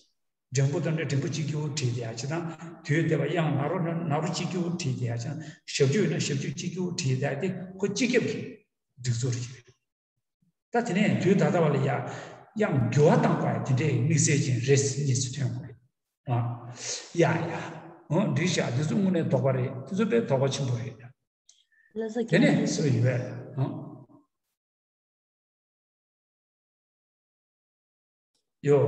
འགྲེང་བུ་འདུག་ན་འགྲེང་བུ་གཅིག་གྱུར་བྲིས་བསྡད་ཡ་ཅིག་དང་། དུས་འདས་པ་དབྱངས་ན་རོ་ན་རོ་གཅིག་གྱུར་བྲིས་བསྡད་ཡ་ཅིག་དང་། ཞབས་ཀྱུ་ཡོད་ན་ཞབས་ཀྱུ་གཅིག་གྱུར་བྲིས་བསྡད་ཡ་དེ་ཁོ་སྤྱི་ཁྱབ་ཀྱི་སྒྲིག་འཛུགས་རེད་ཅེས་རེད། ད་དེ་ནས་དུས་ད་ལྟ་བ་ལ་ཡ་དབྱངས་འགྱུར་བ་བཏང་དགོས་ཡ་དེ་འདྲའི་དམིགས་བསལ་ཅན་རེད་ཟེར་གཉིས་སུ་ཐོན་དགོས་རེད། ཨ། ཡ་ཡ། འོ་འགྲིག་ཤག་འདི་ཚོ་དངོས་གནས་དོགས་པ་རེད། འདི་ཚོ་དཔེ་དོགས་པ་ཆེན་པོ་རེད། ལགས་སོ། དེ་ནས་སུ་ཡིན་པས། ཨ། ཡོ།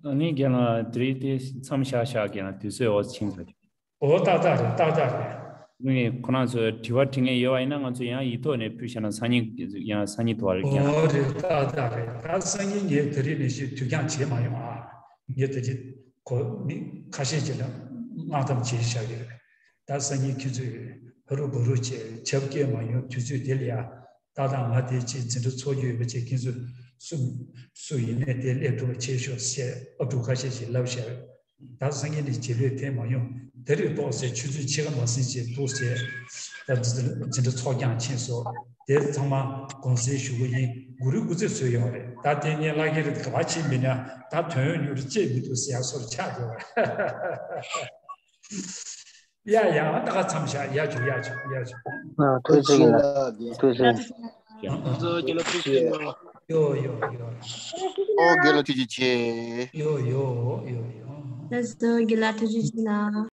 ཨ་ནི་རྒན་ལགས་དེ་རིང་དེ་མཚམས་བཞག་བཞག་རྒན་ལགས་དུས་ཚོད་འོ་ཕྱིན་ཚར། འོ་ཏག་ཏག་རེད། ཏག་ཏག་རེད། ཨ་ནི་ཁོ་རང་ཚོས་དྲི་བ་དྲི་མཁན་ཡོད་པ་ཡིན་ན་ང་ཚོ་ཡང་ཡིག་ཐོག་ནས་ཕུལ་བཞག་ན་སང་ཉིན་ཡང་སང་ཉིན་དུ་བ་རེད་རྒན་ལགས། འོ་རེད། ཏག་ཏག་རེད། ད་སང་ཉིན་ངས་དེ་རིང་ནས་ཤིག་དུས་འགྱངས་བྱེད་མ་ཡོང་ཨ། ངས་དེ་རིང་གོ་མི་ཁ་ཤས་ཀྱིས་ལ་མངགས་གཏམ་བྱས་བཞག་གི་རེད། ད་སང་ཉིན་ཁྱེད་ཚོས་ཧ་རུ་བ་རུ་བྱས་ཆབ་སྐྱེལ་མ་ཡོང་དུས་ཚོད་དེ་ལ་ཡ། ད་ལྟ་ང་དེ་ཅིག་འཛིན་གྲྭ་ཚོགས་རྒྱུ་ཡོད་པ་བྱས། ཁྱེད་ཚོ་སུ་སུ་ཡིན་ནའི་དེ་སླེབས་ཐུབ་པ་བྱེད་ཤོག་ཟེར་ཨ་ཕྲུག་ཁ་ཤས་ཀྱིས་ལབ་བཞག་རེད། ད་སང་ཉིན་ནས་རྗེས་ལུས་ཕེབས་མ་ཡོང་། དེ་རིང་ཏོག་ཙམ་ཆུ་ཚོད་ཕྱེད་ཀ་མ་ཟིན་ཅིག་འདུག་ཟེར། ད་འཛིན་གྲྭ་ཚོགས་རྐྱང་ཕྱིན་སོང་། དེ་ཚང་མ་དགོངས་སེལ་ཞུ་གི་ཡིན། གུ་རུ་སྐུ་ཚེ་བསོད་ཡོང་རེད། ད་དེ་ངས་ལྷ་རྒྱལ་རེད། ག་པར་ཕྱིན་མིན་ན་ད་དོན་ཡོད་རེད། ཅེས་མི་འདུག་ཟེར་ཡ་སོར་ཆགས་འགྲོ་བ། ཡ་ཡ། ད་ག་མཚམས་བཞག་ཡ་ཆུ་ཡ་ཆུ་ཡ་ཆུ། ཨ། ཐུགས་རྗེ་ཆེ་ལགས། ཐུགས་རྗེ་ཆེ། ལགས་སོ། རྒན་ལགས་ཐུགས་རྗེ་ཆེ། ཡོ་ཡོ་ཡོ། ཨོ་རྒན་ལགས་ཐུགས་རྗེ་ཆེ། ཡོ་ཡོ་ཡོ་ཡོ། ལགས་སོ། རྒན་ལགས་ཐུགས་རྗེ་ཆེ་ལགས།